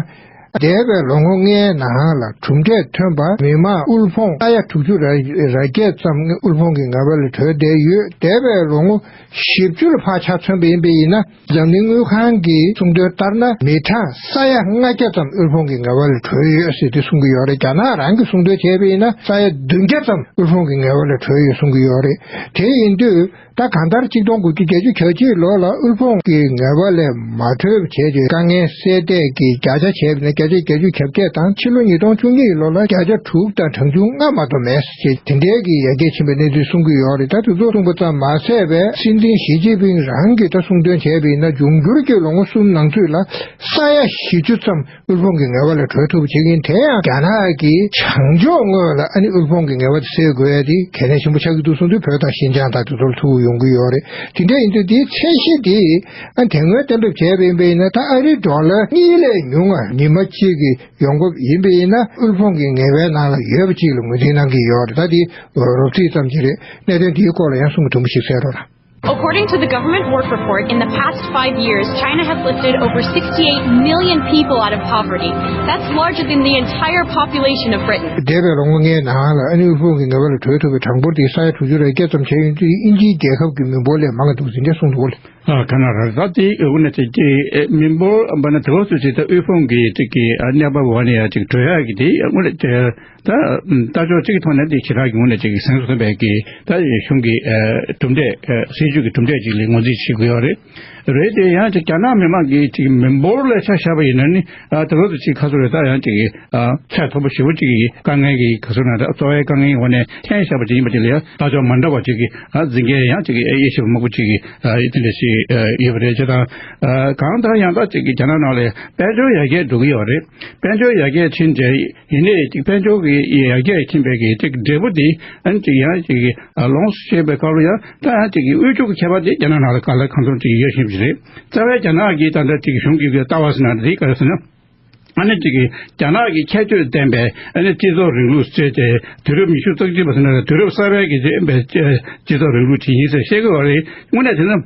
འདས་པའི་ལོ་ངོ་ལྔའི་ནང་ལ་གྲུབ་འབྲས་ཐོན་པ་མི་མང་དབུལ་ཕོངས་ས་ཡ་དྲུག་ཅུ་རེ་བརྒྱད་ཙམ་དབུལ་ཕོངས་ཀྱི་ངལ་བ་ལས་གྲོལ་བསྡད་ཡོད། འདས་པའི་ལོ་ངོ་བཞི་བཅུ་ལ་ཕར་ཆ་མཚོན་པ་ཡིན་པ་ཡིན་ན། འཛམ་གླིང་དངུལ་ཁང་གི་གསུང་དོན་ལྟར་ན་མི་གྲངས་ས་ཡ་ལྔ་བརྒྱ་ཙམ་དབུལ་ཕོངས་ཀྱི་ངལ་བ་ལས་གྲོལ་ཡོད་ཟེར་ཏེ་གསུང་གི་ཡོད་རེད། རྒྱ་ནག་རང་གི་གསུང་དོན་བྱས་པ་ཡིན་ན་ས་ཡ་བདུན་བརྒྱ་ཙམ་དབུལ་ཕོངས་ཀྱི་ངལ་བ་ལས་གྲོལ་ཡོད་གསུང་གི་ཡོད་རེད། དེ་ཡིན་དུས་ད་གང་ལྟར་གཅིག་སྟོང་དགུ་བརྒྱ་བརྒྱད་ཅུ་གྱ་གཅིག་ལོ་ལ་དབུལ་ཕོངས་ཀྱི་ངལ་བ་ལས་མ་གྲོལ་བྱས་ཏེ་དཀའ་ངལ་སེལ་ཐད་ཀྱི་བརྒྱ་ཆ་བྱས་པ་ཡིན་ན་ བརྒྱ་ཆ་བརྒྱད་ཅུ་གྱ་བརྒྱད་དང་ཕྱི་ལོ་ཉིས་སྟོང་བཅུ་གཉིས་ལོ་ལ་བརྒྱ་ཆ་དྲུག་དང་གྲངས་ཆུང་ལྔ་མ་གཏོགས་མེད་ཅེས་དེ་འདྲའི་གི་ཡར་རྒྱས་ཕྱིན་པའི་གནས་ཚུལ་གསུང་གི་ཡོད་རེད། ད་དེ་ཚོ་གསུངས་པ་ཙམ་མ་ཟད་པའི་སྲིད་འཛིན་ཞི་ཅིན་ཕིང་རང་གིས་ད་གསུང་དོན་བྱས་པ་ཡིན་ན། འབྱུང་འགྱུར་གྱི་ལོ་ངོ་གསུམ་ནང་ཚུད་ལ་ས་ཡ་བཞི་བཅུ་ཙམ་དབུལ་ཕོངས་ཀྱི་ངལ་བ་ལས་གྲོལ་ཐུབ་པ་བྱེད་ཀྱི་ཡིན། དེ་ཡང་རྒྱ་ནག་གིས་བྱང་ཕྱོགས་ངོས་ལ་ཨ་ནི་དབུལ་ཕོངས་ཀྱི་ངལ་བ་དེ་སེལ་དགོས་ཡ་དེ་གལ་གནད་ཆེན་པོ་ཆགས་ཀྱི་འདུག་གསུངས་དུས། བོད་དང་ཤིན་ཅང་དང་དེ་ཚོར་ཐུག་ཡོང་གི་ཡོད་རེད། དེ་འདྲ་ཡིན་དུས་དེའི་ཚད་གཞི་དེ་ཨ་དེ་སྔོན་གཏན་འབེབས་བྱས་པ་ཡིན་པ་ཡིན་ན། ད་ཨ་རིའི་ཌོ་ལར་གཉིས་ལས་ཉུང་བ་ཉི་མ་གཅིག་གི་ཡོང་འབབ་ཡིན་པ་ཡིན་ན། དབུལ་ཕོངས་ཀྱི་ངལ་བའི་ནང་ལ་ཡོད་པ་ཅིག་ལ་ངོས་འཛིན་གནང་གི་ཡོད་རེད། ད་དེ་རོབ་ཙམ་ཙམ་ཅིག་རེད། གནད་དོན་དེའི་སྐོར་ལ་ཡང་གསུང་གི་དུམ་བུ་ཞིག་གསན་རོགས་གནང་། According to the government work report, in the past five years, China has lifted over sixty-eight million people out of poverty. That's larger than the entire population of Britain. འདས་པའི་ལོ་ངོ་ལྔའི་ནང་ལ་ཨ་ནི་དབུལ་ཕོངས་ཀྱི་ངལ་བ་ལས་གྲོལ་ཐུབ་པའི་གྲངས་འབོར་དེ་ས་ཡ་དྲུག་ཅུ་རེ་བརྒྱད་ཙམ་བྱས་ཡོད་དུས། དབྱིན་ཇིའི་རྒྱལ་ཁབ་ཀྱི་མི་འབོར་ལས་མང་གི་འདུག་ཟེར་འདྲ་གསུངས་འདུག་ལ། ཨ་ཁ་ན་ར་ད་དེ་འོ་ན་དེ་དེ་མི་འབོར་འབའ་ན་དེ་བ་སུ་ཅིག་ད་དབུལ་ཕོངས་ཀྱི་ཅིག་གི་ཨ་གནས་བབ་འོག་ནས་ཡ་ཅིག་གྲོལ་ཡག་གི་དེ་འོ་ན་དེ། ད་ལྟ་ཕྱོགས་གཅིག་གི་ཐོག་ནས་དེ་ཞེ་དྲག་གི་ངོས་ནས་ཅིག་གཟེངས་སུ་ཐོན་པའི་གི་ད་གཞུང་གི་ཨ་གྲུབ་འབྲས། ཨ་སྲིད་ཇུས་ཀྱི་གྲུབ་འབྲས་ཅིག་ལ་ངོས་འཛིན་བྱེད་དགོས་ཡོད་རེད། རེད་དེ་ཡང་ཅིག་རྒྱ་ནག་མི་དམངས་ཀྱི་ཅིག་མི་འབོར་ལ་ཆ་བཞག་པ་ཡིན་ན་ནི། ཨ་དེ་ལོ་དུ་ཅིག་ཁ་སོ་རེད། ད་ཡང་ཅིག་ཨ་ཚད་མཐོ་པོ་ཞེ་པོ་ཅིག་གི་དཀའ་ངལ་གྱི་ག་སོ་ན་ད་གཙོ་བའི་དཀའ་ངལ་འོག་ནས་འཐེན་བཞག་པ་ཅིག་ཡིན་པ་དེ་ལ་ཡང་ལྟ་ཕྱོགས་མ་འདྲ་བ་ཅིག་གི་ཨ་འཛིན་མཁན་ཡང་ཅིག་གི་ཨ་དབྱེ་ཞིབ་མང་པོ་ཅིག་གི་ཨ་དེ་འདྲ་ཞིག་ཨ་ཡོད་པ་རེད། བྱས་ཙང་ཨ་གང་ལྟར་ཡང་ད་ཅིག་གི་རྒྱ་ནག་ནང་ལ་དཔལ་འབྱོར་ཡར་རྒྱས་འགྲོ་གི་ཡོད་རེད། དཔལ་འབྱོར་ཡར་རྒྱས་ཕྱིན་རྗེས། ཡིན་ནའི་ཅིག་དཔལ་འབྱོར་གྱི་ཡར་རྒྱས་ཕྱིན་པའི་གི་ཅིག་འབྲས་བུ་དེ་ཨ་ནི་ཅིག་ཡང་ཅིག་གི་ལོངས་སུ་སྤྱད་པའི་སྐབས་ལ་ཡང་ད་ཡང་ཅིག་གི་དབུལ་ཕྱུག་གི་ཁྱད་པར་དེ་རྒྱ་ནག་ནང་ལ་ག་ལ་གང་འཚམ་ཅིག་ཡོད་བཞིན་པ་ཞིག་རེད། རྩ་བའི་རྒྱ་ནག་གི་ད་ལྟ་ཅིག་གཞུང་གི་ལྟ་བ་ཟེར་ན་དེ་ག་རེ་ཟེར་ན། ཨ་ནི་ཅིག་གི་རྒྱ་ནག་གི་ཁྱད་ཆོས་ལྡན་པའི་ཨ་ནི་སྤྱི་ཚོགས་རིང་ལུགས་བཟོས་ཏེ། དུས་རབས་ཉི་ཤུ་རྩ་གཅིག་པ་ཟེར་ན་དུས་རབས་གསར་པའི་གི་སྤྱི་ཚོགས་རིང་ལུགས་ཅིག་ཡིན་ཟེར་བཤད་ཀྱི་ཡོད་རེད། དངོས་གནས་བྱས་ན།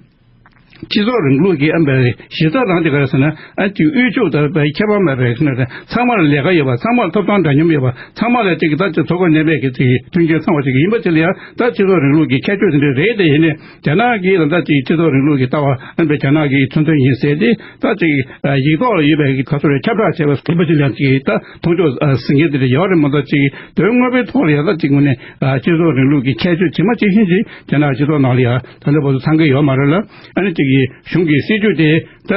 སྤྱི་ཚོགས་རིང་ལུགས་ཀྱི་ཨ་འབའ་གཞི་རྩ་རང་དེ་ག་རེ་ཟེར་ན། ཨ་ཅིག་དབུལ་ཕྱུག་དང་ཁྱད་པར་མེད་པའི་ཟེར་ན། ཚང་མ་ལ་ལས་ཀ་ཡོད་པ། ཚང་མ་ལ་ཐོབ་ཐང་འདྲ་མཉམ་ཡོད་པ། ཚང་མ་ལ་ཅིག་ད་ཅིག་ཐོབ་གོ་གནས་པའི་གི་ཅིག་མཐུན་རྐྱེན་ཚང་བ་ཅིག་ཡིན་པ་ཅིག་ལ་ཡང་ད་སྤྱི་ཚོགས་རིང་ལུགས་ཀྱི་ཁྱད་ཆོས་དེ་འདྲ་རེད། དེ་ཡིན་ནའི་རྒྱ་ནག་གིས་ད་ལྟ་ཅིག་སྤྱི་ཚོགས་རིང་ལུགས་ཀྱི་ལྟ་བ་ཨ་འབའ་རྒྱ་ནག་གི་མཚོན་དོན་ཡིན་ཟེར་ཏེ། ད་ཅིག་ཡིག་ཐོག་ལ་ཡོད་པའི་གི་ག་ཚོད་རེ་ཁྱབ་བསྒྲགས་བྱས་པ་ཡིན་པ་ཅིག་ལ་ཡང་ཅིག་ད་མཐོང་ཕྱོགས་ཟིན་མཁན་དེ་འདྲ་ཡོད་རེད་མ་གཏོགས། ཅིག་དོན་དངོས་པོའི་ཐོག་ལ་ཡང་ད་ཅིག་དངོས་གནས་སྤྱི་ཚོགས་རིང་ལུགས་ཀྱི་ཁྱད་ཆོས་ཇི་མ་ཇི་བཞིན་ཅིག་རྒྱ་ནག་སྤྱི་ཚོགས་ནང་ལ་ཡང་ད་ལྟ་བར་དུ་ཚང་གི་ཡོད་མ་རེད་ལ། ཨ་ནི་ཅིག་གི་གཞུང་གི་སྲིད་ཇུས་དེ་ད་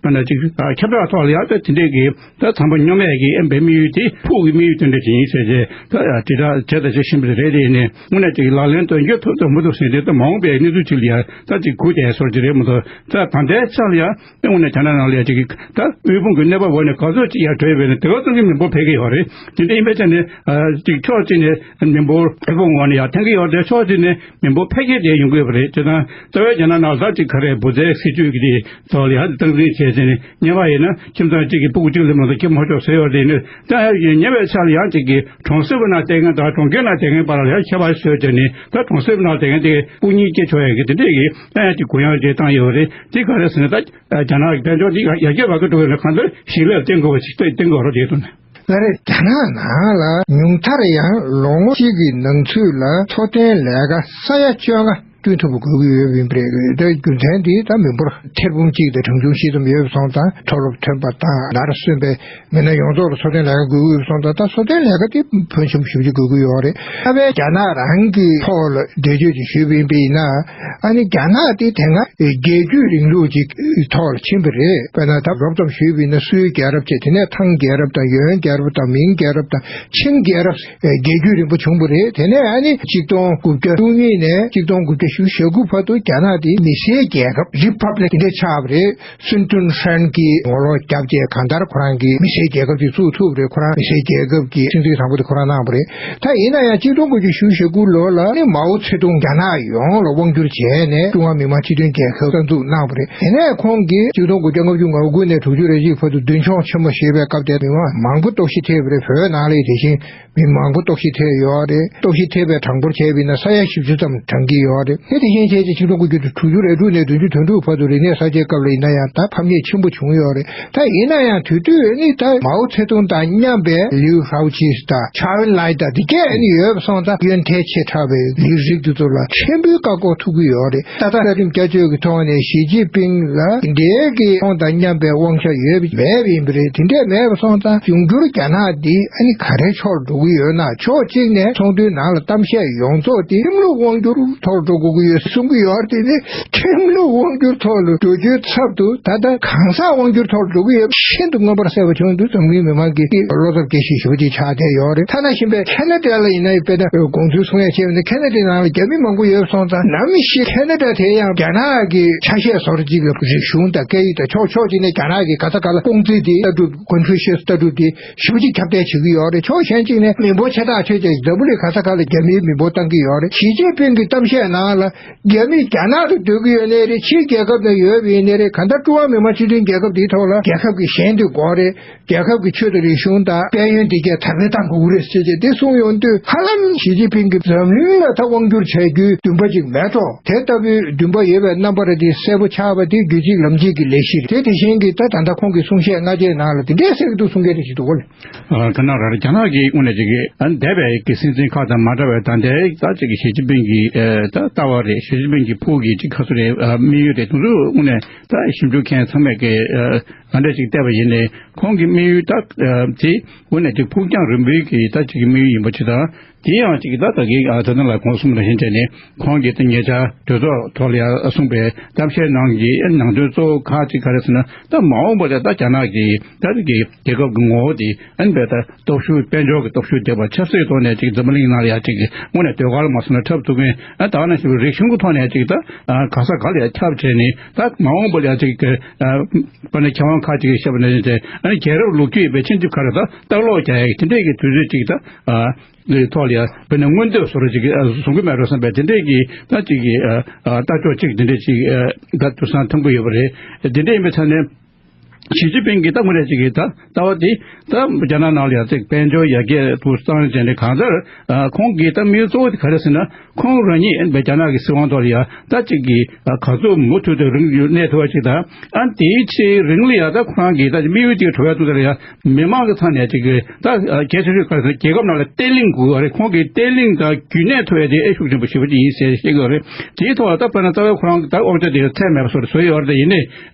དཔེར་ན་ཅིག་ཁྱབ་བསྒྲགས་ཐོག་ལ་ཡང་ད་དེ་འདྲས་ཀྱི་ད་ཚང་མ་སྙོམས་ཡས་ཀྱི་ཨ་འབའི་དམིགས་ཡུལ་དེ། ཕུགས་ཀྱི་དམིགས་ཡུལ་དེ་འདྲ་ཅིག་ཡིན་ཟེར་བྱས་ད་དྲིལ་བསྒྲགས་བྱས་དང་བྱེད་བཞིན་པ་རེད། དེ་ཡིན་ནའི་དངོས་གནས་ཅིག་ལག་ལེན་དོན་འཁྱོལ་ཐུབ་ཐུབ་མི་ཐུབ་ཟེར་དེ་ད་མ་འོངས་པའི་གནས་ཚུལ་ཅིག་ལ་ཡང་ད་ཅིག་སྒུག་བསྡད་སོར་ཅིག་རེད་མ་གཏོགས། ད་ད་ལྟའི་ཆ་ལ་ཡང་དངོས་གནས་རྒྱ་ནག་ནང་ལ་ཡང་ཅིག་ད་དབུལ་ཕོངས་ཀྱི་གནས་བབ་འོག་ནས་ག་ཚོད་ཅིག་ཡར་བགྲོད་ཡོད་པ་ཡིན་ན་དེ་ག་ཙམ་གྱི་མི་འབོར་འཕེལ་གྱི་ཡོད་རེད། དེ་འདྲ་ཡིན་པའི་ཆ་ནས་ཅིག་ཕྱོགས་གཅིག་ནས་མི་འབོར་དབུལ་ཕོངས་འོག་ནས་ཡར་འཐེན་གྱི་ཡོད་རེད། ཕྱོགས་གཅིག་ནས་མི་འབོར་འཕེལ་རྒྱས་དེ་ཡོང་གི་ཡོད་པ་རེད། དེ་དང་རྩ་བའི་རྒྱ་ནག་ནང་ད་ཅིག་ག་རེ་བུ་བཙའི་སྲིད་ཇུས་ཀྱི་དེ་ཐོག་ལ་ཡང་སྟངས་འཛིན་བྱས་བྱས་ནས། ཉེ་བ་ཡིན་ན་ཁྱིམ་ཚང་གཅིག་གི་སྤུ་གུ་གཅིག་ལས་མ་གཏོགས་སྐྱེ་མ་ཆོག་ཟེར་ཡོད་རེད། ནི་ད་ཉེ་བའི་ཆར་ལ་ཡང་གཅིག་གི་གྲོང་གསེབ་ནང་བསྡད་མཁན་དང་གྲོང་ཁྱེར་ནང་བསྡད་མཁན་བར་ལ་ཡང་ཁྱད་པར་བཟོས་བྱས་ནས། ད་གྲོང་གསེབ་ནང་བསྡད་མཁན་དེ་སྤུ་གཉིས་སྐྱེ་ཆོག་ཡག་གི་དེ་འདྲས་ཀྱི་ད་ཡང་གཅིག་གུ་ཡངས་ཅིག་བཏང་ཡོད་རེད། དེ་ག་རེ་ཟེར་ན། ད་རྒྱ་ནག་གི་དཔལ་འབྱོར་འདི་ཡར་རྒྱས་འགྲོ་གི་འགྲོ་གི་ན་གང་ལྟར་ཞིང་ལས་བརྟེན་དགོས་པ་ཞིག་བརྟེན་དགོས་རོགས་བྱེད་དོན། ལ་རེད། རྒྱ་ནག་ནང་ལ་ཉུང་མཐར་ཡང་ལོ་ངོ་གཅིག་གི་ནང་ཚུད་ལ་འཚོ་རྟེན་ལས་ཀ་ས་ཡ་བཅོ་ལྔ་བསྐྲུན་ཐུབ་པ་དགོས་ཀྱི་ཡོད་པ་ཡིན་པ་རེད། དེ་རྒྱུ་མཚན་དེ་ད་མི་འབོར་ཐེར་འབུམ་གཅིག་དང་གྲངས་ཆུང་བཞི་ཙམ་ཡོད་པ་སོང་ཙང་། མཐོ་སློབ་ཐོན་པ་དང་ནར་སོན་པའི་མི་སྣ་ཡོངས་རྫོགས་ལ་འཚོ་རྟེན་ལས་ཀ་དགོས་ཀྱི་ཡོད་པ་སོང་ཙང་། ད་འཚོ་རྟེན་ལས་ཀ་དེ་ཕོན་ཆེན་པོ་ཞེ་པོ་ཅིག་དགོས་ཀྱི་ཡོད་རེད། ད་བས་རྒྱ་ནག་རང་གི་ཐོག་ལ་འགྲེལ་བརྗོད་ཅིག་ཞུས་པ་ཡིན་པ་ཡིན་ན། ཨ་ནི་རྒྱ་ནག་དེ་དེ་སྔ་རྒྱལ་བརྒྱུད་རིང་ལུགས་ཅིག་ཐོག་ལ་ཕྱིན་པ་རེད། དཔེར་ན་ད་རོབ་ཙམ་ཞུས་པ་ཡིན་ན་སུའི་རྒྱལ་རབས་བྱས། དེ་ནས་ཐང་རྒྱལ་རབས་དང་ཡོན་རྒྱལ་རབས་དང་མིང་རྒྱལ་རབས་དང་ཆིང་རྒྱལ་རབས། རྒྱལ་བརྒྱུད་རིང་པོ་བྱུང་བ་རེད། དེ་ནས་ཨ་ནི་གཅིག་སྟོང་དགུ་བརྒྱ་བཅུ་གཉིས་ནས་གཅིག་སྟོང་དགུ་བརྒྱ་བཞི་བཅུ་ཞེ་དགུ་བར་དུ་རྒྱ་ནག་དེ་མི་སེར་རྒྱལ་ཁབ། རི་པབ་ལིག་དེ་འདྲ་ཆགས་པ་རེད། སུན་ཀྲུན་ཧྲན་གྱིས་ངོ་ལོག་བརྒྱབ་རྗེས་གང་ལྟར་ཁོ་རང་གི་མི་སེར་རྒྱལ་ཁབ་ཅིག་བཙུགས་ཐུབ་པ་རེད། ཁོ་རང་མི་སེར་རྒྱལ་ཁབ་ཀྱི་སྲིད་འཛིན་དང་པོ་དེ་ཁོ་རང་གནང་བ་རེད། ད་ཡིན་ན་ཡང་གཅིག་སྟོང་དགུ་བརྒྱ་བཞི་བཅུ་ཞེ་དགུ་ལོ་ལ་ནི་མའོ་ཚེ་ཏུང་རྒྱ་ནག་ཡོངས་ལ་དབང་བསྒྱུར་བྱས་ནས་ཀྲུང་ཧྭ་མི་དམངས་སྤྱི་མཐུན་རྒྱལ་ཁབ་གསར་འཛུགས་གནང་བ་རེད། དེ་ནས་ཁོང་གིས་གཅིག་སྟོང་དགུ་བརྒྱ་ལྔ་བཅུ་ང་དགུ་ནས་དྲུག་ཅུ་རེ་གཅིག་བར་དུ་མདུན་མཆོང་ཆེན་མོ་བཞེས་པའི་སྐབས་དེར་མི་མང་མང་པོ་ལྟོགས་ཤི་ཐེབས་པ་རེད། བོད་ནང་ལ་དེ་བཞིན་མི་མང་པོ་ལྟོགས་ཤི་ཐེབས་ཡོད་རེད། ལྟོགས་ཤི་ཐེབས་པའི་གྲངས་འབོར་བྱས་པ་ཡིན་ན་ས་ཡ་བཞི་བཅུ་ཙམ་གྲངས་ཀྱི་ཡོད་རེད། དེ་དེ་བཞིན་བྱས་ཏེ་ཆིག་སྟོང་དགུ་བརྒྱ་དྲུག་ཅུ་རེ་དྲུག་ནས་བདུན་ཅུ་དོན་དྲུག་བར་དུ་རིག་གནས་གསར་བརྗེའི་སྐབས་ལ་ཡིན་ན་ཡང་ད་ཕམ་ཉེས་ཆེན་པོ་བྱུང་ཡོད་རེད། ད་ཡིན་ན་ཡང་དེ་དུས་ནི་ད་མའོ་ཚེ་ཏུང་དང་མཉམ་པའི་ལིའུ་ཧྲའོ་ཆི་དང་ཆའོ་ཨིན་ལའེ་དང་དེ་གས་ནི་ཡོད་པ་སོང་ཙང་། ཡོན་ཐལ་ཆེ་དྲགས་པའི་ལས་རིགས་དེ་ཚོ་ལ་ཕྲན་བུའི་བཀག་འགོག་ཐུབ་ཀྱི་ཡོད་རེད། ད་ལྟ་རྩ་ཁྲིམས་བསྐྱར་བཅོས་ཀྱི་ཐོག་ནས་ཞི་ཅིན་ཕིང་ལ་དེ་འདྲའི་གི་ཁོང་དང་མཉམ་པའི་དབང་ཆ་ཡོད་པ་མེད་པ་ཡིན་པ་རེད། དེ་འདྲས་མེད་པ་སོང་ཙང་། འབྱུང་འགྱུར་རྒྱ་ནག་འདི་ཨ་ནི་ག་རེ་ཕྱོགས་འགྲོ་གི་ཡོད་ན། ཕྱོགས་གཅིག་ནས་ཚོགས་འདུའི་ནང་ལ་གཏམ་བཤད་ཡོངས་རྫོགས་དེ་ཁྲིམས་ལུགས་དབང་སྒྱུར་ཐོག་འགྲོ་དགོས། གི་ཡོད་གསུང་གི་ཡོད་རེད། དེ་ནི་ཁྲིམས་ལུགས་དབང་སྒྱུར་ཐོག་ལ་འགྲོ་རྒྱུའི་ཚབ་ཏུ་ད་ལྟ་གང་ཟག་དབང་སྒྱུར་ཐོག་ལ་འགྲོ་གི་ཡོད་པ་ཤིན་ཏུ་མངོན་པར་གསལ་བ་བྱུང་འདུག་འཛམ་གླིང་མི་མང་གི་བློ་འཚབ་སྐྱེ་གཞི་ཞེ་པོ་ཅིག་ཆགས་བསྡད་ཡོད་རེད། ཐ་ན་གཞན་པའི་ཁེ་ན་ཌ་ལ་ཡིན་ན་དཔེར་ན་དགོངས་ཚུལ་གསུང་ཡ་བྱས་ཡོད་ན་ཁེ་ན་ཌའི་ནང་ལ་རྒྱ་མི་མང་པོ་ཡོད་སོང་ཙང་ནམ་ཞིག་ཁེ་ན་ཌ་དེ་ཡང་རྒྱ་ནག་གི་ཆ་ཤས་བཟོ་འདྲ་ཅིག་ལ་རིག་གཞུང་དང་སྐད་ཡིག་དང་ཕྱོགས་ཕྱོགས་གཅིག་ནས་རྒྱ་ནག་གི་ག་ས་ག་ལ་ཀོང་ཙེ་དེ་ལྟ་གྲུབ་ཀོན་ཕུ་ཤི་ཡས་ལྟ་གྲུབ་དེ་ཞེ་པོ་ཅིག་ཁྱབ་གདལ་བྱེད་ཀྱི་ཡོད་རེད། ཕྱོགས་གཞན་གཅིག་ནས་མི་འབོར་ཆེ་ཐག་ཆོད་ཀྱང་འཛམ་བུ་གླིང་ག་ས་ག་ལ་རྒྱ་མིའི་མི་འབོར་བཏང་གི་ཡོད་རེད། ཞི་ཅིན་ཕིང་གི་གཏམ་བཤད་ནང་ལ་རྒྱ་མི་རྒྱ་ནག་ཏུ་སྡོད་ཀྱི་ཡོད་ནའི་རེད། ཕྱིའི་རྒྱལ་ཁབ་ནང་ཡོད་པ་ཡིན་ནའི་རེད། གང་ལྟར་ཀྲུང་ཧྭ་མི་དམངས་སྤྱི་མཐུན་རྒྱལ་ཁབ་འདིའི་ཐོག་ལ་རྒྱལ་ཁབ་ཀྱི་ཞེན་འདོད་དགོས་རེད། རྒྱལ་ཁབ་ཀྱི་ཆོས་དང་རིག་གཞུང་དང་དཔལ་ཡོན་དེ་གས་དར་སྤེལ་གཏང་དགོས་ཀྱི་རེད་ཟེར་བྱས་དེ་གསུངས་ཡོང་དུས་ཧ་ལམ་ཞི་ཅིན་ཕིང་གིས་འཛམ་གླིང་ལ་ད་དབང་སྒྱུར་བྱ་རྒྱུའི་འདུན་པ་ཅིག་མེད་འགྲོ། དེ་ལྟ་བུའི་འདུན་པ་ཡོད་པའི་རྣམ་པ་རེད་དེ་གསལ་པོ་ཆགས་པ་དེ་རྒྱུད་གཅིག་ལམ་གཅིག་གི་ལས་གཞི་རེད། དེ་དེ་བཞིན་གྱི་ད་ད་ལྟ་ཁོང་གི་གསུང་བཤད་སྔ་རྗེས་ནང་ལ་དེ་འདྲའི་གསལ་གྱི་འདུག་གསུང་མཁན་དེ་ཞིག་འདུག་གོ། ཨ་ག་ན་ར་རྒྱ་ནག་གི་དངོས་གནས་ཅིག་གི་ཨ་འདས་པའི་གི་སྲིད་འཛིན་ཁག་དང་མ་འདྲ་བའི་ད་ལྟའི་ད་ཅིག་གི་ཞི་ཅིན་ཕིང་གི་ཨ་ད་ལྟ་བ་རེད། ཞི་ཅིན་ཕིང་གི་ཕུགས་ཀྱི་ཅིག་ག་ཚོད་རེད། ཨ་དམིགས་ཡུལ་རེད། དེ་ཚོ་དངོས་གནས་ད་ཞིབ་འཇུག་མཁན་ཚང་མས་གི་ཨ་ག་འདྲ་ཅིག་བལྟས་པ་ཡིན་ནའི་ཁོང་གི་དམིགས་ཡུལ་ད་ཨ་དེ་དངོས་གནས་ཅིག་ཕུགས་རྒྱང་རིང་པོའི་གི་ད་ཅིག་གི་དམིགས་ཡུལ་ཡིན་པ་ཅིག་དང་། དེ་ཡང་ཅིག་ད་ད་གི་ཨ་ད་ནང་ལ་ཁོང་གསུངས་པ་ནང་བཞིན་བྱས་ནས་ཁོང་གིས་ད་ཉེ་ཆར་གྲོས་ཚོགས་ཐོག་ལ་ཡང་གསུངས་པའི་གཏམ་བཤད་ནང་གི་ནང་དོན་གཙོ་བོ་ཁག་ཅིག་ག་རེ་ཟེར་ན་ད་མ་འོངས་པ་ལ་ད་རྒྱ་ནག་གི་ད་གི་རྒྱལ་ཁབ་ཀྱི་ངོ་བོ་དེ་ཨ་ནི་བས་ད་སྟོབས་ཤུགས་དཔལ་འབྱོར་གྱི་སྟོབས་ཤུགས་ལྡན་པ་ཆབ་སྲིད་ཐོག་ནས་ཅིག་འཛམ་བུ་གླིང་ནང་ལ་ཡང་ཅིག་དངོས་གནས་ཟློས་གར་མ་སོང་ན་འཁྲབ་ཐུབ་མཁན་ཨ་ད་ག་ནང་བཞིན་པའི་རིག་གཞུང་གི་ཐོག་ནས་ཅིག་ད་ག་ས་ག་ལ་ཡང་ཁྱབ་བྱས་ནས་ད་མ་འོངས་པ་ལ་ཡང་ཅིག་ཨ་དཔེར་ན་མཁས་དབང་ཁག་ཅིག་གིས་བཤད་པ་ནང་བཞིན་བྱས་ཨ་ནི་རྒྱལ་རབས་ལོ་རྒྱུས་ཡིན་པའི་ཕྱིན་ཅི་ཁ་རེ་ད་ལྟ་ཀློག་རྒྱག་ཡག་གི་དེ་འདྲས་ཀྱི་དུས་ཚོད་ཅིག་ད་ཨ། ལས་ཐོག་ལ་ཡ་དཔེར་ན་མངོན་འདོད་བཟོ་འདྲ་ཅིག་ཨ་བཟུང་གི་མེད་འགྲོ་བསམ་པའི་དེ་འདྲས་ཀྱི་ད་ཅིག་གི་ཨ་ཨ་ལྟ་ཕྱོགས་ཅིག་དེ་འདྲས་ཅིག་ཨ་ད་དུས་སང་མཐོང་གི་ཡོད་པ་རེད། དེ་འདྲས་ཡིན་པའི་ཆ་ནས་ཞི་ཅིན་ཕིང་གི་ད་དངོས་གནས་ཅིག་གི་ད་ལྟ་བ་དེ་ད་རྒྱ་ནག་ནང་ལ་ཡ་ཅིག་དཔལ་འབྱོར་ཡར་རྒྱས་དུ་བཏང་བྱས་ནས་གང་ལྟར་ཨ་ཁོང་གི་ད་དམིགས་ཡུལ་གཙོ་བོ་དེ་ག་རེ་ཟེར་ན་ཁོང་རང་ཉིད་ཨ་ནི་རྒྱ་ནག་གི་སྲིད་དབང་ཐོག་ལ་ཡ་ད་ཅིག་གི་ཨ་ག་ཚོད་མུ་མཐུད་དུ་རིང་གནས་ཐུབ་པ་ཅིག་དང་ཨ་དེའི་ཆེས་རིང་ལ་ཡ་ད་ཁོ་རང་གི་ད་དམིགས་ཡུལ་དེ་གྲུབ་ཡ་ཐུབ་ཚར་ཡ། མི་མང་གི་ཐོག་ནས་ཅིག་གི་ད་གལ་ཆེ་ཤོས་ག་རེ་ཟེར་ན་རྒྱལ་ཁབ་ནང་ལ་བརྟན་ལྷིང་དགོས་པ་རེད། ཁོང་གིས་བརྟན་ལྷིང་དང་རྒྱུན་གནས་ཐུབ་ཡ་དེ་ཨེ་ཤུགས་ཆེན་པོ་ཞེ་པོ་ཅིག་ཡིན་ཟེར་བཤད་ཀྱི་ཡོད་རེད། དེའི་ཐོག་ལ་ད་དཔེར་ན་རྩ་བའི་ཁོ་རང་གི་ད་དབང་ཆ་དེ་ཚད་མེད་པ་བཟོ་བཟོས་ཡོད་རེད། ཡིན་ནའི་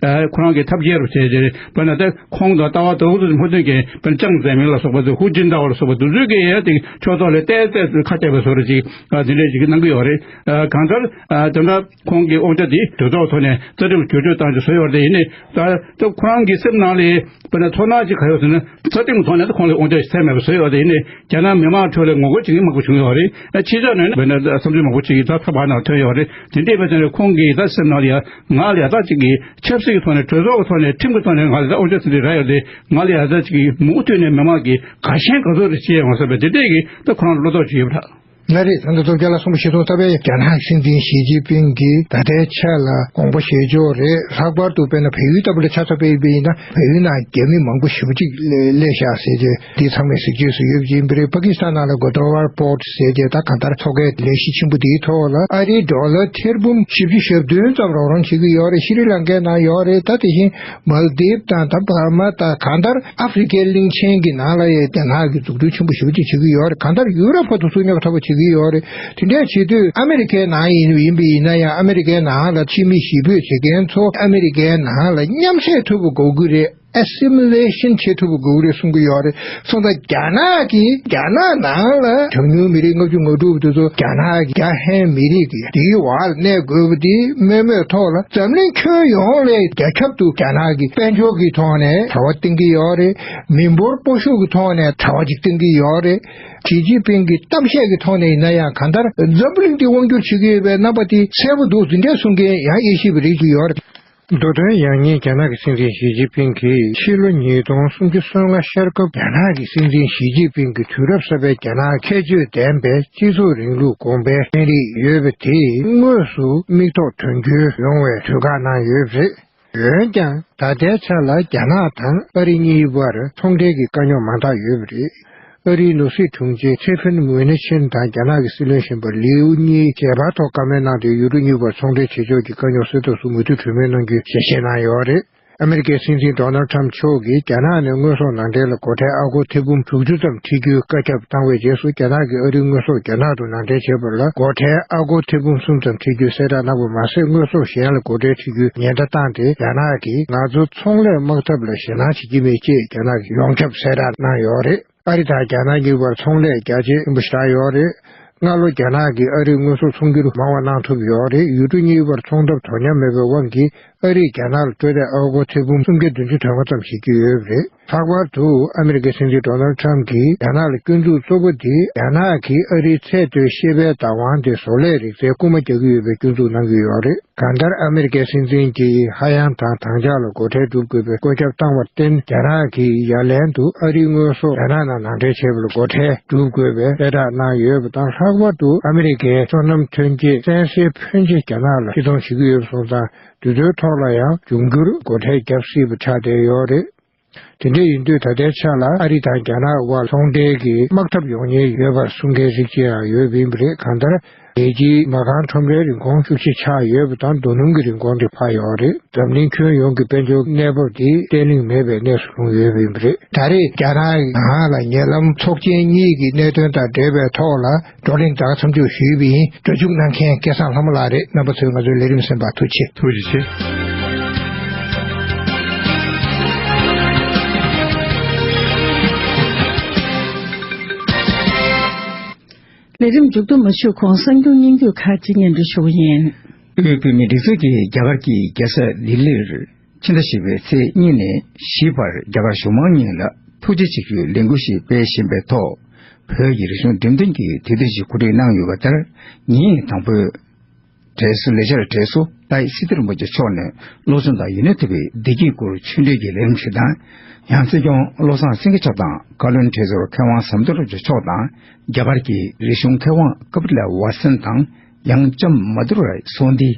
ཁོ་རང་གིས་ཐབས་སྐྱེ་རུ་བྱས་རྗེས་དཔེར་ན་ད་ཁོང་དང་ལྟ་བ་དང་ཧུ་ཙི་ཧུ་ཙི་གི་དཔེར་ན་ཅང་ཙེ་མིན་ལ་སོགས་པ་ཚོ་ཧུའུ་ཅིན་ཏའོ་ལ་སོགས་པ་དེ་ཚོས་ཀྱི་ཡ་དེ་ཕྱོགས་ཐོག་ལ་ཏོག་ཙམ་ཁ་གཏད་པའི་བཟོ་འདྲ་ཅིག་དེ་འདྲས་ཅིག་གནང་གི་ཡོད་རེད། གང་ལྟར་དེ་འདྲ། ཁོང་གི་དབང་ཆ་དེ་གྲོས་ཚོགས་ཐོག་ནས་རྩ་ཁྲིམས་བསྒྱུར་བཅོས་བཏང་རྗེས་བཟོས་ཡོད་རེད། ཡིན་ནའི་ད་ལྟ་ཁོ་རང་གི་སེམས་ནང་ལ་དཔེར་ན་ཚོར་སྣང་ཅིག་ག་ཡོད་ཟེར་ན་རྩ་ཁྲིམས་ཐོག་ནས་ད་ཁོང་ལ་དབང་ཆ་ཚད་མེད་པ་བཟོས་ཡོད་རེད། ཡིན་ནའི་རྒྱ་ནག་མི་མང་ཁྲོད་ལ་ངོ་རྒོལ་བྱེད་མཁན་མང་པོ་བྱུང་ཡོད་རེད། ཕྱི་ཕྱོགས་ནས་དཔེར་ན་བསམ་ཚུལ་མང་པོ་ཅིག་ད་ཚགས་པར་ནང་ཐོན་ཡོད་རེད། དེ་འདྲས་ཡིན་པ་ཙང་ཁོང་གིས་ད་སེམས་ནང་ལ་ཡ་ང་ལ་ཡ་ད་ཅིག་གི་ཆབ་སྲིད་ཀྱི་ཐོག་ནས་གྲོས་ཚོགས་ཀྱི་ཐོག་ནས་ཁྲིམས་ཀྱི་ཐོག་ནས་ང་ལ་ད་དབང་ཆ་དེ་འདྲས་རག་ཡོད་དེ་ང་ལ་ཡ་ད་ཅིག་གི་མུ་མཐུད་ནས་མི་མང་གིས་དགའ་ཞེན་ག་ཚོད་རེ་བྱེད་ཡོང་བསམ་པའི་དེ་འདྲས་ཀྱི་ད་ཁོ་རང་བློ་དོགས་ཅིག་ཡོད་པ་འདྲ། ལགས་རེད། ད་ལྟ་ཚོ་བརྒྱ་ལ་གསུངས་པ་ཞིག་སོང་། ད་བས་རྒྱ་ནག་སྲིད་འཛིན་ཞི་ཅིན་ཕིང་གིས་ད་ལྟའི་ཆ་ལ་དགོངས་པ་བཞེས་ཕྱོགས་རེད། ལྷག་པར་དུ་དཔེར་ན་བལ་ཡུལ་ལྟ་བུ་ལ་ཆ་མཚོན་པ་ཡིན་ན་བལ་ཡུལ་ནང་རྒྱ་མི་མང་པོ་ཞེ་པོ་ཅིག་སླེབས་ཤག་ཟེར་རྗེས་འདི་ཚང་མས་གཟིགས་བརྗོད་བཟོས་ཡོད་པ་ཡིན་པ་རེད། པ་ཀི་སི་ཐན་ནང་ལ་གོ་ཏོ་ཝར་པོར་ཊི་ཟེར་རྗེས་ད་གང་ལྟར་མཚོ་ཁའི་ལས་གཞི་ཆེན་པོ་འདིའི་ཐོག་ལ་ཨ་རིའི་ཌོ་ལར་ཐེར་འབུམ་བཞི་བཅུ་ཞེ་བདུན་ཙམ་རོགས་རམ་བྱེད་ཀྱི་ཡོད་རེད། ཤྲི་ལང་ཀའི་ནང་ཡོད་རེད། ད་དེ་བཞིན་མལ་དིབ་དང་ད་འབར་མ་དང་གང་ལྟར་ཨ་ཧྥེ་རི་ཁའི་གླིང་ཆེན་གྱི་ནང་ལ་ཡང་རྒྱ་ནག་གིས་འཛུགས་སྐྲུན་ཆེན་པོ་ཞེ་པོ་ཅིག་བྱེད་ཀྱི་ཡོད་རེད། གང་ལྟར་ཡུ་རོབ་ཁ་ཐུག་སུ་རྙོག་ཁྲ་པོ་བྱེད་ཀྱི་ཡོད་རེད། དེ་འདྲ་བྱེད་དུས་ཨ་མི་རི་ཁའི་ནང་ཡིན་ཡིན་པ་ཡིན་ན་ཡང་ཨ་མི་རི་ཁའི་ནང་ལ་ཕྱི་མི་གཞིས་སྤོས་བྱེད་མཁན་ཚོ་ཨ་མི་རི་ཁའི་ནང་ལ་མཉམ་བསྲེས་ཐུབ་པ་དགོས་ཀྱི་རེད། ཨེ་སི་མི་ལེ་ཤན་བྱེད་ཐུབ་པ་དགོས་ཀྱི་རེད་གསུང་གི་ཡོད་རེད། སོང་ཙང་རྒྱ་ནག་གིས་རྒྱ་ནག་ནང་ལ་གྲངས་ཉུང་མི་རིགས་ལྔ་བཅུ་ང་དྲུག་དེ་ཚོ་རྒྱ་ནག་གི་རྒྱ་ཧན་མི་རིགས་ཀྱི་དེའི་འོག་ལ་གནས་དགོས་པ་དེ་དམོད་མོའི་ཐོག་ལ་འཛམ་གླིང་ཁྱོན་ཡོངས་ལས་རྒྱ་ཁྱབ་ཏུ་རྒྱ་ནག་གི་དཔལ་འབྱོར་གྱི་ཐོག་ནས་དྲ་བ་བཏིང་གི་ཡོད་རེད། མི་འབོར་སྤོ་ཤུགས་ཀྱི་ཐོག་ནས་དྲ་བ་ཅིག་བཏིང་གི་ཡོད་རེད། ཞི་ཅིན་ཕིང་གི་གཏམ་བཤད་ཀྱི་ཐོག་ནས་ཡིན་ན་ཡང་གང་ལྟར་འཛམ་བུ་གླིང་འདི་དབང་བསྒྱུར་བྱེད་ཀྱི་ཡོད་པའི་རྣམ་པ་དེ་གསལ་པོ་འདུག་འདི་འདྲས་གསུང་མཁན་ཡང་དབྱེ་ཞིབ་པ་རིགས་ཀྱི་ཡོད་རེད། མདོ་དོན་ཡང་སྙིང་རྒྱ་ནག་གི་སྲིད་འཛིན་ཞི་ཅིན་ཕིང་གིས་ཕྱི་ལོ་ཉིས་སྟོང་སུམ་ཅུ་སོ་ལྔ་ཤར་སྐབས་རྒྱ་ནག་གི་སྲིད་འཛིན་ཞི་ཅིན་ཕིང་གིས་དུས་རབས་གསར་པའི་རྒྱ་ནག་ཁྱད་ཆོས་ལྡན་པའི་སྤྱི་ཚོགས་རིང་ལུགས་དགོངས་པའི་ཚན་རིག་ཡོད་པ་དེ་དངོས་སུ་མིག་ཐོག་དོན་འཁྱོལ་ཡོང་བའི་གྲོས་ཁ་གནང་ཡོད་པ་རེད། འོན་ཀྱང་ད་ལྟའི་ཆ་ལ་རྒྱ་ནག་དང་ཨ་རི་གཉིས་བར་ཚོང་འབྲེལ་གྱི་དཀའ་རྙོག་མང་དག་ཡོད་པ་རེད། ཨ་རིའི་ནོར་སྲིད་དྲུང་ཆེ་ཁྲེ་ཕིན་མུ་ནེ་ཆིན་དང་རྒྱ་ནག་གི་སྲིད་བློན་གཞོན་པ་ལིའུ་གཉིས་ཞལ་པར་ཐོག་བཀའ་མོལ་གནང་སྟེ་ཡུ་རོབ་གཉིས་བར་ཚོང་འབྲེལ་བྱེད་ཕྱོགས་ཀྱི་དཀའ་རྙོག་སེལ་ཐབས་སུ་མོས་མཐུན་གྲོས་མོལ་གནང་རྒྱུའི་ཞལ་བཞེས་གནང་ཡོད་རེད། ཨ་མེ་རི་ཀའི་སྲིད་འཛིན་ཌོ་ནལ་ཁྲམ་མཆོག་གིས་རྒྱ་ནག་ནས་དངོས་ཟོག་ནང་འདྲེན་ལ་སྒོ་ཁྲལ་ཨ་སྒོར་ཐེར་འབུམ་དྲུག་ཅུ་ཙམ་འཁྲི་རྒྱུའི་བཀའ་ཁྱབ་བཏང་བའི་རྗེས་སུ་རྒྱ་ནག་གིས་ཨ་རིའི་དངོས་ཟོག་རྒྱ་ནག་ཏུ་ནང་འདྲེན་བྱེད་པ་ལ་སྒོ་ཁྲལ་ཨ་སྒོར་ཐེར་འབུམ་གསུམ་ཙམ་འཁྲི་རྒྱུའི་གསལ་བསྒྲགས་གནང་བ་མ་ཟད། དངོས་ཟོག་གཞན་ལ་སྒོ་ཁྲལ་འཁྲི་རྒྱུའི་ཉེན་བརྡ་བཏང་སྟེ། རྒྱ་ནག་གིས་ང་ཚོ་ཚོང་ལས་དམག་འཐབ་ལ་ཞེད་སྣང་བྱེད་ཀྱི་མེད་ཅེས་རྒྱ་ནག་གིས་ཡོངས་ཁྱབ་གསལ་བསྒྲགས་གནང་ཡོད་རེད། ཨ་རི་དང་རྒྱ་ནག་གཉིས་བར་ཚོང་ལས་རྒྱ་ཇེ་ཆེན་པོ་ཞིག་ཡོད་རེད། སྔ་ལོ་རྒྱ་ནག་གིས་ཨ་རིའི་དངོས་ཟོག་ཚོང་སྒྱུར་མང་བ་གནང་ཐུབ་ཡོད་རེད། ཡུལ་གྲུ་གཉིས་བར་ཚོང་འདབས་དོ་མཉམ་མེད་པའི་དབང་གིས། ཨ་རིས་རྒྱ་ནག་ལ་སྤྲོད་བདེ་ཨ་སྒོར་ཐེར་འབུམ་སུམ་བརྒྱ་བདུན་ཅུ་དོན་ལྔ་ཙམ་བཞེས་ཀྱི་ཡོད་པ་རེད། ལྷག་པར་དུ་ཨ་མེ་རི་ཀའི་སྲིད་འཛིན་ཌོ་ནལ་ཁྲམ་གྱིས་རྒྱ་ནག་ལ་སྐྱོན་འཛུགས་གཙོ་བོ་དེ་རྒྱ་ནག་གིས་ཨ་རིའི་ཚད་མཐོའི་ཤེས་དཔལ་བདག་དབང་དེ་བཟོ་ལས་རིག་རྩལ་རྐུན་མ་རྒྱག་གི་ཡོད་པའི་སྐྱོན་འཛུགས་གནང་གི་ཡོད་རེད། གང་ལྟར་ཨ་མེ་རི་ཀའི་སྲིད་འཛིན་གྱིས་ཧ་ཡང་དང་དང་ཅག་ལ་སྒོ་ཁྲལ་སྒྲུབ་དགོས་པའི་བཀོད་ཁྱབ་བཏང་བར་བརྟེན། རྒྱ་ནག་གིས་ཡ་ལན་དུ་ཨ་རིའི་དངོས་ཟོག་རྒྱ་ནག་ནང་ནང་འདྲེན་བྱས་པ་ལ་སྒོ་ཁྲལ་སྒྲུབ་དགོས་པའི་གསལ་བསྒྲགས་གནང་ཡོད་པ་དང་། ལྷག་པར་དུ་ཨ་མེ་རི་ཀའི་སོ་ནམ་ཐོན་སྐྱེད་གསལ་སའི་ཕོན་ཆེ་རྒྱ་ནག་ལ་ཕྱིར་གཏོང་བྱེད་ཀྱི་ཡོད་པ་སོང་ཙང་། དེ་ཚོའི་ཐོག་ལ་ཡང་འབྱུང་འགྱུར་སྒོ་ཁྲལ་བརྒྱབ་སྲིད་པ་ཆགས་བསྡད་ཡོད་རེད། དེ་འདྲ་ཡིན་དུས་ད་ལྟའི་ཆ་ལ་ཨ་རི་དང་རྒྱ་ནག་དབར་ཚོང་འབྲེལ་གྱི་དམག་འཐབ་ཡོང་ཉེན་ཡོད་པར་གསུང་མཁན་རིགས་ཅིག་ཡང་ཡོད་པ་ཡིན་པ་རེད། གང་ལྟར། རྒྱལ་སྤྱིའི་མ་རྐང་ཁྲོམ་རའི་རིན་གོང་ཤུགས་ཆེ་ཆག་ཡོད་པ་དང་། རྡོ་སྣུམ་གྱི་རིན་གོང་དེ་འཕར་ཡོད་རེད། འཛམ་གླིང་ཁྱོན་ཡོངས་ཀྱི་དཔལ་འབྱོར་གནས་བབ་དེ་བརྟན་ལྷིང་མེད་པའི་གནས་སུ་ལྷུང་ཡོད་པ་ཡིན་པ་རེད། ད་རེས་རྒྱ་ནག་ནང་ལ་ཉེ་ལམ་ཚོགས་ཆེན་གཉིས་ཀྱི་གནད་དོན་དང་འབྲེལ་བའི་ཐོག་ལ། བགྲོ་གླེང་དང་མཚམས་འཇོག་ཞུས་པ་ཡིན། སྒྲ་འཇུག་གནང་མཁན་སྐལ་བཟང་ལྷ་མོ་ལགས་རེད། རྣམ་པ་ཚོས་ང་ཚོའི་ལས་རིམ་གསན་པར་ཐུགས་རྗེ་ཆེ། ཐུགས་རྗེ་ཆེ། ལས་རིམ་མཇུག་བསྡོམས་མ་ཞུས་གོང་། གསར་འགྱུར་སྙིང་བསྡུས་ཁག་ཅིག་སྙན་སྒྲོན་ཞུ་གི་ཡིན། དབུས་བོད་མིའི་སྒྲིག་འཛུགས་ཀྱིས་རྒྱ་གར་གྱི་རྒྱལ་ས་ལྡི་ལིར། ཕྱི་ཟླ་བཞི་པའི་ཚེས་གཉིས་ནས་བཞི་བར་རྒྱ་གར་གཞུང་མང་གཉིས་ལ་ཐུགས་རྗེ་ཆེ་ཞུའི་ལས་འགུལ་ཞིག་སྤེལ་བཞིན་པའི་ཐོག། བོད་ཀྱི་རིག་གཞུང་འགྲེམས་སྟོན་གྱི་དུས་སྟོན་ཞིག་གོ་སྒྲིག་གནང་ཡོད་པ་ལྟར། ཉིན་དང་པོའི་གྲས་སུ། ལས་འཆར་གྲས་སུ། ཏཱའི་སི་ཐན་རིན་པོ་ཆེ་མཆོག་ནས་བློ་སྦྱོང་དང་ཡིད་སྨོན་ཐེབས་པའི་བདེ་སྐྱིད་སྐོར་ཆོས་འབྲེལ་གྱི་ལས་རིམ་ཞིག་དང་། ཡང་སྲིད་སྐྱོང་བློ་བཟང་སེང་གེ་མཆོག་དང་། བཀའ་བློན་ཁྲི་ཟུར་མཁས་དབང་ཟམ་གདོང་རིན་པོ་ཆེ་མཆོག་དང་། རྒྱ་གར་གྱི་རིག་གཞུང་མཁས་དབང་ཀ་པི་ལ་ཝ་སན་དང་། ཡང་ལྕམ་མ་དུ་རའི་སོ་ཏི།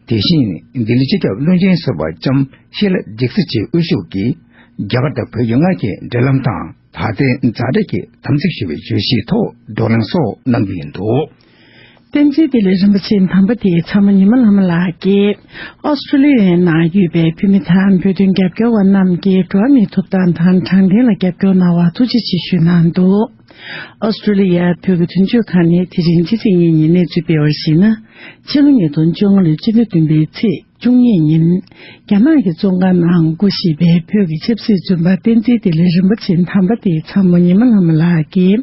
དེ་བཞིན་ལྡི་ལི་སྤྱི་ཁྱབ་བློན་ཆེན་ཟུར་པ་ལྕམ་ཤི་ལ་ཌི་སི་ཆི་དབུ་བཞུགས་ཀྱིས། རྒྱ་གར་དང་བོད་ཀྱི་སྔར་གྱི་འབྲེལ་ལམ་དང་། ད་ལྟའི་མཛའ་འབྲེལ་གྱི་དམ་ཚིག་ཞེས་པའི་བརྗོད་གཞིའི་ཐོག་བགྲོ་གླེང་སོགས་གནང་གི་ཡོད་འདུག། བསྟན་འཛིན་བདེ་ལེགས་རིན་པོ་ཆེ་དམ་པ་དེའི་ཚ་མོ་ཉི་མ་ལྷ་མོ་ལགས་ཀྱིས། ཨོ་སི་ཀྲོ་ལི་ཡའི་ནང་ཡོད་པའི་བོད་མི་དང་བོད་དོན་རྒྱབ་སྐྱོར་བ་རྣམས་ཀྱི་འགྲོ་བ་མིའི་ཐོབ་ཐང་དང་དྲང་བདེན་ལ་རྒྱབ་སྐྱོར་གནང་བར་ཐུགས་རྗེ་ཆེ་ཞུས་གནང་འདུག། ཨོ་སི་ཀྲོ་ལི་ཡ་བོད་ཀྱི་དོན་གཅོད་ཁང་ནས་དེ་རིང་ཕྱི་ཚེས་གཉིས་ཉིན་གནས་ཚུལ་སྤེལ་བར་གཞིགས་ན། ཕྱི་ལོ་ཉིས་སྟོང་བཅོ་ལྔ་ལོའི་སྤྱི་ཟླ་བདུན་པའི་ཚེས་བཅུ་གཉིས་ཉིན། རྒྱ་ནག་གི་བཙོན་ཁང་ནང་སྐུ་གཤེགས་པའི་བོད་ཀྱི་ཆབ་སྲིད་བཙོན་པ་བསྟན་འཛིན་བདེ་ལེགས་རིན་པོ་ཆེ་དམ་པ་དེའི་ཚ་མོ་ཉི་མ་ལྷ་མོ་ལགས་ཀྱིས།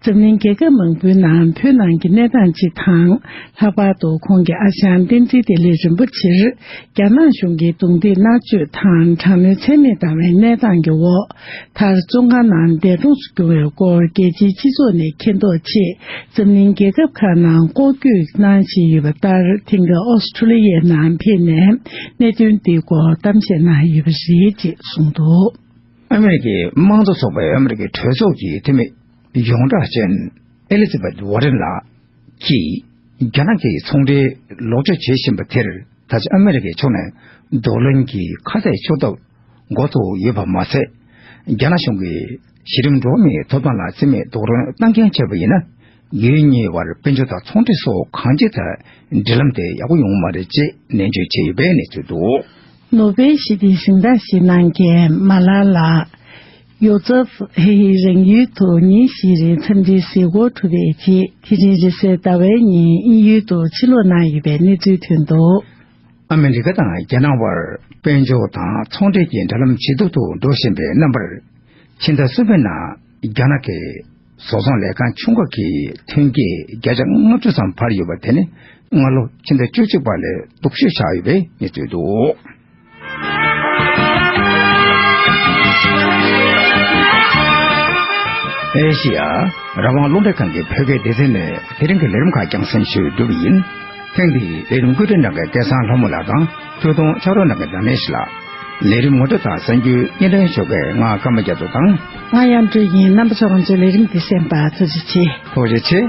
འཛམ་གླིང་རྒྱལ་ཁབ་མང་པོའི་ནང་བོད་ནང་གི་གནས་སྟངས་སྤྱི་དང་། ལྷག་པར་དུ་ཁོང་གི་ཨ་ཞང་བསྟན་འཛིན་བདེ་ལེགས་རིན་པོ་ཆེར། རྒྱ་ནག་གཞུང་གིས་རྡུང་རྡེག་མནར་གཅོད་དང་དྲག་གནོན་ཚད་མེད་བཏང་བའི་གནས་སྟངས་ཀྱི་འོག། མཐར་བཙོན་ཁང་ནང་འདས་གྲོངས་སུ་གྱུར་བའི་སྐོར། རྒྱལ་སྤྱིའི་སྤྱི་ཚོགས་ནས་མཁྱེན་རྟོགས་ཆེད། འཛམ་གླིང་རྒྱལ་ཁབ་ཁག་ནང་ལྐོག་བརྒྱུད་གནང་བཞིན་ཡོད་པ་ལྟར། ཐེངས་འདིར་ཨོ་སི་ཀྲོ་ལི་ཡའི་ནང་ཕེབས་ནས། གནད་དོན་འདིའི་སྐོར་གཏམ་བཤད་གནང་ཡོད་པ་རེད་ཅེས་གསུངས་འདུག། ཨ་མེ་རི་ཀའི་དམངས་གཙོ་ཚོགས་པའི་ཨ་མེ་རི་ཀའི་གྲོས་ཚོགས་ཀྱི་འཐུས་མི་ཡོངས་གྲགས་ཅན་ཨེ་ལི་ཛ་བེད་ཝོ་རེན་ལགས་ཀྱིས། རྒྱ་ནག་གིས་ཚོང་འབྲེལ་ལོག་སྤྱོད་བྱེད་བཞིན་པ་དེར། ད་ཆ་ཨ་མེ་རི་ཀའི་ཕྱོགས་ནས་གདོང་ལེན་གྱི་ཁ་གཏད་གཅོག་ཐབས་འགོ་ཚུགས་ཡོད་པ་མ་ཟད། རྒྱ་ནག་གཞུང་གིས་གཞི་རིམ་འགྲོ་བ་མིའི་ཐོབ་ཐང་ལ་བརྩི་མེད་རྡོག་རོལ་བཏང་མཁན་བྱས་པ་ཡིན་ན། ཡུལ་གཉིས་བར་དཔལ་འབྱོར་དང་ཚོང་འབྲེལ་སོགས་གང་ཅི་ལྟར་འབྲེལ་ལམ་དེ་ཡག་པོ་ཡོང་མ་རེད་ཅེས་ནན་བརྗོད་བྱས་ཡོད་པའི་གནས་ཚུལ་འདུག། ནོ་བེལ་ཞི་བདེའི་གཟེངས་རྟགས་ཞིག་གནང་མཁན་མ་ལ་ལ་ཡོ་ཙེབ་ཧེ་ཧི་རང་ཡུལ་དུ་ཉིན་བཞིའི་རིང་འཚམས་འདྲིའི་གཟིགས་སྐོར་གྲུབ་པའི་རྗེས། དེ་རིང་རེས་གཟའ་ཟླ་བའི་ཉིན་དབྱིན་ཡུལ་དུ་ཕྱིར་ལོག་གནང་ཡོད་པའི་གནས་ཚུལ་ཐོན་འདུག། ཨ་མེ་རི་ཀ་དང་རྒྱ་ནག་དབར་དཔལ་འབྱོར་དང་ཚོང་འབྲེལ་གྱི་འབྲེལ་ལམ་ཇེ་སྡུག་ཏུ་འགྲོ་བཞིན་པའི་རྣམ་པར། ཕྱི་ཟླ་གསུམ་པའི་ནང་རྒྱ་ནག་གི་བཟོ་ཚོང་ལས་ཁང་ཆུང་ཁག་གི་ཐོན་སྐྱེད་བརྒྱ་ཆ་ལྔ་བཅུ་ཙམ་འཕར་ཡོད་པ་དེ་ནི་སྔ་ལོ་ཕྱི་ཟླ་བཅུ་གཅིག་པ་ལས་སྡུག་ཤོས་ཆགས་ཡོད་པའི་གནས་ཚུལ་འདུག། ཨེ་ཤི་ཡ་རང་དབང་རླུང་འཕྲིན་ཁང་གི་བོད་སྐད་སྡེ་ཚན་ནས་དེ་རིང་གི་ལས་རིམ་ཁག་རྒྱང་སྲིང་ཞུས་གྲུབ་པ་ཡིན། ཐེངས་འདིའི་ལས་རིམ་བཀོད་སྒྲིག་གནང་མཁན་སྐལ་བཟང་ལྷ་མོ་ལགས་དང་། ཐུགས་གཏོང་ཕྱག་རོགས་གནང་མཁན་ནང་ནས་ཤི་ལགས། ལས་རིམ་ངོ་སྤྲོད་དང་གསར་འགྱུར་སྙན་སྒྲོན་ཞུ་མཁན་ང་ཀརྨ་རྒྱ་མཚོ་དང་། ང་གཡང་སྒྲོལ་ཡིན། རྣམ་པ་ཚོ་ང་ཚོའི་ལས་རིམ་འདི་གསན་པར་ཐུགས་རྗེ་ཆེ། ཐུགས་རྗེ་ཆེ།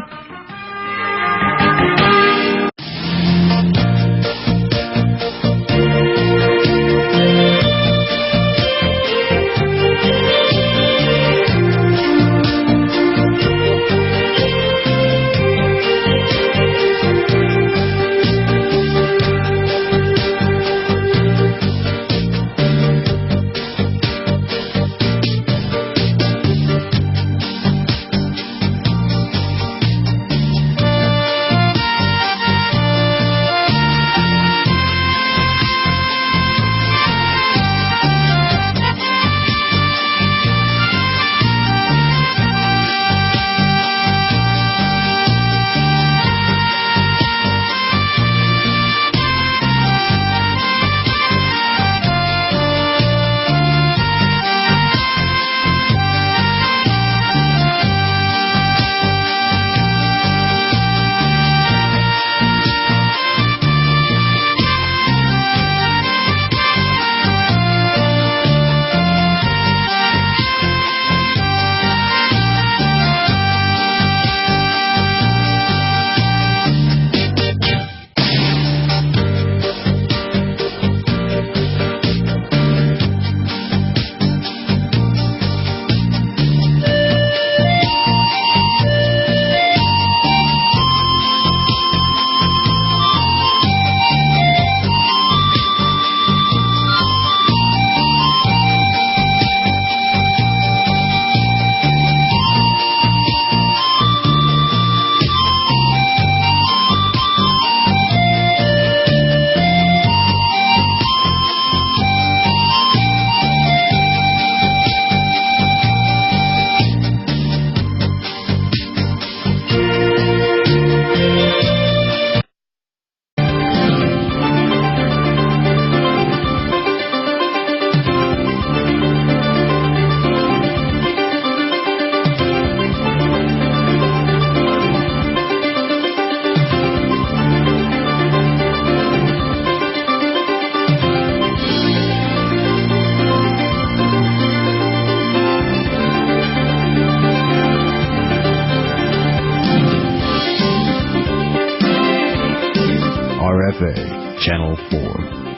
Channel four.